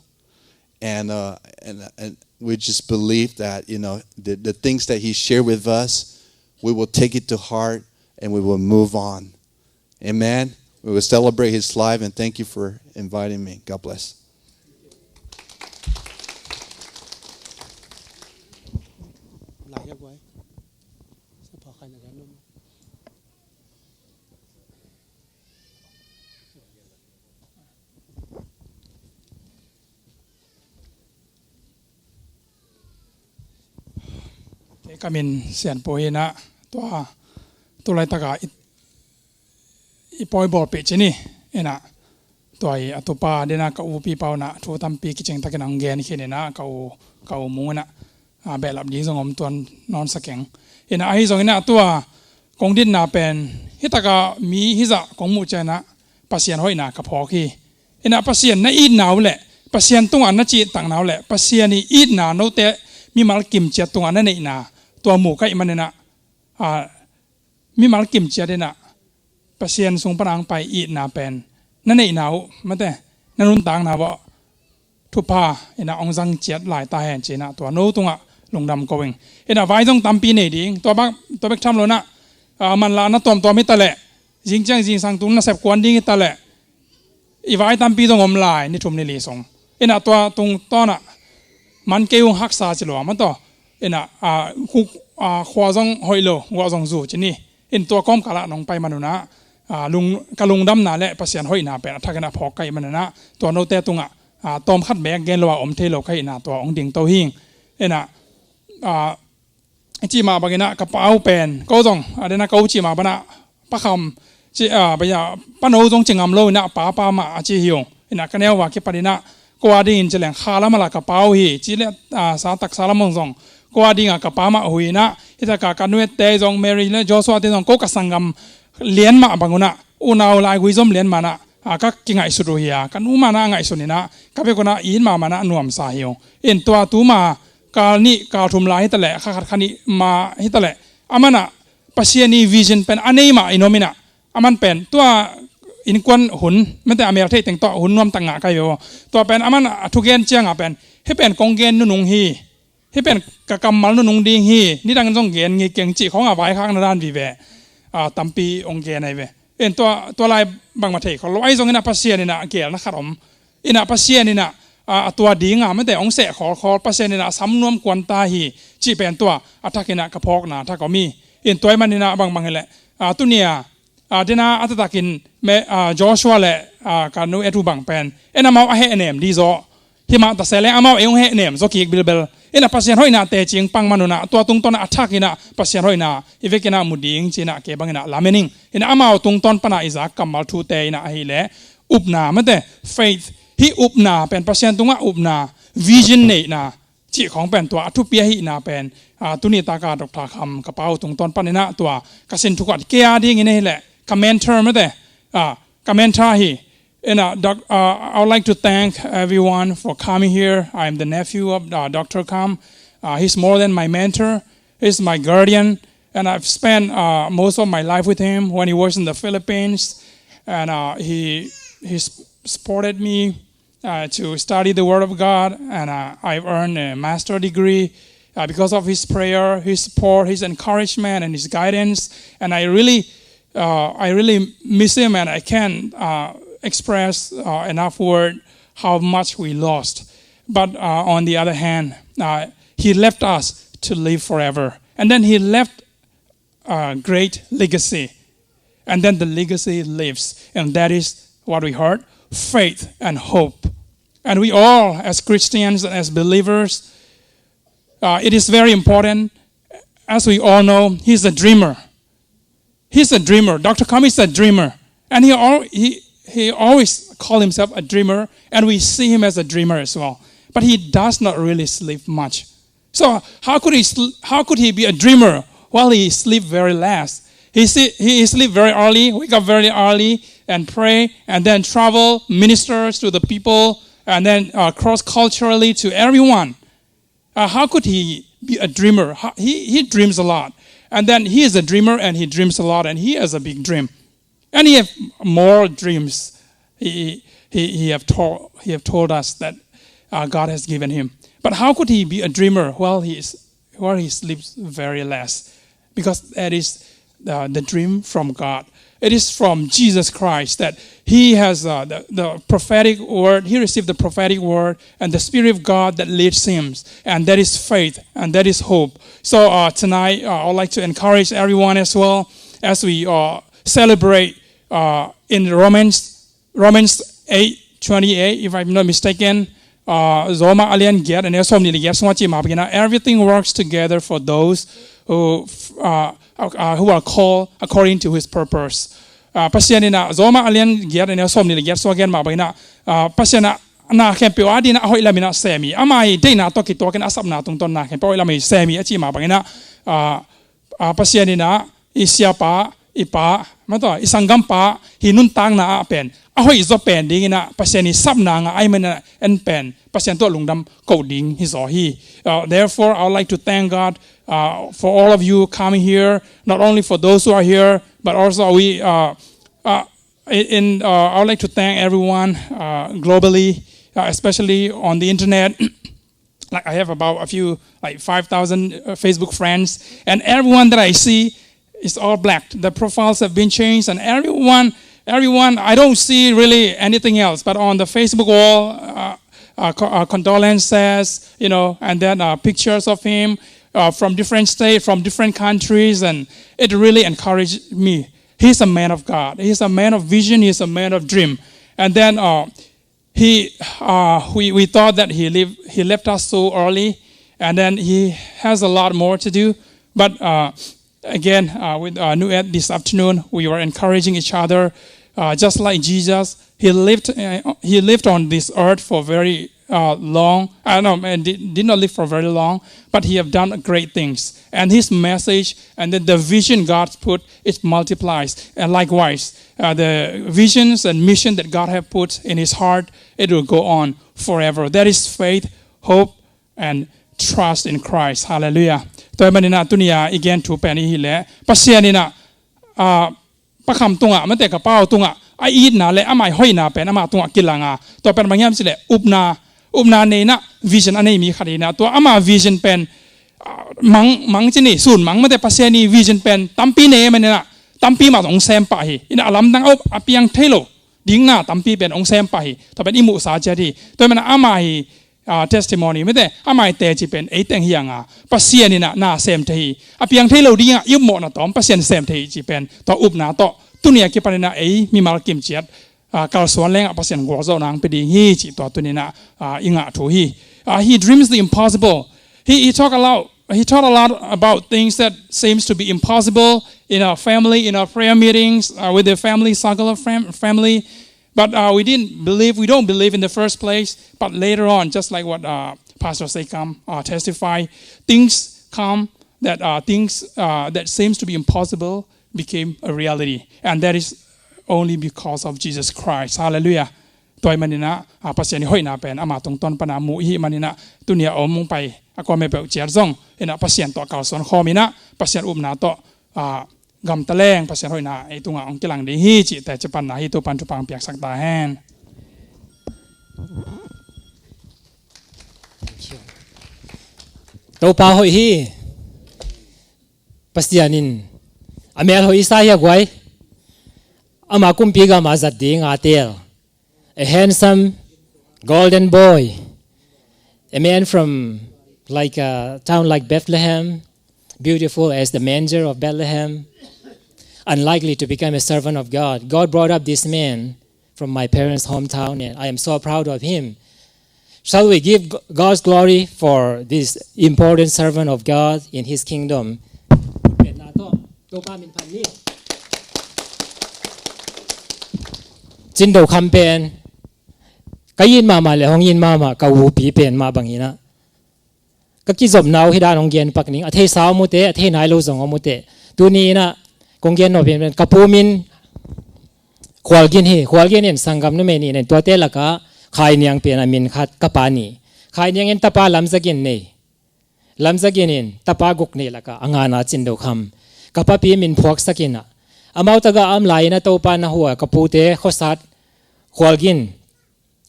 And, uh, and, and we just believe that, you know, the, the things that he shared with us, we will take it to heart and we will move on. Amen. We will celebrate his life, and thank you for inviting me. God bless. Kei ka min Sian Pu hi in ah, tua, tu laitaka i, i pawi bawlpih cin hi in ah, tua hi a tupa dena ka u Pi Pau in ah thu tampi kicing takin ang gen khin in ah, ka u, ka u Mung in ah, a, behlap ding zong om tuan nawn sa keng. In ah ahi zongin ah tua kong ditna pen hi taka mi hizah kong muh ciang in ah Pasian hoihna ka phawk hi. In ah Pasian na itna uh leh Pasian tungah na cihtakna uh leh Pasian i itna note mimal kimciat tungah na neihna tua mu ka hih manin ah, a, mimal kimciat in ah Pasian sung pan ang pai itna pen na neihna uh mate na nuntakna uh thupha in ah hong zang ciat lai ta hen ci in ah tua no tungah lungdam ko ing. In ah vai zong tampi nei ding, tua bak, tua bek tham lo in ah, a, manlahna tuamtuam hi ta leh, zing ciang zingsang tung nasep kuan ding hi ta leh, i vai tampi zong om lai, ni thum ni li sung. In ah tua tungtawn ah man kei ung haksa ci lua mah tawh. In ah, a, khu-, a, khua zong hoih lo, guah zong zu ci ni. In tua kawmkal ah nong pai man un ah, a, lung, ka lungdamna leh Pasian hoihna pen a thak in ah phawk ka hih manin ah tua note tungah, a, tawm khat beek gen lo a om thei lo ka hihna tua hong ding to hing. In ah, a, i cih mah bangin ah ka pa uh pen, ko zong, a, den a ko cih mah bang ah, Pa Kham, ci, a, bang ah, Pa No zong ci ngam lo in ah, Pa, Pa mah a ci hi ung. In ah ka neu va kipan in ah, ko a dingin ci leng, kha lam a la ka pa uh hi, ci leh, a, sa tak sa lam hong zong, ko a ding a ka pa mah uh hi in ah, hi taka ka nuette zong, Mary leh Joshua te zong, ko ka sanggam lian mah bang un ah, unau laigui zom lian mah in ah, a, ka kingaihsut uh hi a, ka nu mah in ah ngaihsun in ah, ka bek un ah it mahmah in ah nuamsa hi ung. In tua tu ma, kal nih, kal thum lai hi ta leh, kha khat kha nih ma hi ta leh, aman ah Pasian i vision pen a nei mah in om in ah, aman pen tua innkuan hun, mate a mel theih teng tawh hun nuamtak ngah ka hi ve aw. Tua pen aman a thugen ciang a pen, hih pen kong gen nunung hi, hih pen ka kammal nunung ding hi, nidang zong gen ngei keng cih khawng a vaikhakna dan vive, a, tampi hong gen ahi ve. In tua, tua lai bangmah thei khol lo, ahi zongin ah Pasian in ah geelna khat om. In ah Pasian in ah, a, a tua ding a, mate hong seh khawlkhawl, Pasian in ah sam nuam kuan ta hi, cih pen tua a thak in ah ka phawkna thak om hi. In tua ahih manin ah bangbang hi leh, a, tunia, a, dena a taktakin me, a, Joshua le, a, ka nu Edu bang pen en amau a hehnem di zaw. Himah tase leng amau ei hong hehnem zaw kik bilbel. Inah Pasian hoihna teci pang man unah tua tungtawnah a thak inah Pasian hoihna i vekinah mu ding cinah kei banginah lamen ing. Inah amau tungtawn panah i zak kammal thute inah ahileh upna mate faith, hih upna pen Pasian tungah upna, vision neihna cih khawng pen tua a thupi ahihna pen, a, tuni taka Doctor Kham ka pau tungtawn paninah tua ka sin thukuat kei a dingin ahileh ka mentor mate, a, ka mentor hi. And, uh, doc, uh, I would like to thank everyone for coming here. I'm the nephew of, uh, Doctor Kham. Uh, he's more than my mentor. He's my guardian. And I've spent, uh, most of my life with him when he was in the Philippines. And, uh, he, he s- supported me, uh, to study the Word of God. And, uh, I've earned a master degree, uh, because of his prayer, his support, his encouragement, and his guidance. And I really uh, I really miss him, and I can't, uh, express, uh, enough word how much we lost. But, uh, on the other hand, uh, he left us to live forever. And then he left a great legacy. And then the legacy lives. And that is what we heard, faith and hope. And we all, as Christians and as believers, uh, it is very important. As we all know, he's a dreamer. He's a dreamer. Doctor Kham is a dreamer. And he, al- he, he always called himself a dreamer, and we see him as a dreamer as well. But he does not really sleep much. So how could he, sl- how could he be a dreamer while he sleep very less? He, see, he sleep very early, wake up very early, and pray, and then travel, ministers to the people, and then, uh, cross culturally to everyone. Uh, how could he be a dreamer? How- he, he dreams a lot. And then he is a dreamer and he dreams a lot and he has a big dream. And he have more dreams he, he, he, have, told, he have told us that, uh, God has given him. But how could he be a dreamer while he, is, while he sleeps very less? Because that is, uh, the dream from God. It is from Jesus Christ that he has, uh, the, the prophetic word. He received the prophetic word and the Spirit of God that leads him. And that is faith and that is hope. So, uh, tonight, uh, I'd like to encourage everyone as well as we, uh, celebrate, uh, in Romans, Romans eight twenty-eight, if I'm not mistaken, uh, Roma a lian giat a neu sawmnih le giat sungah cih mah bangin ah, "Everything works together for those who, uh, uh, who are called according to his purpose." Uh, Pasian in ah, Roma a lian giat a neu sawmnih le giat sungah gen mah bangin ah, uh, Pasian ah na khempeuh a dingin ah a hoih lamin ah sem hi. Ama i deihna tawh kituakin a sapna tungtawn na khempeuh a hoih lamin sem hi a cih mah bangin ah, uh, uh, Pasian in ah i siapa, i pa, mataw, i sanggampa, hi nuntakna ah pen a hoih zaw pen dingin ah Pasian i sapna ngah ahih manin ah en pen Pasian tawh lungdam ko ding hi zaw hi. Uh, therefore, I would like to thank God, uh, for all of you coming here, not only for those who are here, but also we, uh, uh, in, uh, I would like to thank everyone, uh, globally, uh, especially on the internet. Like, I have about a few, like, five thousand, uh, Facebook friends, and everyone that I see is all black. The profiles have been changed, and everyone, everyone, I don't see really anything else. But on the Facebook wall, uh, uh, co- uh, condolences, you know, and then, uh, pictures of him, uh, from different states, from different countries, and it really encouraged me. He's a man of God. He's a man of vision. He's a man of dream. And then, uh, he, uh, we, we thought that he, leave, he left us so early, and then he has a lot more to do. But, uh, again, uh, with, uh, Nu Et this afternoon, we were encouraging each other. Uh, just like Jesus, he lived, uh, he lived on this earth for very, uh, long. I don't know, and did, did not live for very long, but he have done great things. And his message and then the vision God put, it multiplies. And likewise, uh, the visions and mission that God have put in his heart, it will go on forever. That is faith, hope, and trust in Christ. Hallelujah. Tua ahih manin ah tuni-a i gen thu pen i hih leh, Pasian in ah, ah, Pa Kham tungah, mate, ka pau tungah a itna le ama i hoihna pen ama tungah kilang a, tua pen bang hiam cih leh upna, upna nei in ah vision a nei mi khat hi in ah, tua ama vision pen, ah, mang, mang ci ni, sun mang, mate, Pasian i vision pen tampi nei ahih manin ah tampi mah hong sem pah hi. In ah a lamdang a, a piang thei lo dingna tampi pen hong sem pah hi. Tua pen i muhsa ciat hi. Tua ahih manin ah ama hi ah, testimony mite, amah i teci pen ei teng hi a nga, Pasian in ah na sem thei hi. A piang thei lo ding ah i upmawhna tawm Pasian sem thei hi ci pen tua upna tawh tuni a kipan in ah ei mimal kimciat, ah, kalsuan leng ah Pasian gualzawhna hong pia ding hi cih tua tuni in ah, ah, i ngah thu hi. Ah, he dreams the impossible. He, he talk a lot, he talked a lot about things that seems to be impossible in our family, in our prayer meetings, uh, with the family, circle of fam-, family. But, uh, we didn't believe, we don't believe in the first place. But later on, just like what, uh, Pastor Sekam, uh, testify, things come that, uh, things, uh, that seems to be impossible became a reality. And that is only because of Jesus Christ. Hallelujah. Tua ahih manin ah, ah, Pasian i hoihna pen ama tungtawn pan a mu i hih manin ah, tuni a om hong pai a kuamah peuh ciat zong in ah Pasian tawh kalsuan khawm in ah Pasian upna tawh, ah, gamta leng Pasian hoihna ei tungah hong kilang ding hi cih teci panna hi. Topa'n thupha hong piaksak ta hen. Topa hoih hi. Pasian in a mel hoih i sa hi a guai. Ama kumpi gam a zat ding a teel. A handsome golden boy, a man from, like, a town like Bethlehem, beautiful as the manger of Bethlehem, unlikely to become a servant of God. God brought up this man from my parents' hometown, and I am so proud of him. Shall we give G-, God's glory for this important servant of God in his kingdom? Cin Do Kham pen ka it mahmah le hong it mahmah ka upi pen mah bangin ah ka kizopna uh hi dan hong gen pak ning. A theisa om uh teh, a thei nai lo zong om uh teh. Tuni in ah kong gen nop pen ka pu min Khual Gin hi. Khual Gin in sanggam numei nih nen, tuate lakah Khai Niang pen a min khat, ka pa nih. Khai Niang in tapa Lam Za Gin nei. Lam Za Gin in tapa guk neih lakah a ngana Cin Do Kham. Ka papi min phuaksak in ah, amau tagah a om lai in ah Topa na huh a, ka pute khuasat, Khual Gin,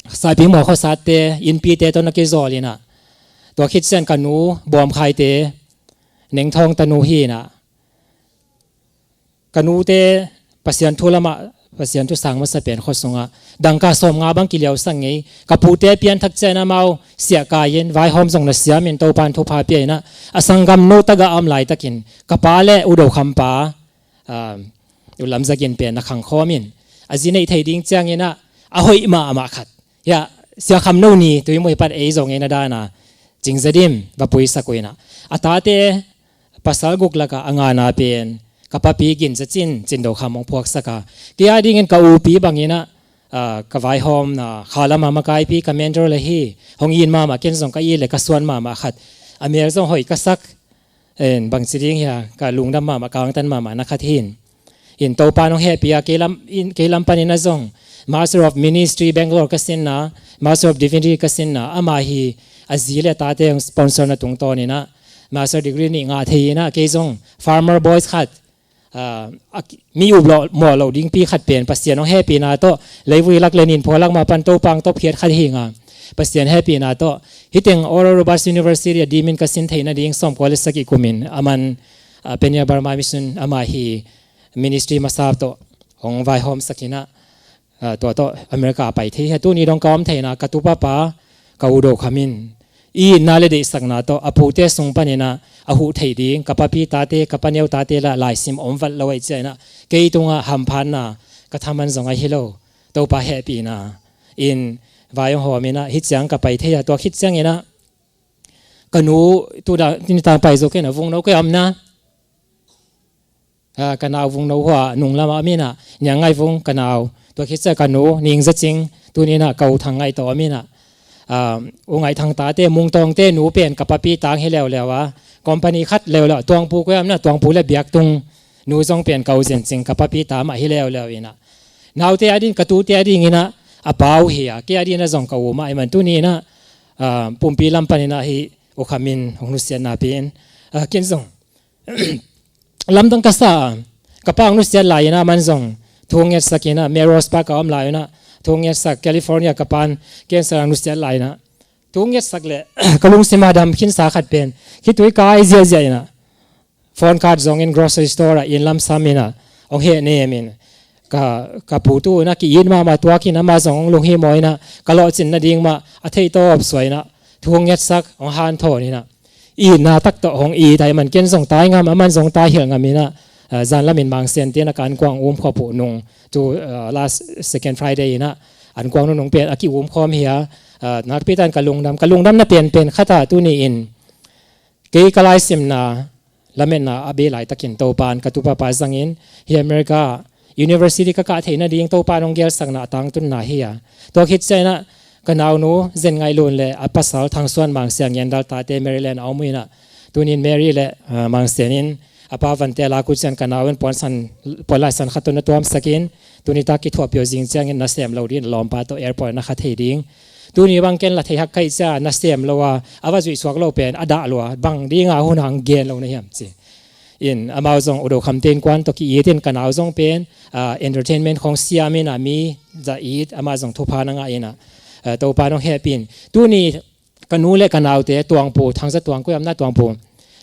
Saipingmawl khuasatte, innpite tawh na kizawl in ah, tua khit ciang ka nu Bawm Khaite, Neng Thawng tanu hi in ah, ka nute Pasian thu lamah, Pasian thu sang masa pen khua sungah dangka sawmnga bang kiliausak ngei. Ka pute pianthak ciang amau siahkai in, vaihawm zong na siam in, Topa'n thupha pia in ah, a sanggamnu tagah a om laitakin ka pa le U Do Kham pa, ah, U Lam Za Gin pen na khangkhawm in, a zi neih thei ding ciangin ah a hoih mahmah khat, hiah Sia Kham No Ni, Tuimui pan ei zong ei na dan a, Cing Za Dim va puisak uh in ah, a tate pasal guk lakah a ngana pen ka papi Gin Za Cin, Cin Do Kham hong phuaksak a, kei a dingin ka upi bangin ah, ah, ka vaihawmna kha lamah makaipi, ka mentor le hi, hong it mahmah, ken zong ka it le ka suan mahmah khat, a mel zong hoih ka sak, en, bangci ding hia, ka lungdam mahmah, ka angtan mahmah na khat hi in. In Topa'n hong hehpih a, kei lam, in, kei lam panin ah zong Master of Ministry Bangalore ka sinna, Master of Divinity ka sinna, amah hi, a zi le a tate hong sponsor na tungtawn in ah Master degree nih ngah thei in ah, kei zong farmer boys khat, ah, a ki-, mi up lo, mawh lo dingpi khat pen Pasian hong hehpihna tawh, leivui lak le ninphual lak mah pan Topa hong tawpkhiat khat hi ing a, Pasian hehpihna tawh hih teng Oral Roberts University a dimin ka sin theih nading sawmkua le sagih kumin aman, ah, Peniel Burma Mission, amah hi, ministry masa tawh hong vaihawmsak in ah, ah, tua tawh America a pai thei hi. Tuni dong ka om theihna, ka tupapa, ka U Do Kham in i itna le deihsakna tawh a pute sung panin ah a huh theih ding, ka papi tate, ka paneu tate lah laisim om vat lo ahih ciangin ah kei tungah hamphatna, ka thaman zong ahi lo, Topa hehpihna in vai hong hawm in ah hih ciang ka pai thei a, tua khit ciangin ah ka nu tu da, tuni tang pai zo kei in ah, Vungno kei a om na. Ah, ka nau Vungno hua nung lamah om in ah, Niang Ngai Vung ka nau. Tua khit ciang ka nu Ning Za Cing, tuni in ah ka u Thang Ngai tawh om in ah, ah, U Ngai Thang tate, Mung Tawngte nu pen ka papi tang hi leuleu a, company khat leuleu, Tuangpu koi a om na, Tuangpu le Biaktung nu zong pen ka u Zen Cing, ka papi ta mah hi leuleu in ah, naute a ding, ka tute a dingin ah a pa uh hi a, kei a dingin ah zong ka u mah ahih man tuni in ah, ah, pumpi lam panin ah hih U Kham in hong nusiatna pen, ah, ken zong lamdang ka sa a, ka pa hong nusiat lai in ah, aman zong thu hong ngetsak in ah, Melrose Park a om lai in ah thu hong ngetsak, California ka pa'n cancer a hong nusiat lai in ah thu hong ngetsak leh ka lungsim a dam khinsa khat pen, khitui kai ziahziah in ah, phone card zongin grocery store ah inn lam sam in ah hong hehnem in, ka, ka pu tu in ah ki-it mahmah tuak in, amah zong hong lunghimawh in ah ka lawhcin nading mah a theih tawp suah in ah, thu hong ngetsak, hong hanthawn inah, itna tak tawh hong it ahih man ken zong tai ngam, aman zong tai hilh ngam inah, ah, zanlamin Mangsen te na ka ankuang um khop uh nung tu, ah, last second Friday inah ankuang nunung pen a ki-um khawm hi a, ah, nakpi tan ka lungdam, ka lungdamna penpen khat ah tuni in kei ka laisimna lametna a bei laitakin Topan ka tupapa zangin hi America University ka kah theih nading Topan hong gelsakna a tangtunna hi a. Tua khit ciang inah ka naunu Zen Ngaih Lun le a pasal Thang Suan Mangsiang Yendal tate Maryland a om uh inah, tunin Mary le, ah, Mangsian in a pa vante a lak uh ciang ka nau in puansan, puanlaisan khat tawh na tuamsakin, tuni tak kithuahpih uh zing ciangin nasem lo ding, lawmpa tawh airport na kha thei ding. Tuni bang ken la thei hak kaih cia nasem lo a, a va zuih suak lo pen a dah lua, bang dinga hun hang gen lo na hiam ci. In amau zong Udo Khamte innkuan tawh ki-it in ka nau zong pen, ah, entertainment khong siam inah mi za it, amah zong thupha na ngah inah, ah, Topa nong hehpih in. Tuni ka nu le ka naute Tuangpu, Thangza Tuangku amna Tuangpu,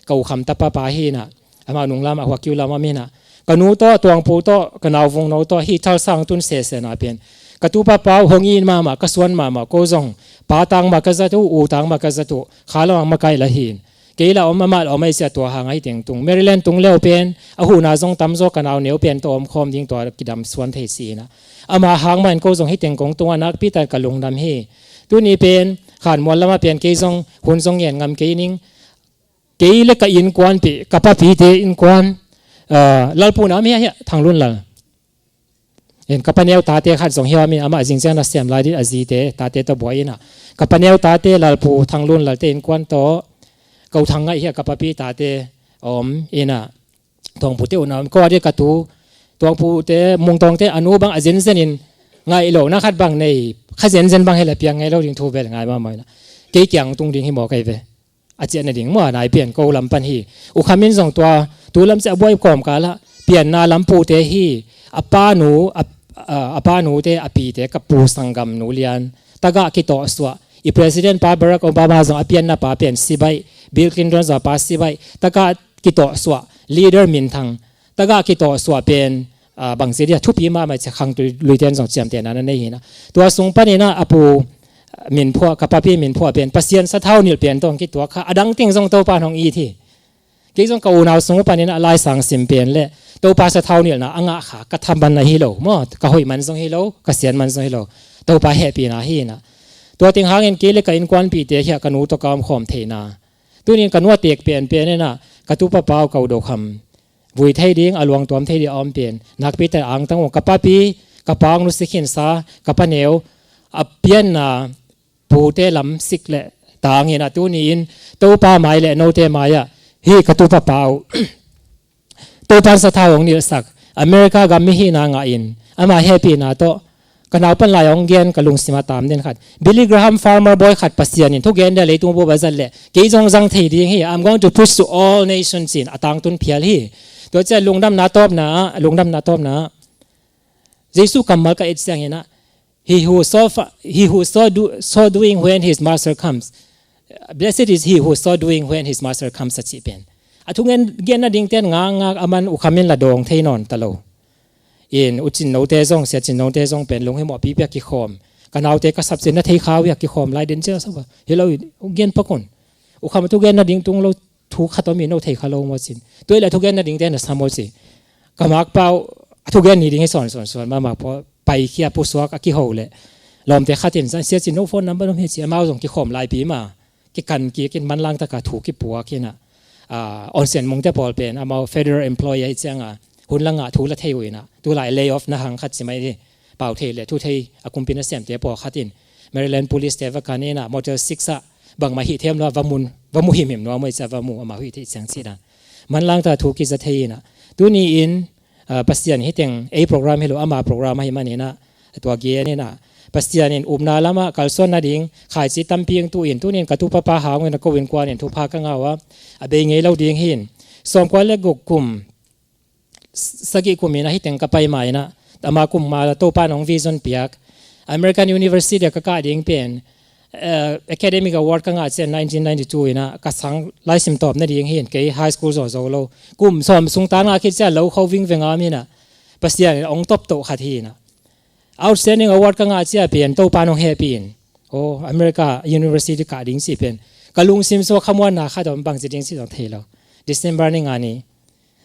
ka U Kham tapa pa hi inah, amah nunglam a huakiu lam a mi inah, ka nu tawh Tuangpu tawh ka nau Vungno tawh hih Thalsang tun sesena pen ka tupapa uh hong it mahmah, ka suan mahmah, ko zong pa tang mah ka zat uh, u tang mah ka zat uh, kha lamah makaih la hi in. Kei la om, amah la om ahi cia tua hang ahi teng tung. Maryland tung leu pen a huhna zong tamzaw ka nau neu pen tawh om khawm ding tua kidam suan thei si inah. Amah hang mah in ko zong hi teng kong tungah nakpi tan ka lungdam hi. Tuni pen Khanmual lamah pen kei zong hun zong ngen ngam kei ning. Kei le ka innkuanpih, ka papite innkuan, ah, Lalpu na mi ahi a, Thang Lun Lal. In ka paneu tate khat zong hi a mi, amah zing ciang nasem lai ding a zite tate tawh buai inah. Ka paneu tate Lalpu Thang Lun Lalte innkuan tawh, ka U Thang Ngaih hi a ka papi tate a om inah. Tuangpute uh na om, ko a dih ka tu, Tuangpute, Mungtawngte a nu bang a zenzen in ngaih lo na khat bang nei, kha zenzen bang hi la piang ngei lo ding thu bel ngai mahmah inah. Kei kiang tung ding hi maw kei ve. A ciah nading mua nai pian ko lam pan hi. U Kham in zong tua tu lam ciah buai kawmkal ah pianna lam pute hi. A pa nu, a, a, a pa nute, a pite, ka pu sanggam nu lian tagah kitawhsuah. I President pa Barack Obama zong a pianna pa pen sibaih, Bill Clinton zong a pa sibaih tagah kitawhsuah, leader minthang tagah kitawhsuah pen, ah, bangci dia thupi mahmah cia khang tui luiten zong ciamtehna na nei hi inah. Tua sung pan inah a pu min phuah, ka papi min phuah pen Pasian sathau nilh pen tawh kituak kha, a dang teng zong Topa hong it hi. Kei zong ka unau sung uh pan inah a laisang sim pen le Topa sathau nilhna a ngah kha, ka thaman ahi lo maw, ka hoih man zong hi lo, ka sian man zong hi lo, Topa hehpihna hi inah. Tua teng hangin kei le ka innkuanpihte hi a ka nu tawh ka om khawm theihna. Tunin ka nu a tek penpen inah ka tupapa uh ka U Do Kham vui thei ding, a luang tuam thei ding a om pen nakpi tak angtang uh, ka papi, ka pa hong nusia khinsa, ka paneu, a pianna pute lam sik le tang inah tuni in Topa mai le note mai ah hi ka tupapa uh Topan sathau hong nilhsak, America gam mi hihna ngah in amah hehpihna tawh ka nau pan lai hong gen ka lungsim a tam den khat. Billy Graham farmer boy khat Pasian in thugen dia leitung bup a zat le kei zong zang thei ding hi, I'm going to preach to all nations in a tangtun phial hi. Tua ciah lungdamna tawpna ah, lungdamna tawpna ah Jesu kammal ka et ciang inah, he who so fa-, he who so do, so doing when his master comes. Blessed is he who so doing when his master comes a cih pen. A thugen gen nading ten ngakngak a man U Kham in la dawng thei nawn ta lo. In U Cin note zong, Sia Cin note zong pen lunghimawh pipi a kikhawm. Ka naute ka sapcin na thei kha uh hi a kikhawm lai den cia sa va. Hi lo in, gen pak un. U Kham a thugen nading tung lo thu khat om in no thei kha lo maw cin. Tua i le thugen nading ten na sa maw ci. Ka makpa uh a thugen ni ding hi sawn sawn sawn mahmah pua paikhia pusuak a kiho le lawmte khat in zan Sia Cin no phone number om hi ci, amau zong kikhawm laipi mah. Kikan kik in manlang taka thu kipuak inah, ah, Onsen Mungte pawl pen amau federal employee ahi cianga hun la ngah thu la thei uh inah, tulai lay off na hang khat ci mai hi. Pau thei le thu thei a kumpi nasemte pawlkhat in Maryland Police te va kan inah Motel six ah bangmah hih them lo a va mun, va mu himhim nuam uh hi ci a va mu, amau hih theih ciang cih dan. Manlang taka thu kiza thei inah. Tuni in, ah, Pasian hih teng ei program hi lo, ama program ahi man inah, tua gen inah Pasian in upna lamah kalsuan nading khaici tampi hong tu in, tunin ka tupapa hang uh inah ko innkuan in thupha ka ngah uh a, a bei ngei lo ding hi in. Sawmkua le guk kum, sagih kum inah hih teng ka pai ma inah, ama kum ma Topa in hong vision piak. American University ah ka kah ding pen, eh, academic award ka ngah ciang nineteen ninety-two inah ka sang laisim tawp nading hi in, kei high school zawhzo lo. Kum sawm sung tan ngah khit ciang lo kho vingveng a om inah Pasian in hong tawptoh khat hi inah. Outstanding award ka ngah ciang pen Topa in hong hehpih in, Aw, America University kah ding cih pen ka lungsim sua khamuanna khat om, bangci ding cih zong thei lo. December ni nga ni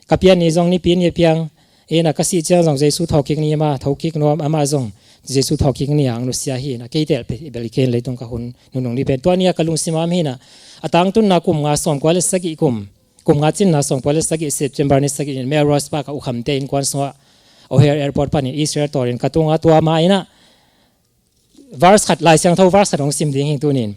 ka pian ni zong nipi ni a piang, ina ka sih ciang zong Jesu thawhkik ni, ama thokik nuam, ama zong Jesu thawhkik ni ang nusia hi na, kei tel pe i bel i ken leitung ka hun nunung ni pen tua ni a ka lungsim am hi na. A tangtunna kum nga sawmkua le sagih kum, kum nga cinna sawmkua le sagih September ni sagih in Melrose Park a ukhamte innkuan sungah O'Hare Airport panin Israel tawrin ka tunga tua ma ina verse khat, Lai Siangtho verse khat hong sim ding hi tunin.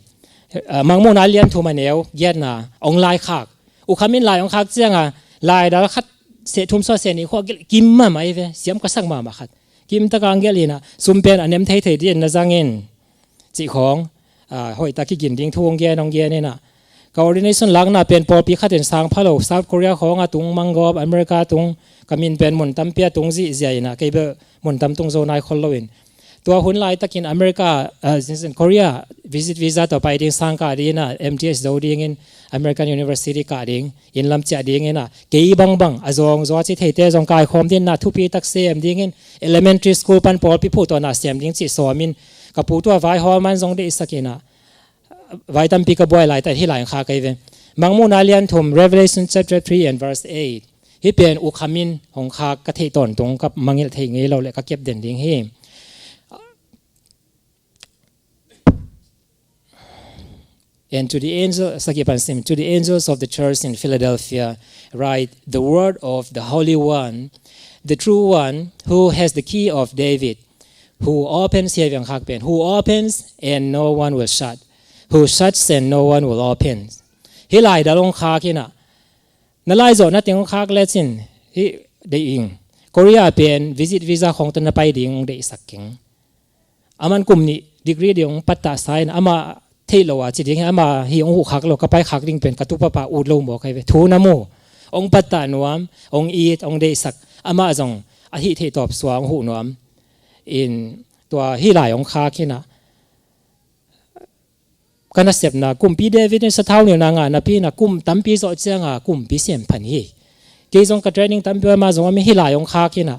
Ah, Mangmuhna lian thum a neu giatna hong laikhak. Ukham in lai hong khak cianga laidal khat seh thum sua seh nih khua gil kim mahmah hi ve, siam ka sak mahmah khat. Kim taka ang gel ina, sum pen a nem thei thei din na zangin cih khawng, ah, hoih tak kigin ding thu hong gen, hong gen ina. Ka ordination lakna pen pawlpi khatin sang phalo, South Korea khawng a tung manggawp, America tung, ka min pen mun tampi a tung zihziah ina, kei bel mun tam tung zo nai khol loin. Tua hun laitakin America, ah, Korea visit visa tawh pai ding, sang kah ding ina, M T S zo dingin American University kah ding, inn lam ciah ding ina, kei bangbang a zawng zaw a ci theite zong kaikhawm ding ina, thupi tak sem dingin, elementary school pan pawlpi phu tawh na sem ding cih sawmin, ka pu tua vaihawm man zong deihsak ina, vai tampi ka buai laitak hi lai hong khak ahi ve. Mangmuhna lian thum, Revelation chapter three and verse eight. Hih pen ukham in hong khak ka theih tawntung, ka mangngilh theih ngei lo le ka kep den ding hi. And to the angel, sagih pan sim, to the angels of the church in Philadelphia, write the word of the Holy One, the true one, who has the key of David, who opens, hi a viang khak pen, who opens and no one will shut, who shuts and no one will open. Hih laidal hong khak ina, na laizawh na teng hong khak lecin, hih deih ing. Korea pen visit visa khawng tawh na pai ding hong deihsak keng. Aman kum nih degree ding hong pattah sa in, ama theih lo a ci ding hi, ama hi hong huh khak lo, ka pai khak ding pen ka tupapa ut lo mawk ahi ve. Thu na mu, hong pattah nuam, hong it, hong deihsak, ama zong a hih theih tawp sua hong huh nuam. In tua hih lai hong khak ina, ka nasepna, kumpi David in sathau nilna ngah napi ina, kum tampi zawh cianga kumpi sem phan hi. Kei zong ka training tampi ama zong a mi hih lai hong khak ina,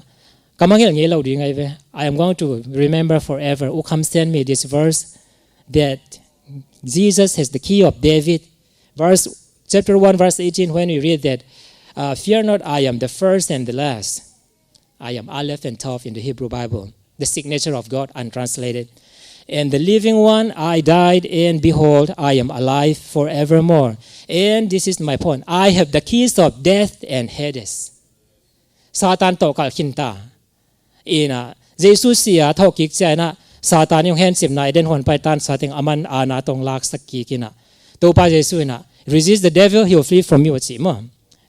ka mangngilh ngei lo ding ahi ve. I am going to remember forever. U Kham send me this verse that Jesus has the key of David. Verse, chapter one, verse eighteen, when we read that, uh, "Fear not, I am the first and the last." I am Aleph and Tav in the Hebrew Bible, the signature of God, untranslated. And the living one, I died, and behold, I am alive forevermore. And this is my point. I have the keys of death and Hades. Satan tawh kalh khin ta. Ina, Jesu sia thawhkik ciang ina, Satan in hong hencipna Eden huan pai tan sa teng aman ana tawh hong laksak kik ina. Topa Jesu ina, "Resist the devil, he will flee from you," a ci maw.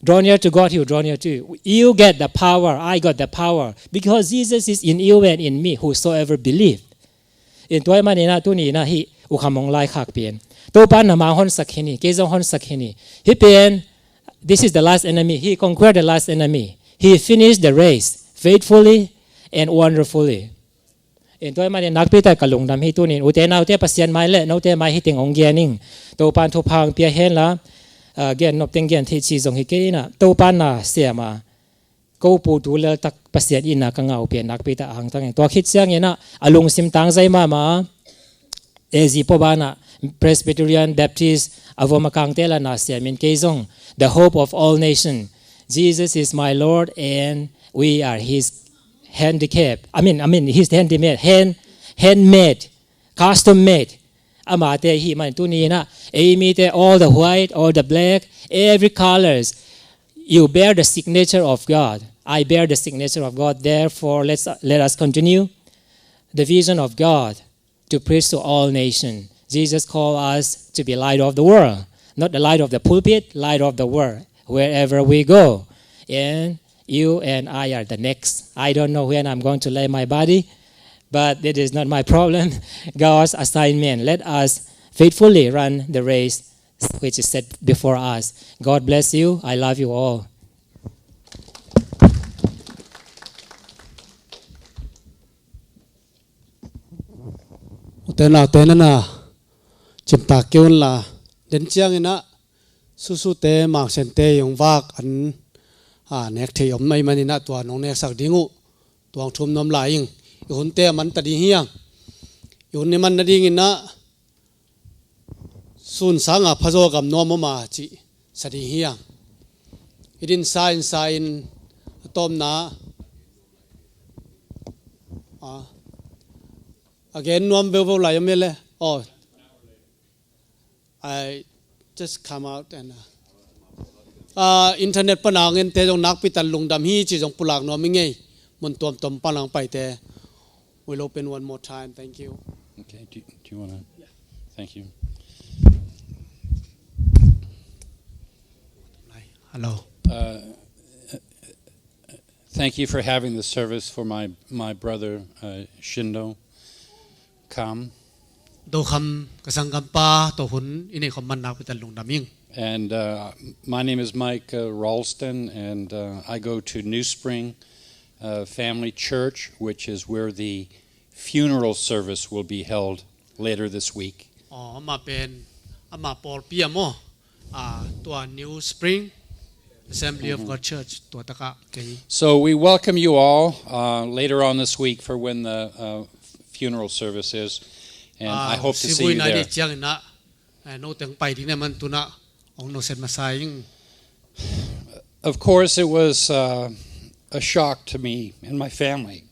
"Draw near to God, he will draw near to you." You get the power, I got the power. Because Jesus is in you and in me, whosoever believe. In tua ahih manin ah tuni in ah hih ukham hong laikhak pen, Topa in na mang honsak hi ni, kei zong honsak hi ni. Hih pen, this is the last enemy. He conquered the last enemy. He finished the race faithfully and wonderfully. In tua ahih manin nakpi tak ka lungdam hi. Tuni in ute naute Pasian mai le note mai hih teng hong gen ing. Topa in thupha hong pia hen la, ah, gen nop teng gen theih ci zong hi kei in ah, Topa in na sem a, ko pu tu lel tak Pasian in ah ka ngah uh pen nakpi tak a hangtang ing. Tua khit ciangin ah a lungsim tangzai mahmah a, A Z pawh banah Presbyterian, Baptist, a vom a kangte la na siamin kei zong, the hope of all nation. Jesus is my Lord and we are his handicap. I mean, I mean, his handmade, hand, handmade, custom made. Amate hi man tuni in ah, ei mite, all the white, all the black, every colors. You bear the signature of God. I bear the signature of God. Therefore, let's, let us continue the vision of God to preach to all nations. Jesus called us to be light of the world, not the light of the pulpit, light of the world, wherever we go. And you and I are the next. I don't know when I'm going to lay my body, but it is not my problem. God's assignment. Let us faithfully run the race which is set before us. God bless you. I love you all. Ute naute, na na cimtak kei un la, den ciangin ah susute, mangsiante i hong vak an, a, nek thei om ahih manin ah tua nong neksak ding uh, tua hong thum nuam lai ing. I hunte a man ta ding hi hang. I hun i man nadingin ah Tun sanga phazaw gam nuam om a cih sa ding hi a. I din sa in sa in a tawmna, a, a gen nuam veuvo lai om e le. Oh, I just come out and, uh, uh, internet pana ngente zong nakpi tan lungdam hi ci zong pulak nuam i ngei. Mun tuamtuam pana ang paite. We'll open one more time. Thank you. Okay, do, do you wanna? Yeah. Thank you. Hello. Uh, thank you for having the service for my, my brother, uh, Shindo Kam. Do Kam ka sanggampa tawh hun i neih khawm man nakpi tan lungdam ing. And, uh, my name is Mike, uh, Ralston, and, uh, I go to New Spring, uh, Family Church, which is where the funeral service will be held later this week. Oh, amah pen, amah pawlpi ah maw, ah, tua New Spring Assembly of God Church, tua takah kei. So we welcome you all, uh, later on this week for when the, uh, funeral service is. And I hope to see you there. Sivui nai ni ciangin ah, eh, no teng pai ding na man tuna ong no sen masa ing. Of course, it was, uh, a shock to me and my family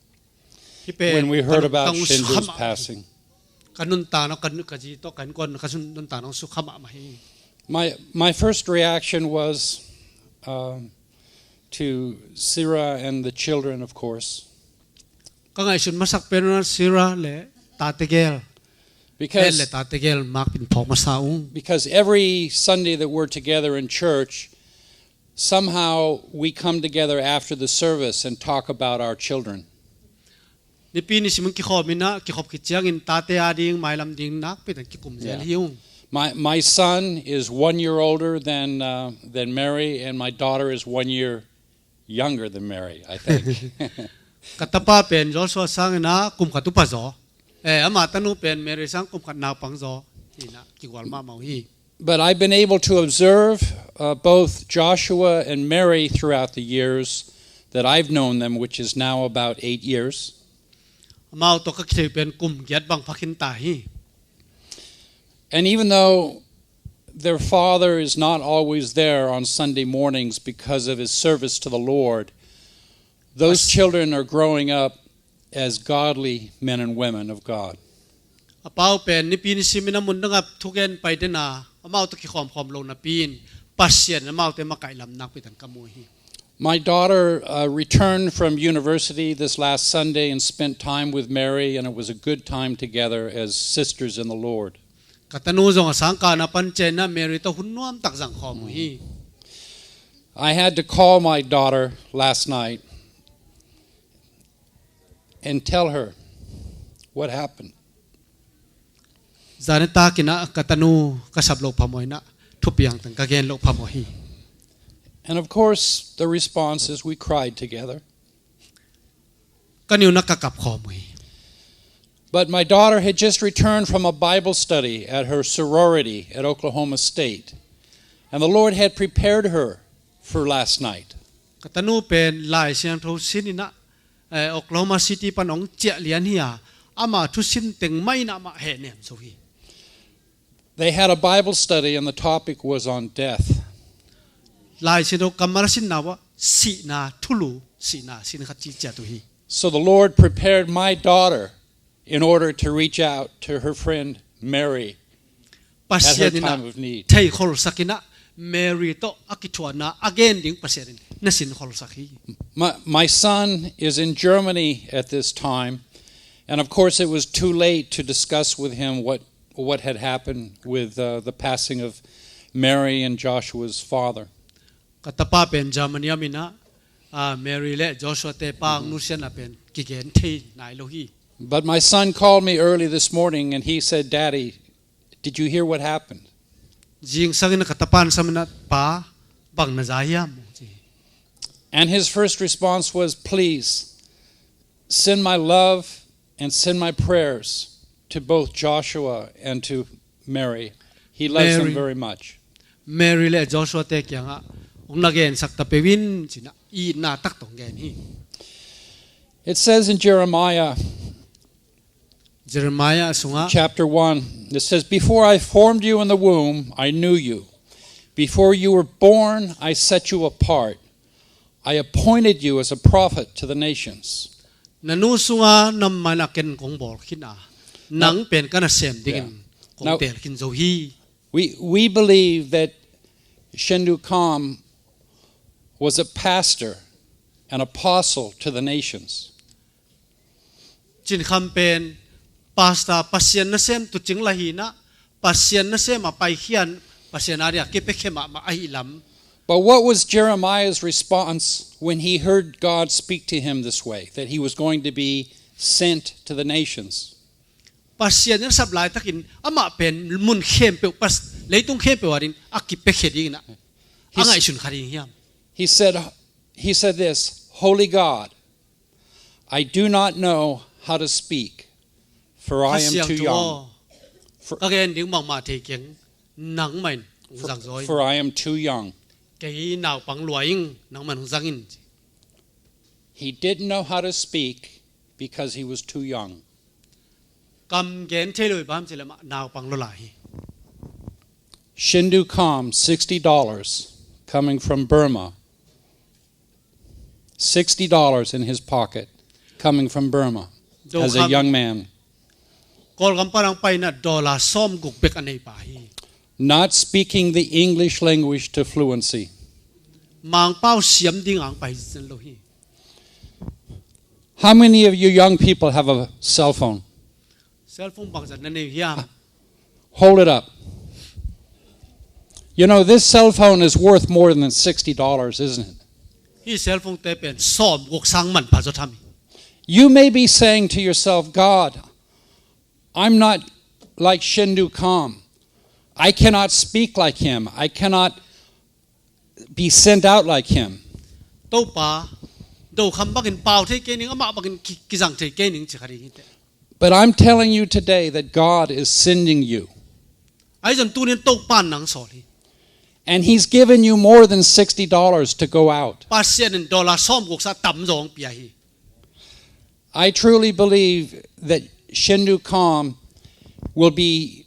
when we heard about Shindu's passing. Ka nuntakna, ka, ka zi tawh, ka innkuan, ka nuntakna sukha mahmah hi. My, my first reaction was, um, to Sira and the children, of course. Ka ngaihsut masak pen un ah Sira le tate gel. Because, le tate gel mak pin phawk masa ung. Because every Sunday that we're together in church, somehow we come together after the service and talk about our children. Nipi nisim in kikhawm in ah, kikhop khit ciangin tate a ding, mailam ding nakpi tan kikum zel hi ung. My, my son is one year older than, uh, than Mary, and my daughter is one year younger than Mary, I think. Ka tapa pen Joshua sangin ah kum khat upa zaw. Eh, ama tanu pen Mary sang kum khat naupang zaw. Hi in ah kigual mahmah uh hi. But I've been able to observe, uh, both Joshua and Mary throughout the years that I've known them, which is now about eight years. Amau tawh ka kithei pen kum giat bang pha khin ta hi. And even though their father is not always there on Sunday mornings because of his service to the Lord, those children are growing up as godly men and women of God. A pau pen nipi nisim in a mun dangah thugen pai den a, amau tawh kikhawmkhawm lo napi in Pasian in amaute makaih lam nakpi tan ka mu hi. My daughter, uh, returned from university this last Sunday and spent time with Mary, and it was a good time together as sisters in the Lord. Ka tanu zong a sangkahna pan ciangin ah Mary tawh hun nuam tak zang khawm uh hi. I had to call my daughter last night and tell her what happened. Zanitak in ah ka tanu ka sap loh phamawh in ah thupiang teng ka gen loh phamawh hi. And of course, the response is we cried together. Ka niu na ka kap khawm uh hi. But my daughter had just returned from a Bible study at her sorority at Oklahoma State. And the Lord had prepared her for last night. Ka tanu pen Lai Siangtho sin in ah, eh, Oklahoma City pan ong ciah lian hi a, ama thusim teng mah in ah amah hehnem zo hi. They had a Bible study and the topic was on death. Lai Siangtho kammal a sinna uh ah sihna, thulu sihna sin khat ci ciat uh hi. So the Lord prepared my daughter in order to reach out to her friend Mary at her time of need. Pasian in ah thei kholsak in ah Mary tawh a kithuahna a gen ding Pasian in na sin kholsak hi. My, my son is in Germany at this time, and of course it was too late to discuss with him what, what had happened with, uh, the passing of Mary and Joshua's father. Ka tapa pen Germany ah om in ah, ah, Mary le Joshua te pa nusiatna pen kigen thei nai lo hi. But my son called me early this morning and he said, "Daddy, did you hear what happened?" Zingsang in ah ka tapa'n sam in ah, "Pa, bang na za hiam?" ci hi. And his first response was, "Please, send my love and send my prayers to both Joshua and to Mary. He loves them very much." Mary le Joshua te kiangah ong na gensak ta peuh in, ci in ah itna tak tawh ong gen hi. It says in Jeremiah, Jeremiah sungah, chapter one, it says, "Before I formed you in the womb, I knew you. Before you were born, I set you apart. I appointed you as a prophet to the nations." Na nu sunga na mah in ah ken kong bawl khin a, nang pen ka nasem dingin kong teel khin zo hi. We, we believe that Shen Du Kam was a pastor, an apostle to the nations. Cin Kham pen pastor, Pasian nasem tuucing la hi in ah, Pasian nasem a paikhia in, Pasian a dia kipia khe mahmah ahih lam. But what was Jeremiah's response when he heard God speak to him this way, that he was going to be sent to the nations? Pasian in a sap laitakin amah pen mun khempeuh, pas-, leitung khempeuh adingin a kipia khe dingin ah a ngaihsun kha ding hiam? He said, he said this, "Holy God, I do not know how to speak, for I am too young." Kha Siangtho aw, ka gen ding bangmah thei keng, nangmah in hong zang zaw in. "For I am too young." Kei naupang lua ing, nangmah in hong zang in. He didn't know how to speak because he was too young. Kam gen thei lo hi bang hang hiam cih leh amah naupang lua lai hi. Shin Du Kam, sixty dollars coming from Burma. Sixty dollars in his pocket coming from Burma as a young man. Kawlgam pan a hong pai in ah dollar sawmguk bek a nei pa hi. Not speaking the English language to fluency. Mangpau siam ding a hong pai zen lo hi. How many of you young people have a cell phone? Cell phone bangzah na nei hiam? Hold it up. You know, this cell phone is worth more than sixty dollars, isn't it? Hih cell phone te pen sawmguk sang manpha zaw tham hi. You may be saying to yourself, "God, I'm not like Shin Du Kam. I cannot speak like him. I cannot be sent out like him." Topa, Do Kam bangin pau thei kei ning, amah bangin ki-, kizang thei kei ning ci kha ding hi teh. But I'm telling you today that God is sending you. Ahi zongin tuni in Topa in nang sawl hi. And he's given you more than sixty dollars to go out. Pasian in dollar sawmguk sang tamzaw hong pia hi. I truly believe that Shin Du Kam will be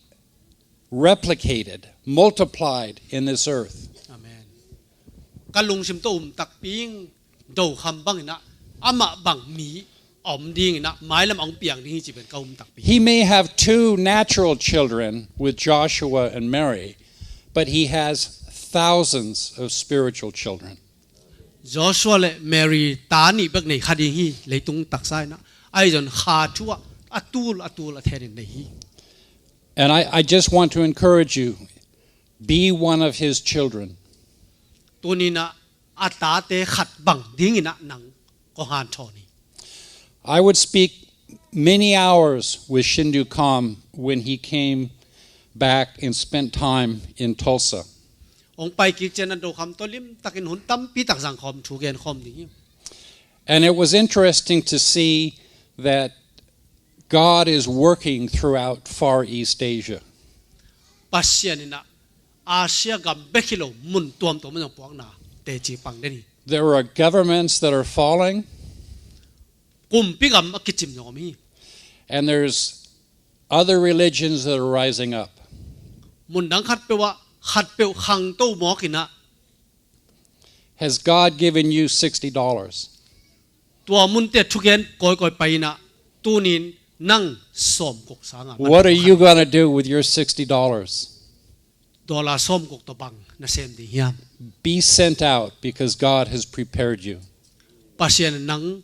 replicated, multiplied in this earth. Amen. Ka lungsim tawh um takpi ing, Do Kam bangin ah amah bang mi a om dingin ah, mailam a hong piang ding hi cih pen ka um takpi. He may have two natural children with Joshua and Mary, but he has thousands of spiritual children. Joshua le Mary ta nih bek nei kha ding hi, leitung taksa in ah. Ahi zongin kha thu ah a tul a tul a then in nei hi. And I, I just want to encourage you, be one of his children. Tuni in ah a tate khat bang dingin ah nang kong hanthawn hi. I would speak many hours with Shin Du Kam when he came back and spent time in Tulsa. Hong pai kik ciangin Do Kam tawh limtakin hun tampi tak zangkhawm, thu genkhawm ding hi. And it was interesting to see that God is working throughout Far East Asia. Pasian in ah Asia gam bek hi lo, mun tuamtuam ah zong puakna teci pang den hi. There are governments that are falling. Kumpi gam a kicim zong om hi. And there's other religions that are rising up. Mun dang khatpeuh ah khatpeuh khangto mawk in ah. Has God given you sixty dollars? Tua munte thugen kawikawi pai in ah, tuni in nang sawmguk sang a, what are you gonna do with your sixty dollars? Dollar sawmguk tawh bang na sem ding hiam? Be sent out because God has prepared you. Pasian in nang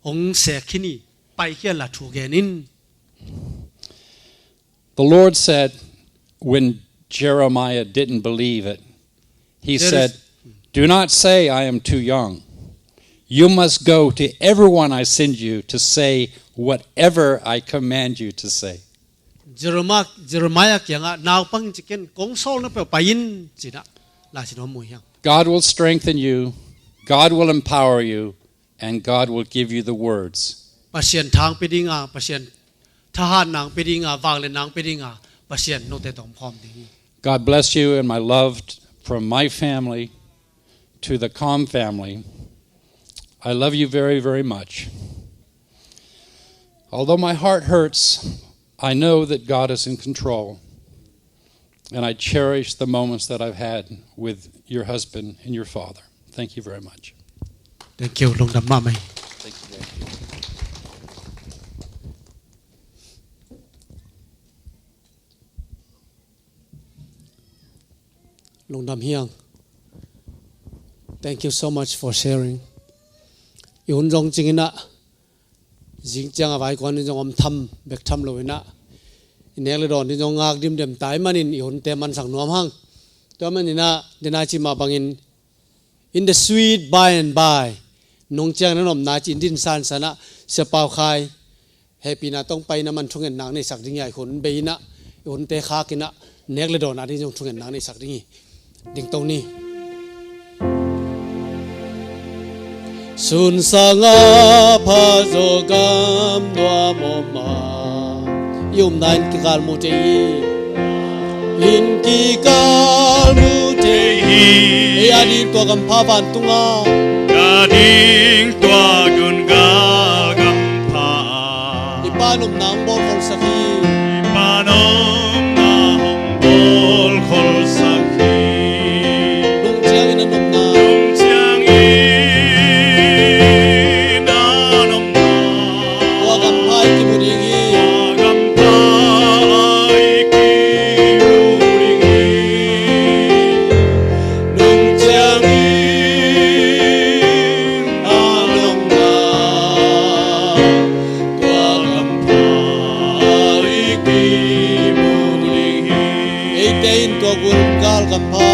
hong sek khin hi, paikhia in la, thu gen in. The Lord said, when Jeremiah didn't believe it, he said, "Do not say I am too young. You must go to everyone I send you to say whatever I command you to say." Jeremiah, Jeremiah kiangah, "Naupang ci ken, kong sawlna peuh pai in," ci in ah, Lai Siangtho mu hiam? God will strengthen you. God will empower you. And God will give you the words. Pasian tha hong pia ding a, Pasian thahatna hong pia ding a, vangliatna hong pia ding a, Pasian note tawh omkhawm ding hi. God bless you and my love t-, from my family to the Kam family. I love you very, very much. Although my heart hurts, I know that God is in control, and I cherish the moments that I've had with your husband and your father. Thank you very much. Thank you, lungdam mahmah. Thank you, Dad. Lungdam hiang. Thank you so much for sharing. I hun zong cingin ah, zing ciang a vaikuan in zong om tham bek tham lo in ah, i nek le dawn in zong ngak dimdem tai manin i hunte mansak nuam hang. Tua manin ah, dena ci mah bangin, in the sweet by and by, nung ciang na nopna ci in din sansan ah, Sia Pau Khai, hehpihna tawh pai na man thungetnak neisak ding hi a, i hun bei in ah, i hunte khak in ah, nek le dawn a ding zong thungetnak neisak ding hi. Dingto ni. Sun sangah pha zaw gam nuam om a, i umna in kikal mu thei hi. In kikal mu thei hi. Ei a ding tua gam pha vantung a, a ding tua gun gal gam pha a, i Pa nopna hong bawl kholsak hi. I Pa nopna hong bawl kholsak hi. Nung ciangin a nopna, nung ciangin a nopna, tua gam pha i kimu ding hi. Tua gam pha i kimu ding hi. Nung ciangin a nopna, tua gam pha i kimu ding hi. Eite in tua gun gal gam pha,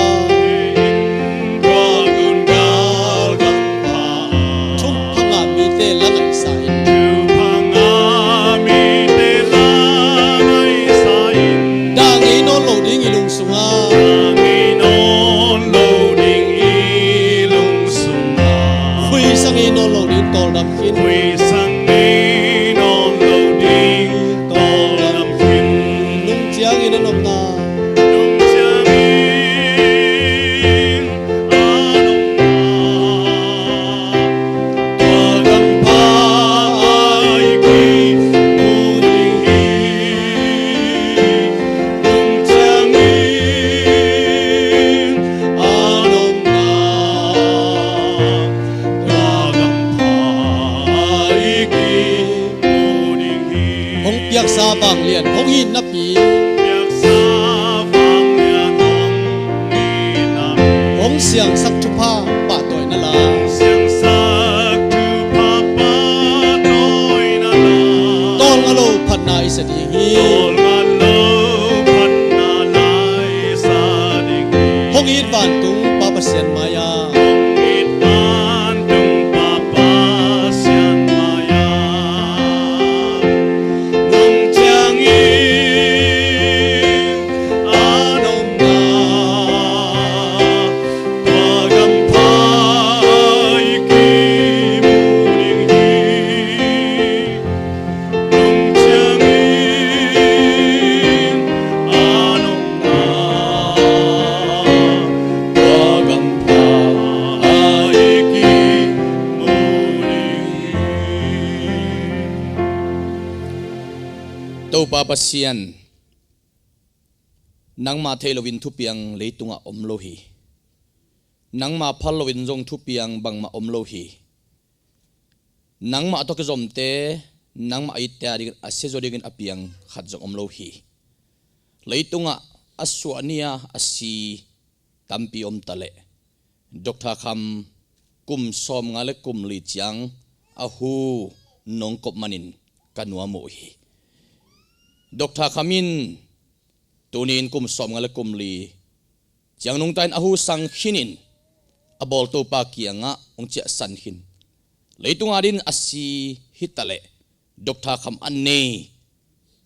tua gun gal gam pha, thupha ngah mite la ngaihsa in, thupha ngah mite la ngaihsa in, dah ngei nawn lo ding i lung sungah, dah ngei nawn lo ding i lung sungah, khuisa ngei nawn lo ding tawldam khin, khuisa ngei nawn lo ding tawldam khin. Nung ciangin a nopna, nung ciangin a nopna, tua gam pha i kimu ding hi. Nung ciangin a nopna, tua gam pha i kimu ding hi. Hong piaksa vanglian hong it napi, piaksa vanglian hong it napi, hong siangsak thupha pahtawina la, hong siangsak thupha pahtawina la, tawlnga lo phatna i sa ding hi. Tawlnga lo phatna la i sa ding hi. Hong it vantung Pa Pasian mai-ah, hong it vantung Pa Pasian mai-ah, nung ciangin a nopna, tua gam pha i kimu ding hi. Nung ciangin a nopna, tua gam pha i kimu ding hi. Topa Pasian, nangmah theih loin thupiang leitungah om lo hi. Nangmah phal loin zong thupiang bangmah om lo hi. Nangmah tawh kizomte, nangmah a itte a dingin a siazaw dingin a piang khat zong om lo hi. Leitungah a suah ni-a a si tampi om taleh, Doctor Kham kum sawmnga le kum li ciang a hu nong kop manin ka nuam uh hi. Doctor Kham in tuni-in kum sawmnga le kum li ciang nungta in a hu sang khinin a bawl Topa kiangah hong ciahsan khin. Leitung adingin a si hi taleh Doctor Kham a nei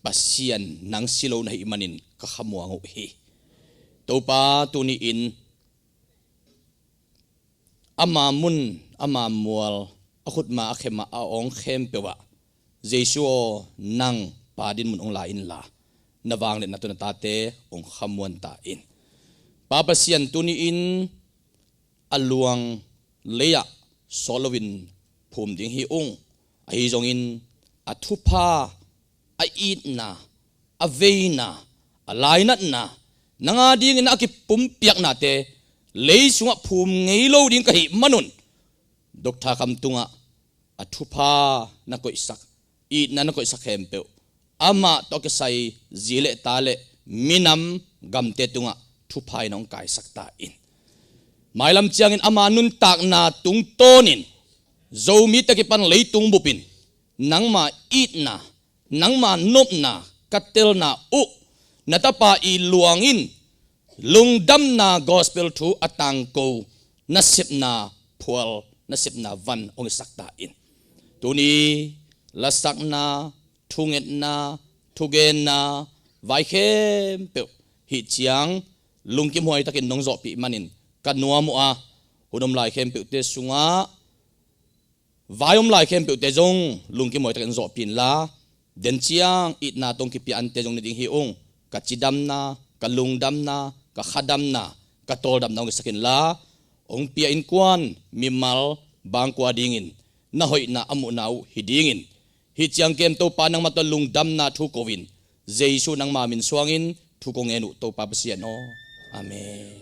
Pasian nang si lo na hih manin ka khamuang uh hi. Topa, tuni-in ama mun, ama mual, a khutma a khem ah, a awng khempeuh ah, Jesu aw, nang Pa dinmun hong la inla, na vangliatna tawh na tate hong khamuan ta in. Pa Pasian, tuni-in a luang lei-ah sawt loin phum ding hi ung. Ahi zongin a thupha, a itna, a veina, a lainatna, nang a dingin a kipumpiaknate lei sungah phum ngei lo ding ka hih manun, Doctor Kham tungah a thupha na koihsak, itna na koihsak khempeuh, amah tawh kisai zi le ta le minam gamte tungah thupha in hong kaisak ta in. Mailam ciangin ama nuntakna tungtawnin Zomi te kipan leitung bupin nangma itna, nangma nopna ka telna uh, na tapa i luang in lungdamna gospel thu a tangko nasepna phual, nasepna van hong hisak ta in. Tuni lasakna, thungetna, thugenna vai khempeuh hih ciang lungkim huai takin nong zawhpih manin ka nuam uh a, hun om lai khempeuhte sungah vai om lai khempeuhte zong lungkim huai takin zawhpih inla, den ciang itna tawh kipia ante zong ni ding hi ung. Ka cidamna, ka lungdamna, ka khadamna, ka tawldamna hong hisak inla, hong pia innkuan mimal bangkua dingin na hoihna a muhna uh hi dingin, hih ciang kem Topa nangmah tawh lungdamna thu ko-in, Jesu nangma min suangin thu ko ngen uh, Topa Pasian aw. Amen.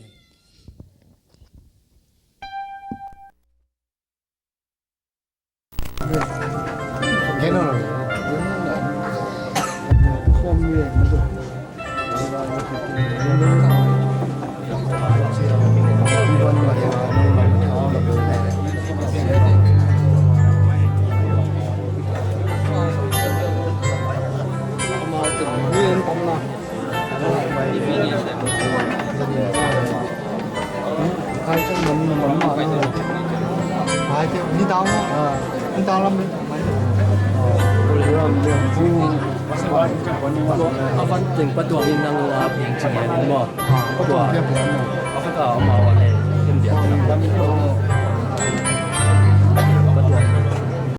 A van teng patuang in nang a peng ci ngen maw? Patuang. A khaka a mau a le.